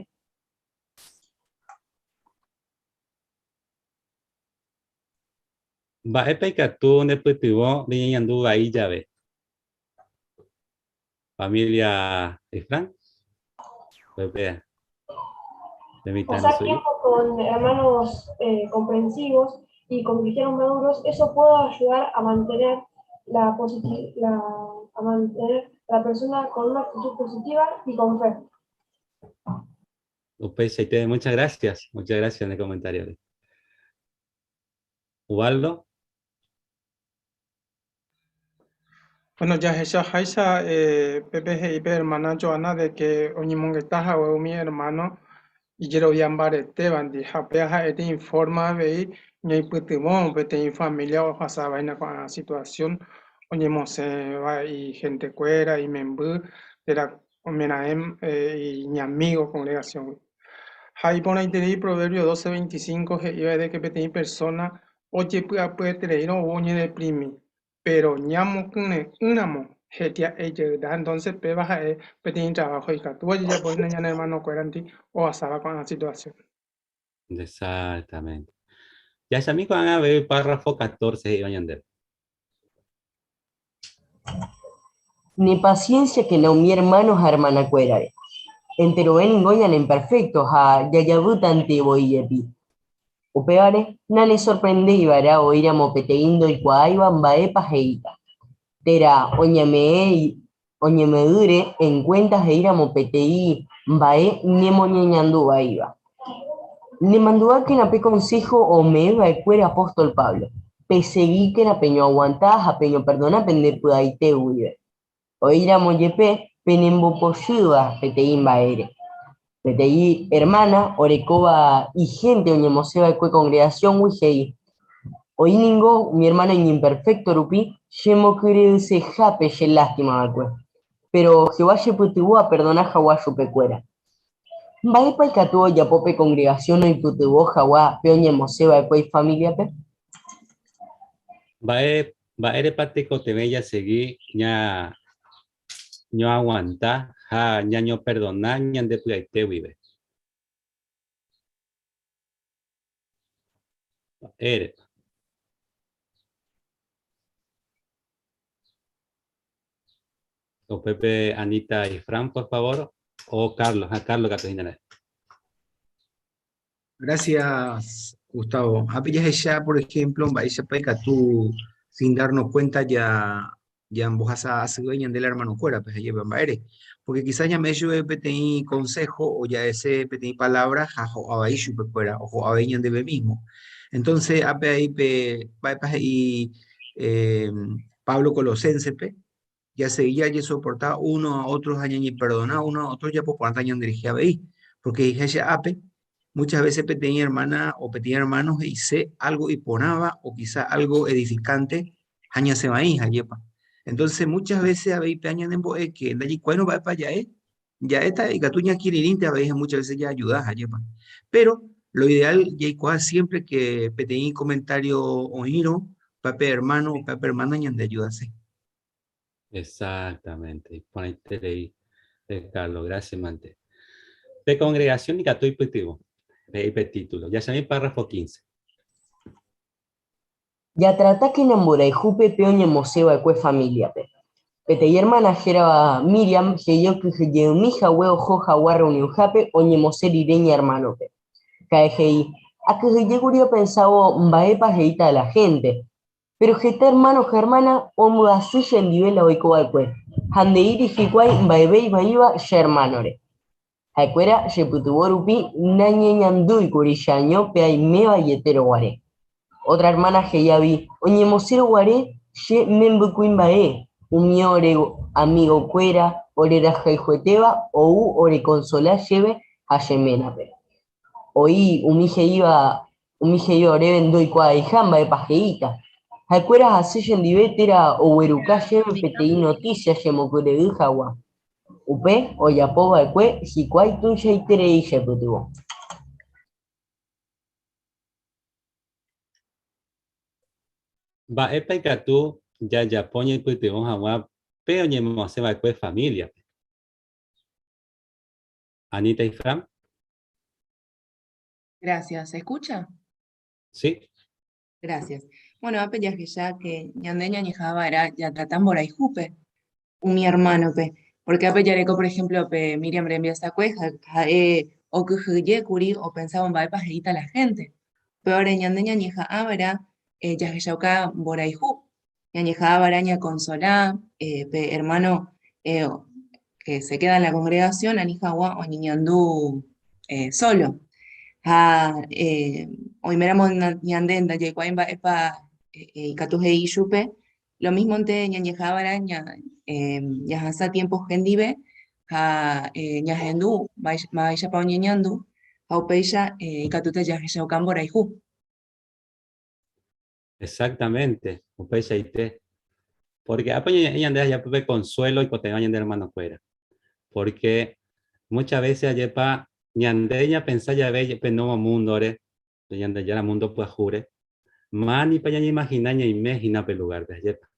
Mba'épa ikatu nepytyvõ reñeñandu vai jave? Familia Ifrán. Pepe. Pasar tiempo con hermanos comprensivos y con cristianos maduros, eso puede ayudar a mantener la, la, a mantener a la persona con una actitud positiva y con fe. Upeichaite, muchas gracias. Muchas gracias en el comentario. Ubaldo. Bueno, jahechaháicha pépe he'i pe hermana Joana de que oñemongeta hague umi hermano ijerovia mbaretévandi ha upéva ha'e informa avei ñaipytyvõ peteĩ familia ohasavahína ko'ã situación oñemosẽva igentekuéra, imemby térã oimeraẽ iñamígo congregación-gui. Ha iporãiterei Proverbio 12:25 he'íva de que peteĩ persona ojepy'apyetereírõ ou oñedeprimi, pero ñamokyre'ỹramo hetia'e jeyta, entonces péva ha'e peteĩ trabajo ikatúva jajapo hína ñane hermanokuérandi ohasáva ko'ã situación. Exactamente. Jahechami ko'ág̃a avei párrafo 14 he'íva ñandéve. Ne pacienciakena umi hermano ha hermanakuérare. Enterove ningo ñane imperfecto ha jajavýtante voi jepi. Upévare, nanesorprendéiva'erã oĩramo peteĩ ndoikuaáiva mba'épa he'íta, térã oñeme'ẽ'ỹre enkuénta he'íramo peteĩ mba'e nemoñeñandu vaíva. Nemandu'ákena pe konsého ome'ẽva'ekuére apóstol Pablo, Pesegíkena peñoaguanta ha peñoperdona pende py'aite guive. Oĩramo jepe penembopochýva peteĩ mba'ére. Peteĩ ermána orekóva ihénte oñemosẽva'ekue kongregasióngui he'i, Oĩ ningo umi ermáno iñimperfékto rupi chemokyre'ỹsehápe che lástima va'ekue. Péro Jehová chepytyvõ aperdona hag̃ua chupekuéra. Mba'épa ikatu ojapo pe kongregasión oipytyvõ hag̃ua pe oñemosẽva'ekue ifamíliape? Mba'e Mba'érepa tekotevẽ jasegi ñañoaguanta ha ñañoperdona ñande py'aite guive? Mba'érepa? Upépe Anita y Fran, por favor, o Carlos, a Carlos katu hína ra'e. Gracias, Gustavo. Ápe jahecha, por ejemplo, mba'éichapa ikatu sin darnos cuenta ya ya mbohasa asyve ñande la hermanokuérape, jajépa mba'ére. Porque quizás ñame'ẽ chupe peteĩ consejo o ja'ese peteĩ palabra ha ho'a vai chupekuéra, o ho'a vai ñandéve mismo. Entonces, ápe ahí pe mba'épa he'i eh, Pablo Colosensepe, jasegi jajesoporta uno a otro ha ñañeperdona uno a otro japoporãta ñanderehe avei. Porque he'iháicha ápe, muchas veces peteĩ hermana o peteĩ hermano he'ise algo iporãva o quizá algo edificante ha ñasẽvai ajépa. Entonces muchas veces avei péa ñanembo'e que ndajekuaáirõ mba'épa ja'e, ja'éta ikatu ñakirirĩnte avei ha muchas veces ja'ayuda ajépa. Pero lo ideal jaikuaa siempre que peteĩ comentario oĩrõ pape hermano o pape hermana ñandeayudase. Exactamente, iporãiterei, Carlos, gracias mante. Pe congregación ikatu oipytyvõ, he'i pe título. Jahechami párrafo 15. Jatratákena mborayhúpe pe oñemosẽ va'ekue famíliape. Peteĩ ermána hérava Miriam he'i okyhyje'ỹmi hague oho hag̃ua rreunionhápe oñemosẽ rire iñermánope. Ha'e he'i, Akyhyje kuri opensávo mba'épa he'íta la hénte. Péro heta ermáno ha ermána ombyasy chendive la oiko va'ekue, ha nde'íri hikuái mba'eve ivaíva che ermánore. Ha'ekuéra chepytyvõ rupi nañeñandúikuri cheaño pe aiméva ijetérõ guare. Ótra ermána he'i avei, Oñemosẽrõ guare che membykuimba'e, umi ore amigokuéra orerahayhuetéva ou orekonsola chéve ha che ménape. Oĩ umi he'íva umi he'íva oréve ndoikuaaiha mba'épa he'íta. Ha'ekuéra hasy chendive térã ogueruka chéve peteĩ notísia chemokyre'ỹ hag̃ua. Upe ojapo va'ekue hikuái tuichaiterei chepytyvõ. Mba'épa ikatu jajapo ñaipytyvõ hag̃ua pe oñemosẽ va'ekue famíliape? Anita y Fran. Gracias. ¿Se escucha? Sí. Gracias. Bueno, ápe jahecha que ñande ñañeha'ãva'erã jatrata mborayhúpe umi hermano-pe. Porque ápe jareko, por ejemplo, pe Miriam rembiasakue ha'e okyhyjékuri opensávo mba'épa he'íta la gente. Upévare ñande ñañeha'ãva'erã jahechauka mborayhu Ñañeha'ãva'erã ñakonsola pe hermano que se queda en la congregación ani hag̃ua oñeñandu solo. Ha oiméramo ñande ndajaikuaái mba'épa ikatu he'i ichupe, lo mismonte ñañeha'ãva'erã ñahasa tiempo hendive ha ñahendu mba'éichapa oñeñandu ha upéicha ikatúta jahechauka mborayhu. Exactamente, upeichaite. Porque ápe ñañe'ẽ ñande ajápe pe consuelo oikotevẽva ñande hermanokuéra. Porque muchas veces ajépa ñande ñapensa jave pe nuevo mundo-re, pe Ñandejára mundo pyahúre, mánipa ñañeimagina ñaime hína pe lugar-pe, ajépa.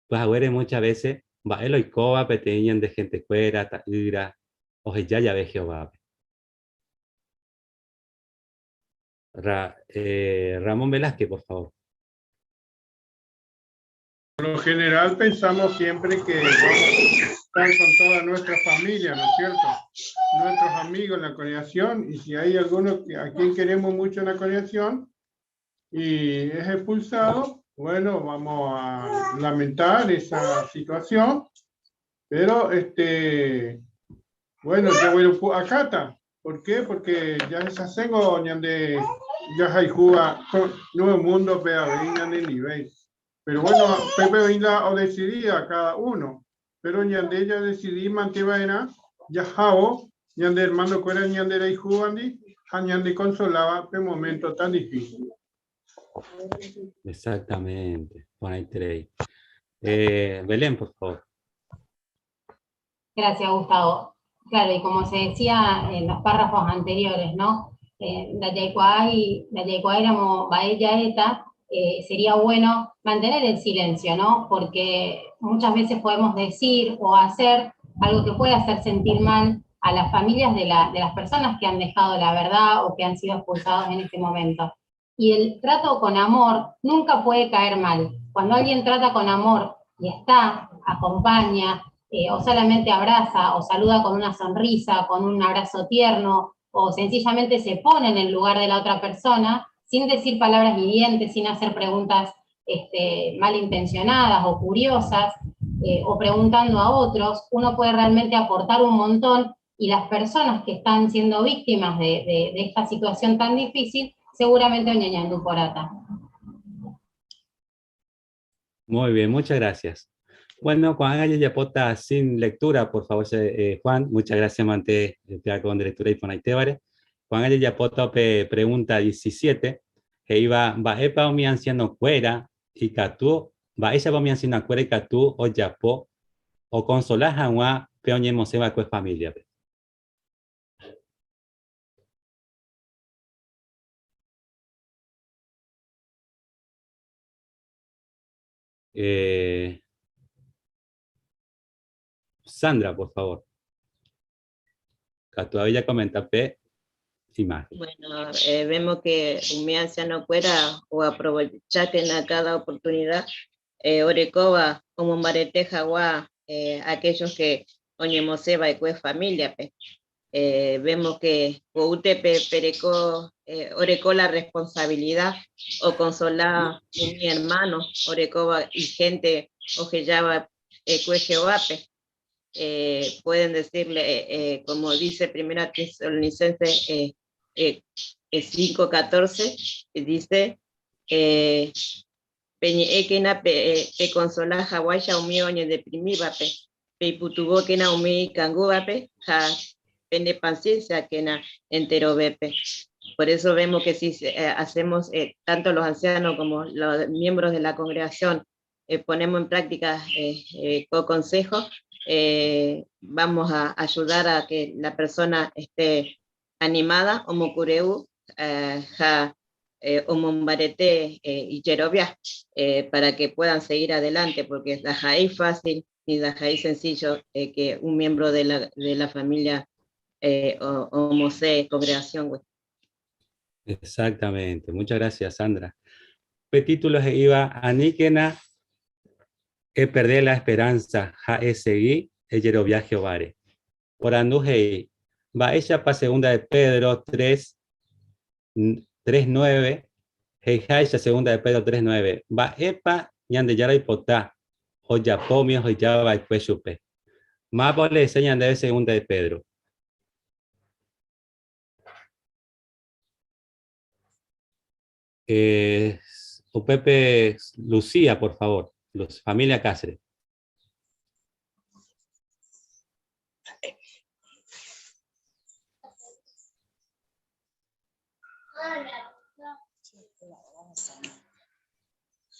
Pues haguére muchas veces mba'e la oikóva peteĩ ñande gentekuéra, ta'ýra, oheja jave Jehovápe. Ramón Velázquez, por favor. Por lo general pensamos siempre que vamos a estar con toda nuestra familia, ¿no es cierto? Nuestros amigos en la congregación, y si hay alguno a quien queremos mucho en la congregación y es expulsado, bueno, vamos a lamentar esa situación, pero bueno, yo voy a acá. ¿Por qué? Porque ya esa sengo ñande ya hay juga nuevo mundo pe avei ñande nivel. Pero bueno, Pepe Vila o decidía cada uno. Pero ñande ya decidí mantevaera, ya jao, ñande hermano cuera ñande rey jugandi, ja ñande consolaba pe momento tan difícil. Exactamente. Juan Belén, por favor. Gracias, Gustavo. Claro, y como se decía en los párrafos anteriores, ¿no? Ndajaikuaáiramo mba'e ja'éta, sería bueno mantener el silencio, ¿no? Porque muchas veces podemos decir o hacer algo que puede hacer sentir mal a las familias de las personas que han dejado la verdad o que han sido expulsados en este momento. Y el trato con amor nunca puede caer mal. Cuando alguien trata con amor y está, acompaña, o solamente abraza o saluda con una sonrisa, con un abrazo tierno, o sencillamente se pone en el lugar de la otra persona, sin decir palabras hirientes, sin hacer preguntas malintencionadas o curiosas, o preguntando a otros, uno puede realmente aportar un montón, y las personas que están siendo víctimas de esta situación tan difícil, seguramente oñañandu porata. Muy bien, muchas gracias. Bueno, Juan Yapota sin lectura, por favor, Juan, muchas gracias, mante, con lectura y ponaitébare. Juan Yapota pregunta 17, que iba, va epa o mi anciano cuera, y catú, va ella o mi anciano cuera y catú, o yapó, o consolá jaguá, pe oñemoseba cue familia. Sandra, por favor. Todavía comenta P. Imagen. Bueno, vemos que umi anciano cuera o aprovechaten a cada oportunidad, orecoba como marete jagua aquellos que oñemoseba y cue familia, pe. Vemos que UTP pereco orecó la responsabilidad o consolá mi hermano orecoba y gente ojellaba cue Jehovape. Eh, pueden decirle, eh, como dice Primera Tesalonicenses 5:14, dice, peñe'ẽkena pe pekonsola haguáicha umi oñedeprimívape, peipytyvõkena umi ikangúvape ha pene pacienciakena enterovépe. Por eso vemos que si hacemos, tanto los ancianos como los miembros de la congregación, ponemos en práctica co consejo, vamos a ayudar a que la persona esté animada, omokyre'ỹ, ha omombarete ijerovia, para que puedan seguir adelante, porque ndaha'éi fácil ni ndaha'éi sencillo que un miembro de la familia omosẽ congregación. Exactamente, muchas gracias, Sandra. Pe título iba Aníkena eperde la esperanza, ha esegui ejerovia Jehováre. Porandu he'i, mba'éichapa segunda de Pedro 3, 3.9, he'iháicha segunda de Pedro 3.9, mba'épa Ñandejára oipota ojapo umi ohejava'ekue chupe. Mávapa oleese ñandéve segunda de Pedro? Upépe Lucía, por favor. Los, familia Cáceres.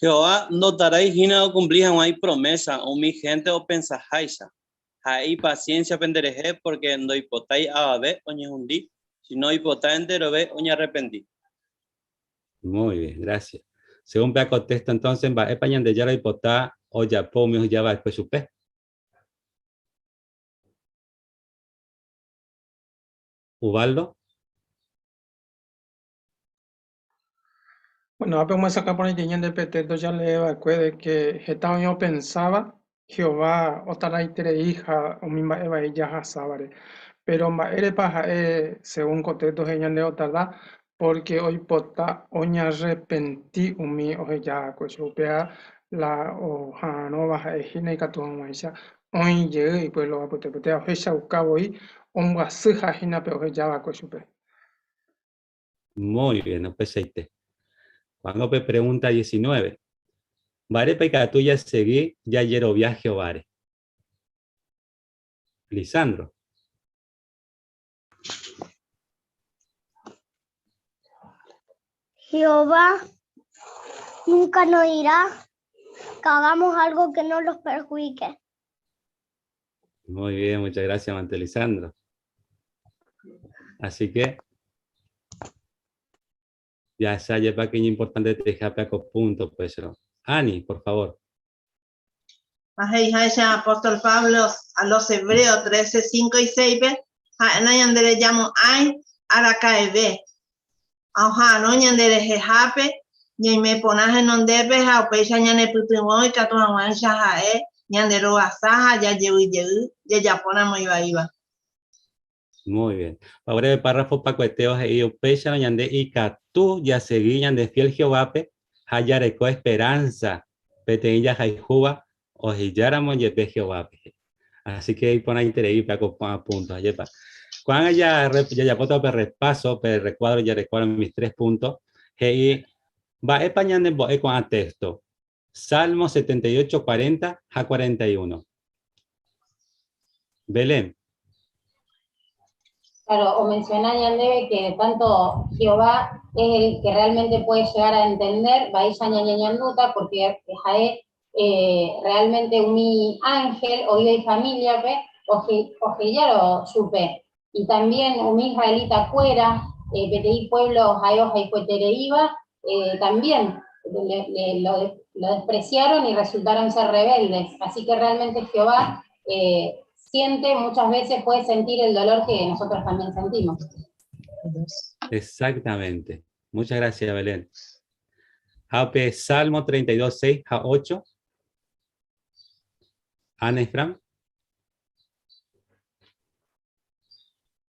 Jehová ndotardái hína okumpli hag̃ua ipromesa umi hénte opensaháicha. Ha'e ipasiénsia penderehe pórke ndoipotái avave oñehundi, síno oipota enterove oñarrepenti. Muy bien, gracias. Según pe contexto entonces, mba'épa Ñandejára oipota ojapo umi ohejava'ekue chupe? Ubaldo. Bueno, ápe omyesakã porãite ñande pe texto jalee va'ekue de que heta oĩ opensáva Jehová otardaitereiha umi mba'e vai jahasávare. Péro mba'érepa ha'e según ko texto he'i ñande otarda? Pórke oipota oñarrepenti umi oheja va'ekue chupe. Upéva la oha'arõva ha'e hína ikatu hag̃uáicha oĩ jey ipuévlo apytépe. Térã ohechauka voi ombyasyha hína pe oheja va'ekue chupe. Muy bien, upeichaite. Ko'ág̃a pe pregunta 19. Mba'érepa ikatu jasegi jajerovia Jehováre? Lisandro. Jehová nunca nos dirá que hagamos algo que no los perjudique. Muy bien, muchas gracias, Mante Lisandro. Así que ya se lleva que es importante te deja punto, pues. Ani, por favor. He'iháicha apóstol Pablo a los Hebreos 13, 5 y 6 pe, ha'e nañanderejamo'ãi araka'eve. Ha oha'arõ ñanderehehápe, ñaime porã henondépe ha upéicha ñanepytyvõ ikatu hag̃uáicha ha'e ñanderovasa ha jajevy jey jajapóramo ivaíva. Muy bien. Ahora el párrafo pakueteo he'i upéicharõ ñande ikatu jasegi ñande fiel Jehovápe ha jareko esperanza peteĩ jahayhúva ohejáramo jepe Jehovápe. Así que iporãiterei pe ko'ã punto, ajépa. Ko'ág̃a jajapóta pe repaso, pe recuadro jarekóva mis tres puntos, he'i mba'épa ñanembo'e ko'ã texto. Salmo 78, 40 ha 41. Belén. Claro, o menciona ñandéve que tanto Jehová es el que realmente puede llegar a entender, mba'éicha ñañeñandúta, porque ha'e realmente umi ángel oĩva ifamíliape ohejárõ chupe. Y también umi israelita kuéra, peteĩ pueblo ha'e ohayhuetereíva, también lo despreciaron y resultaron ser rebeldes. Así que realmente Jehová siente, muchas veces puede sentir el dolor que nosotros también sentimos. Exactamente. Muchas gracias, Belén. Ha pe Salmo 32, 6 a 8. Ana Efram.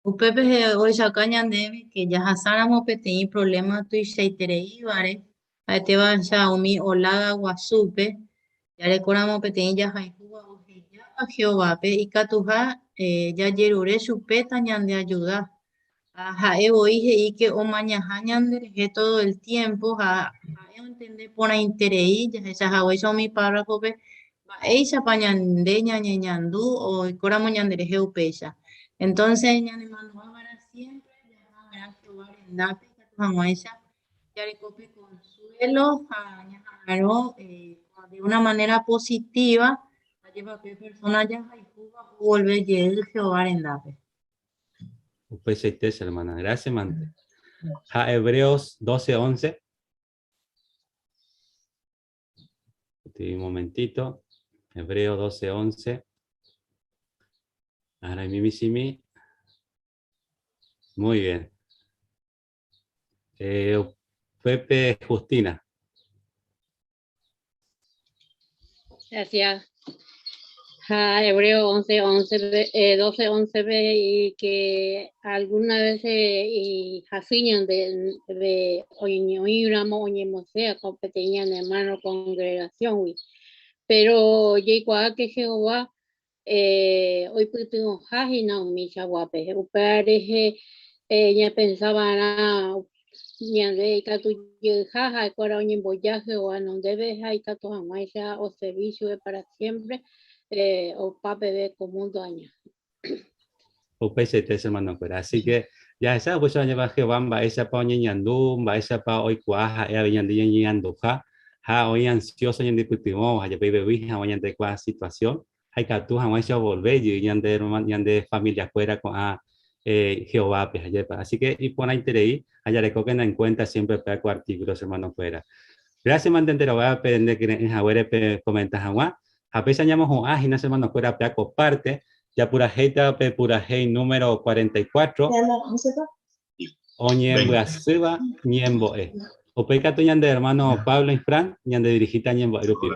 Upépe ohechauka ñandéve que jahasáramo peteĩ problema tuichaitereívare, ha'etévaicha umi oláda guasúpe, jarekóramo peteĩ jahayhúva ohejáva. Jehovápe ikatuha jajerure chupe tañandeajuda. Ha ha'e voi he'i ke omañaha ñanderehe todo el tiempo ha ha'e ontende porãiterei jahecha haguéicha umi párrafope mba'éichapa ñande ñañeñandu oikóramo ñanderehe upéicha. Entonces ñanemandu'a va'erã siempre jaha va'erã Jehová rendápe ikatu hag̃uáicha jareko pe consuelo ha ñaha'arõ de una manera positiva ajépa pe persona jahayhúva ovolve jey Jehová rendápe. Upeichaite che hermana. Gracias, mante. Ha Hebreos 12, 11. Un momentito. Hebreo 12, 11. Ahora mi, mi. Muy bien. Eh, Pepe Justina. Gracias. Ha Hebreo 11, 11, 12, 11 b y que alguna vez y hasiñan de de oñoĩramo oñemosẽa ko peteĩ ñane hermano congregación-gui. Pero jaikuaa que Jehová oipytyvõha hína umíchaguape. Upéva rehe ñapensa va'erã ñande ikatu jeyha ha'ekuéra oñemboja Jehová renondépe ha ikatu hag̃uáicha oservi chupe pára siémpre opa peve ko múndo aña. Upeichaite che hermanokuéra. Así que jahecha upéicha oñe'ẽva Jehová mba'éichapa oñeñandu, mba'éichapa oikuaa ha'e avei ñande ñañeñanduha, ha oĩ ansioso ñandepytyvõva ha jepe ivevýi hag̃ua ñandekuaa situación, ha ikatu hag̃uáicha ovolve jey ñande, ñande familiakuéra ko'ã Jehovápe, ajépa. Así que iporãiterei ha jarekókena en cuenta siempre upéva ko artículo che hermanokuéra. Gracias mante enterovéva pende kyre'ỹ haguére pe comenta hag̃ua. Ha péicha ñamohu'ã hína che hermanokuéra pe ko parte, japurahéita pe purahéi número 44, oñembyasýva ñembo'e. Upéi katu ñande hermano Pablo Insfrán ñande dirigíta ñembo'e rupive.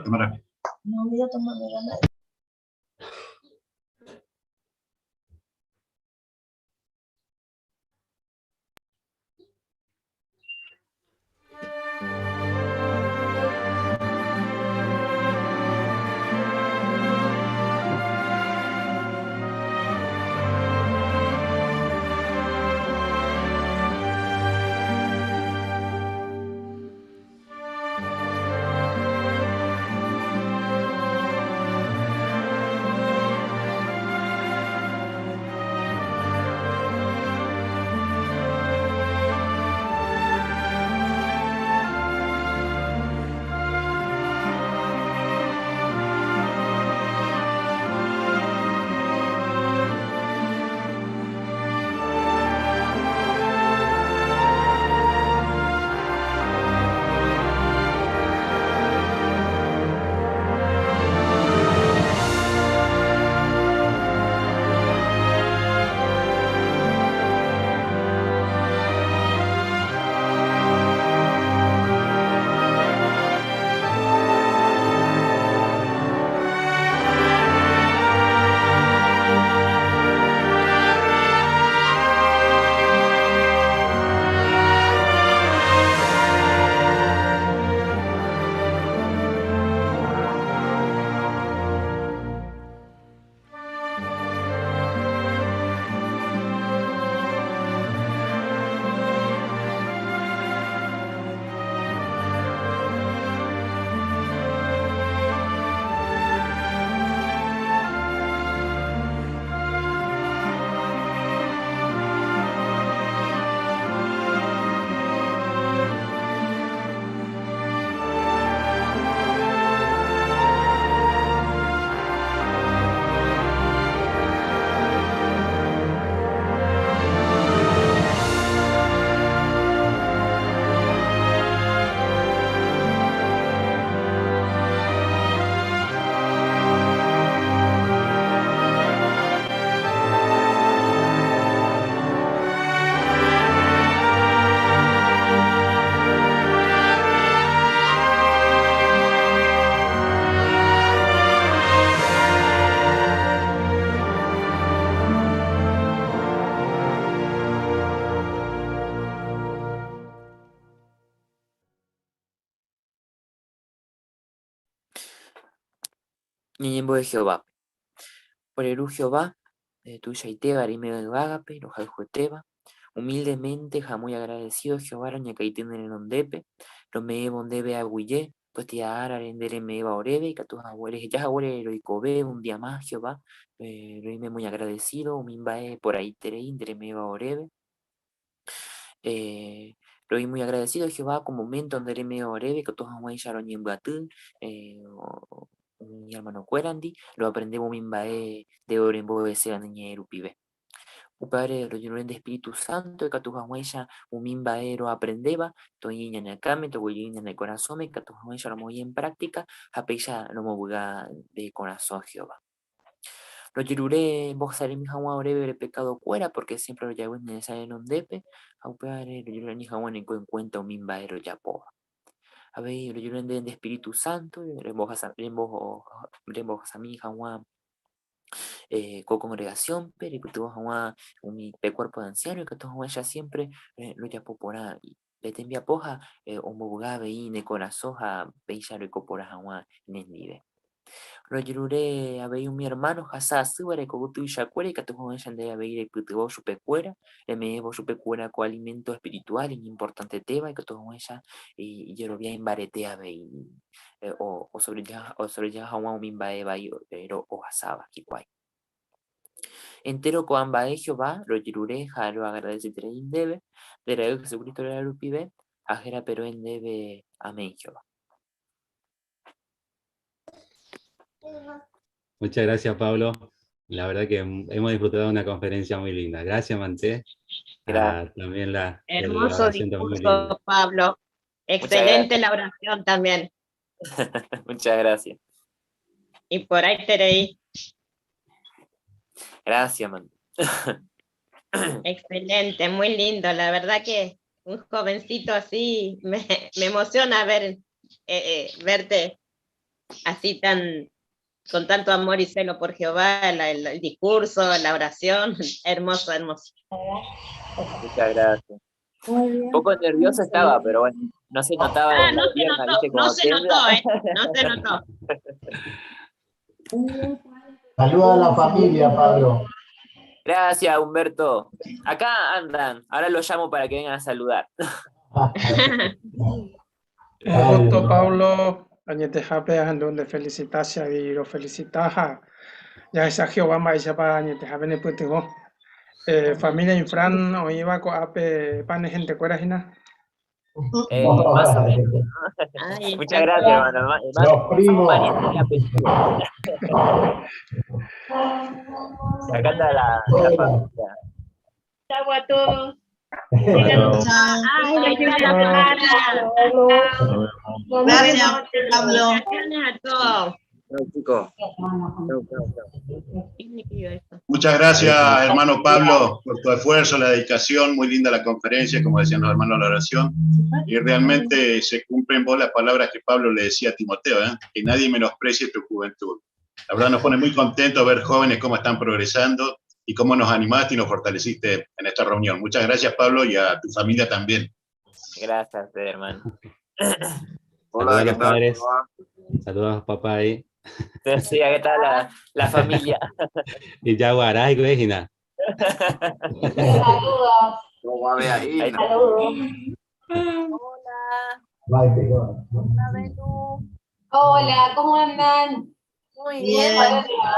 Ñañembo'e Jehovápe. Ore Ru Jehová, tuichaitéva reimeva yvágape, rohayhuetéva, humildemente ha muy agradecido Jehová roñakãity ne renondépe, rome'ẽvo ndéve aguyje, Kuatia árare nde reme'ẽva oréve, ikatu hague reheja haguére roikove un día más, Jehová, roime muy agradecido umi mba'e porãiterei nde reme'ẽva oréve. Roĩ muy agradecido Jehová ko momento nde reme'ẽva oréve ikatu hag̃uáicha roñembyaty umi hermanokuérandi, roaprendévo umi mba'e nde orembo'eséva ne ñe'ẽ rupive. Upévare rojerure nde Espíritu Santo ikatu hag̃uáicha umi mba'e roaprendéva toĩ ñane akãme, toguejy ñane korasõme ikatu hag̃uáicha romoĩ en práctica ha péicha romovy'a nde korasõ Jehová. Rojerure mbohasaremi hag̃ua oréve ore pekadokuéra pórke siémpre rojavy ne resa renondépe ha upévare rojerure ani hag̃ua niko enkuénta umi mba'e rojapóva. Avei rojerure ndéve nde Espíritu Santo rembohasami hag̃ua ko kongregasiónpe reipytyvõ hag̃ua umi pe kuérpo de ansiáno ikatu hag̃uáicha siémpre rojapo porã pe tembiapo ha ombovy'a avei ne korasõ ha péicha roiko porã hag̃ua nendive. Rojerure avei umi ermáno ohasa asývare ko yvy tuichakuéra ikatu hag̃uáicha nde avei reipytyvõ chupekuéra, reme'ẽvo chupekuéra ko aliménto espirituál iñimportantetéva ikatu hag̃uáicha ijerovia imbarete avei osobrejeha hag̃ua umi mba'e vai ohasáva hikuái. Entéro ko'ã mba'e Jehová rojerure ha roagradeseterei ndéve, nde Ra'y Jesucristo réra rupive, ha hérape ro'e ndéve. Amén, Jehová. Muchas gracias, Pablo. La verdad que hemos disfrutado de una conferencia muy linda. Gracias, Manté. Gracias. Ah, también la, Hermoso oración también muy discurso, linda. Pablo. Excelente la oración también. Muchas gracias. Y por ahí te reí. Gracias, man. Excelente, muy lindo. La verdad que un jovencito así me, me emociona ver, verte así tan con tanto amor y celo por Jehová, el discurso, la oración, hermoso, hermoso. Muchas gracias. Un poco nervioso estaba, pero bueno, no se notaba Ah, en la no se pierna, notó, ¿viste? no Como se tiembla. notó, ¿eh? No se notó. Saluda a la familia, Pablo. Gracias, Humberto. Acá andan, ahora los llamo para que vengan a saludar. Un gusto, Pablo. Añetehápe ahendu nde felicita che avei rofelicita ha jahecha Jehová mba'éichapa añetehápe nepytyvõ. Eh, familia Infran oĩva ko'ápe pane hentekuéra hína. Más o menos. Ay, Muchas gracias, hermano. Los primos. Pariente de apellido. Acá está la familia. Chau a todos. Bueno, Ay, ahí está la Clara. Gracias, Pablo. Felicitaciones a todos. Chao, chicos. Chao, chao, chao. ¿Qué significa esto? Muchas gracias, hermano Pablo, por tu esfuerzo, la dedicación. Muy linda la conferencia, como decían los hermanos de la oración. Y realmente se cumplen vos las palabras que Pablo le decía a Timoteo, ¿eh? Que nadie menosprecie tu juventud. La verdad nos pone muy contentos ver jóvenes cómo están progresando y cómo nos animaste y nos fortaleciste en esta reunión. Muchas gracias, Pablo, y a tu familia también. Gracias, hermano. Saludos Hola, a ¿qué los tal? padres. ¿Cómo va? Saludos a los papás ahí. Sí, acá está la familia. Y ya guaray, güey, Gina. Saludos. ¿Cómo va, Ahí Beaína? está. Saludos. Hola, Bye, chicos. hola Belu. Hola, ¿cómo andan? Muy bien, Bien. ¿cómo va?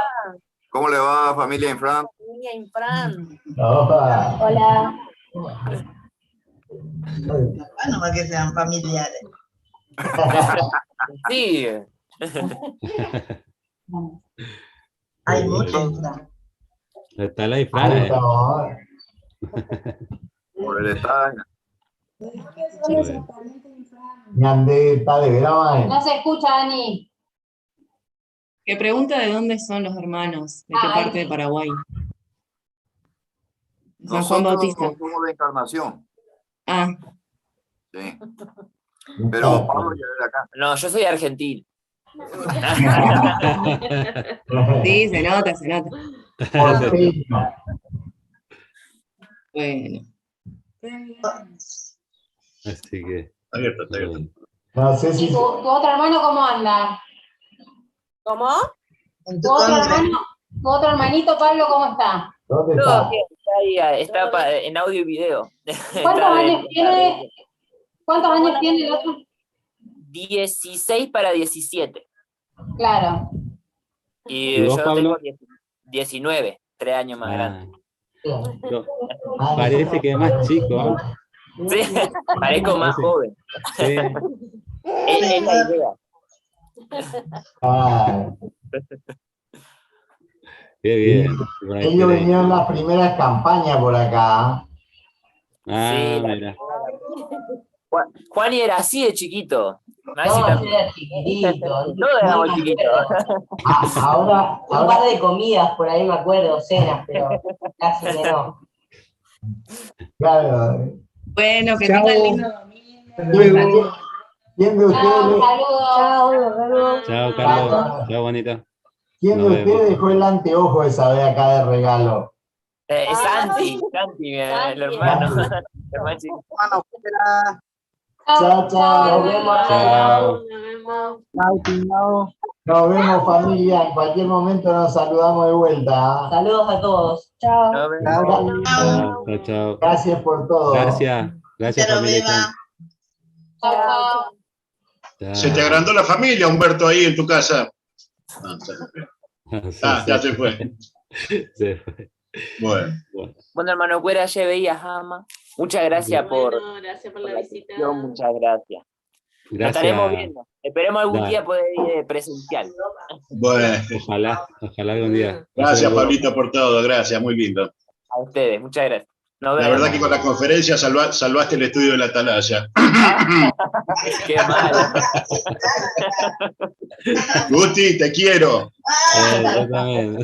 ¿Cómo le va, familia Infran? Familia Infran. Opa. Hola. Capaz nomás que sean familiares. Sí. Hay mucho Infran. Está la Ahí Ifrana, ¿eh? estamos. Por el estadio. Bueno. Ñande padre, graba, No se escucha, Dani. Que pregunta de dónde son los hermanos, de qué Ah, ahí parte de sí. Paraguay. De San Juan Nosotros Bautista. somos de Encarnación, Ah, sí. Pero Pablo ya es de acá. No, yo soy argentino. sí, se nota, se nota. Porteño. Bueno. Así que, Está abierto, está abierto. bueno. No sé ¿Y si tu otro hermano cómo anda? ¿Cómo? ¿Tu otro hermano? ¿Tu otro hermanito, Pablo, cómo está? ¿Dónde Todo está? bien, está ahí, está en audio y video. ¿Cuántos Está años tiene? ¿Cuántos años tiene el otro? 16 para 17. Claro. Y ¿Y vos, yo Pablo? tengo 19, 3 años más grande. No, parece que es más chico, ¿eh? Sí, parezco más Parece. joven. Sí. Es la idea. Ah, Qué bien. ellos vinieron las primeras campañas por acá. Ah, Sí, la- mira. Juani era así de chiquito. Maxi No, yo también. era chiquitito. Todos éramos chiquitos. Ah, ahora, Un ahora, par de comidas por ahí me acuerdo, cenas, pero casi que no. claro. Bueno, que Chao. tengan lindo domingo. ¿Quién, quién de Chao, ustedes, saludos. Chao, nos vemos. Chao, Carlos. Chao, bonita. quién de Nos ustedes vemos. dejó el anteojo esa vez acá de regalo? Santi, Santi, el hermano. El hermano chiquito. Bueno, fuera. Chao, chao. Nos vemos. Chao. Nos vemos. Chao, cuñado. Nos vemos, familia. En cualquier momento nos saludamos de vuelta. ¿ah? Saludos a todos. Chao. Nos vemos. Chao. Chao, chao, chao. Gracias por todo. Gracias. Gracias, familia. Chao, chao. Se te agrandó la familia, Humberto, ahí en tu casa. Ah, ya se fue. Sí, Ah, ya sí. se fue. Se fue. Bueno. Bueno. Bueno, hermano Cuera, ya veía Jama. Muchas gracias por, Bueno, gracias por por la la visita. atención, muchas gracias. Nos estaremos Gracias. viendo. Esperemos algún Dale. día poder ir presencial. Bueno. Ojalá, ojalá algún día. Un Gracias, saludo. Pablito, por todo. Gracias, muy lindo. A ustedes, muchas gracias. Nos La vemos. verdad que con la conferencia salvaste el estudio de la Atalaya. Qué malo. Guti, te quiero. Yo también.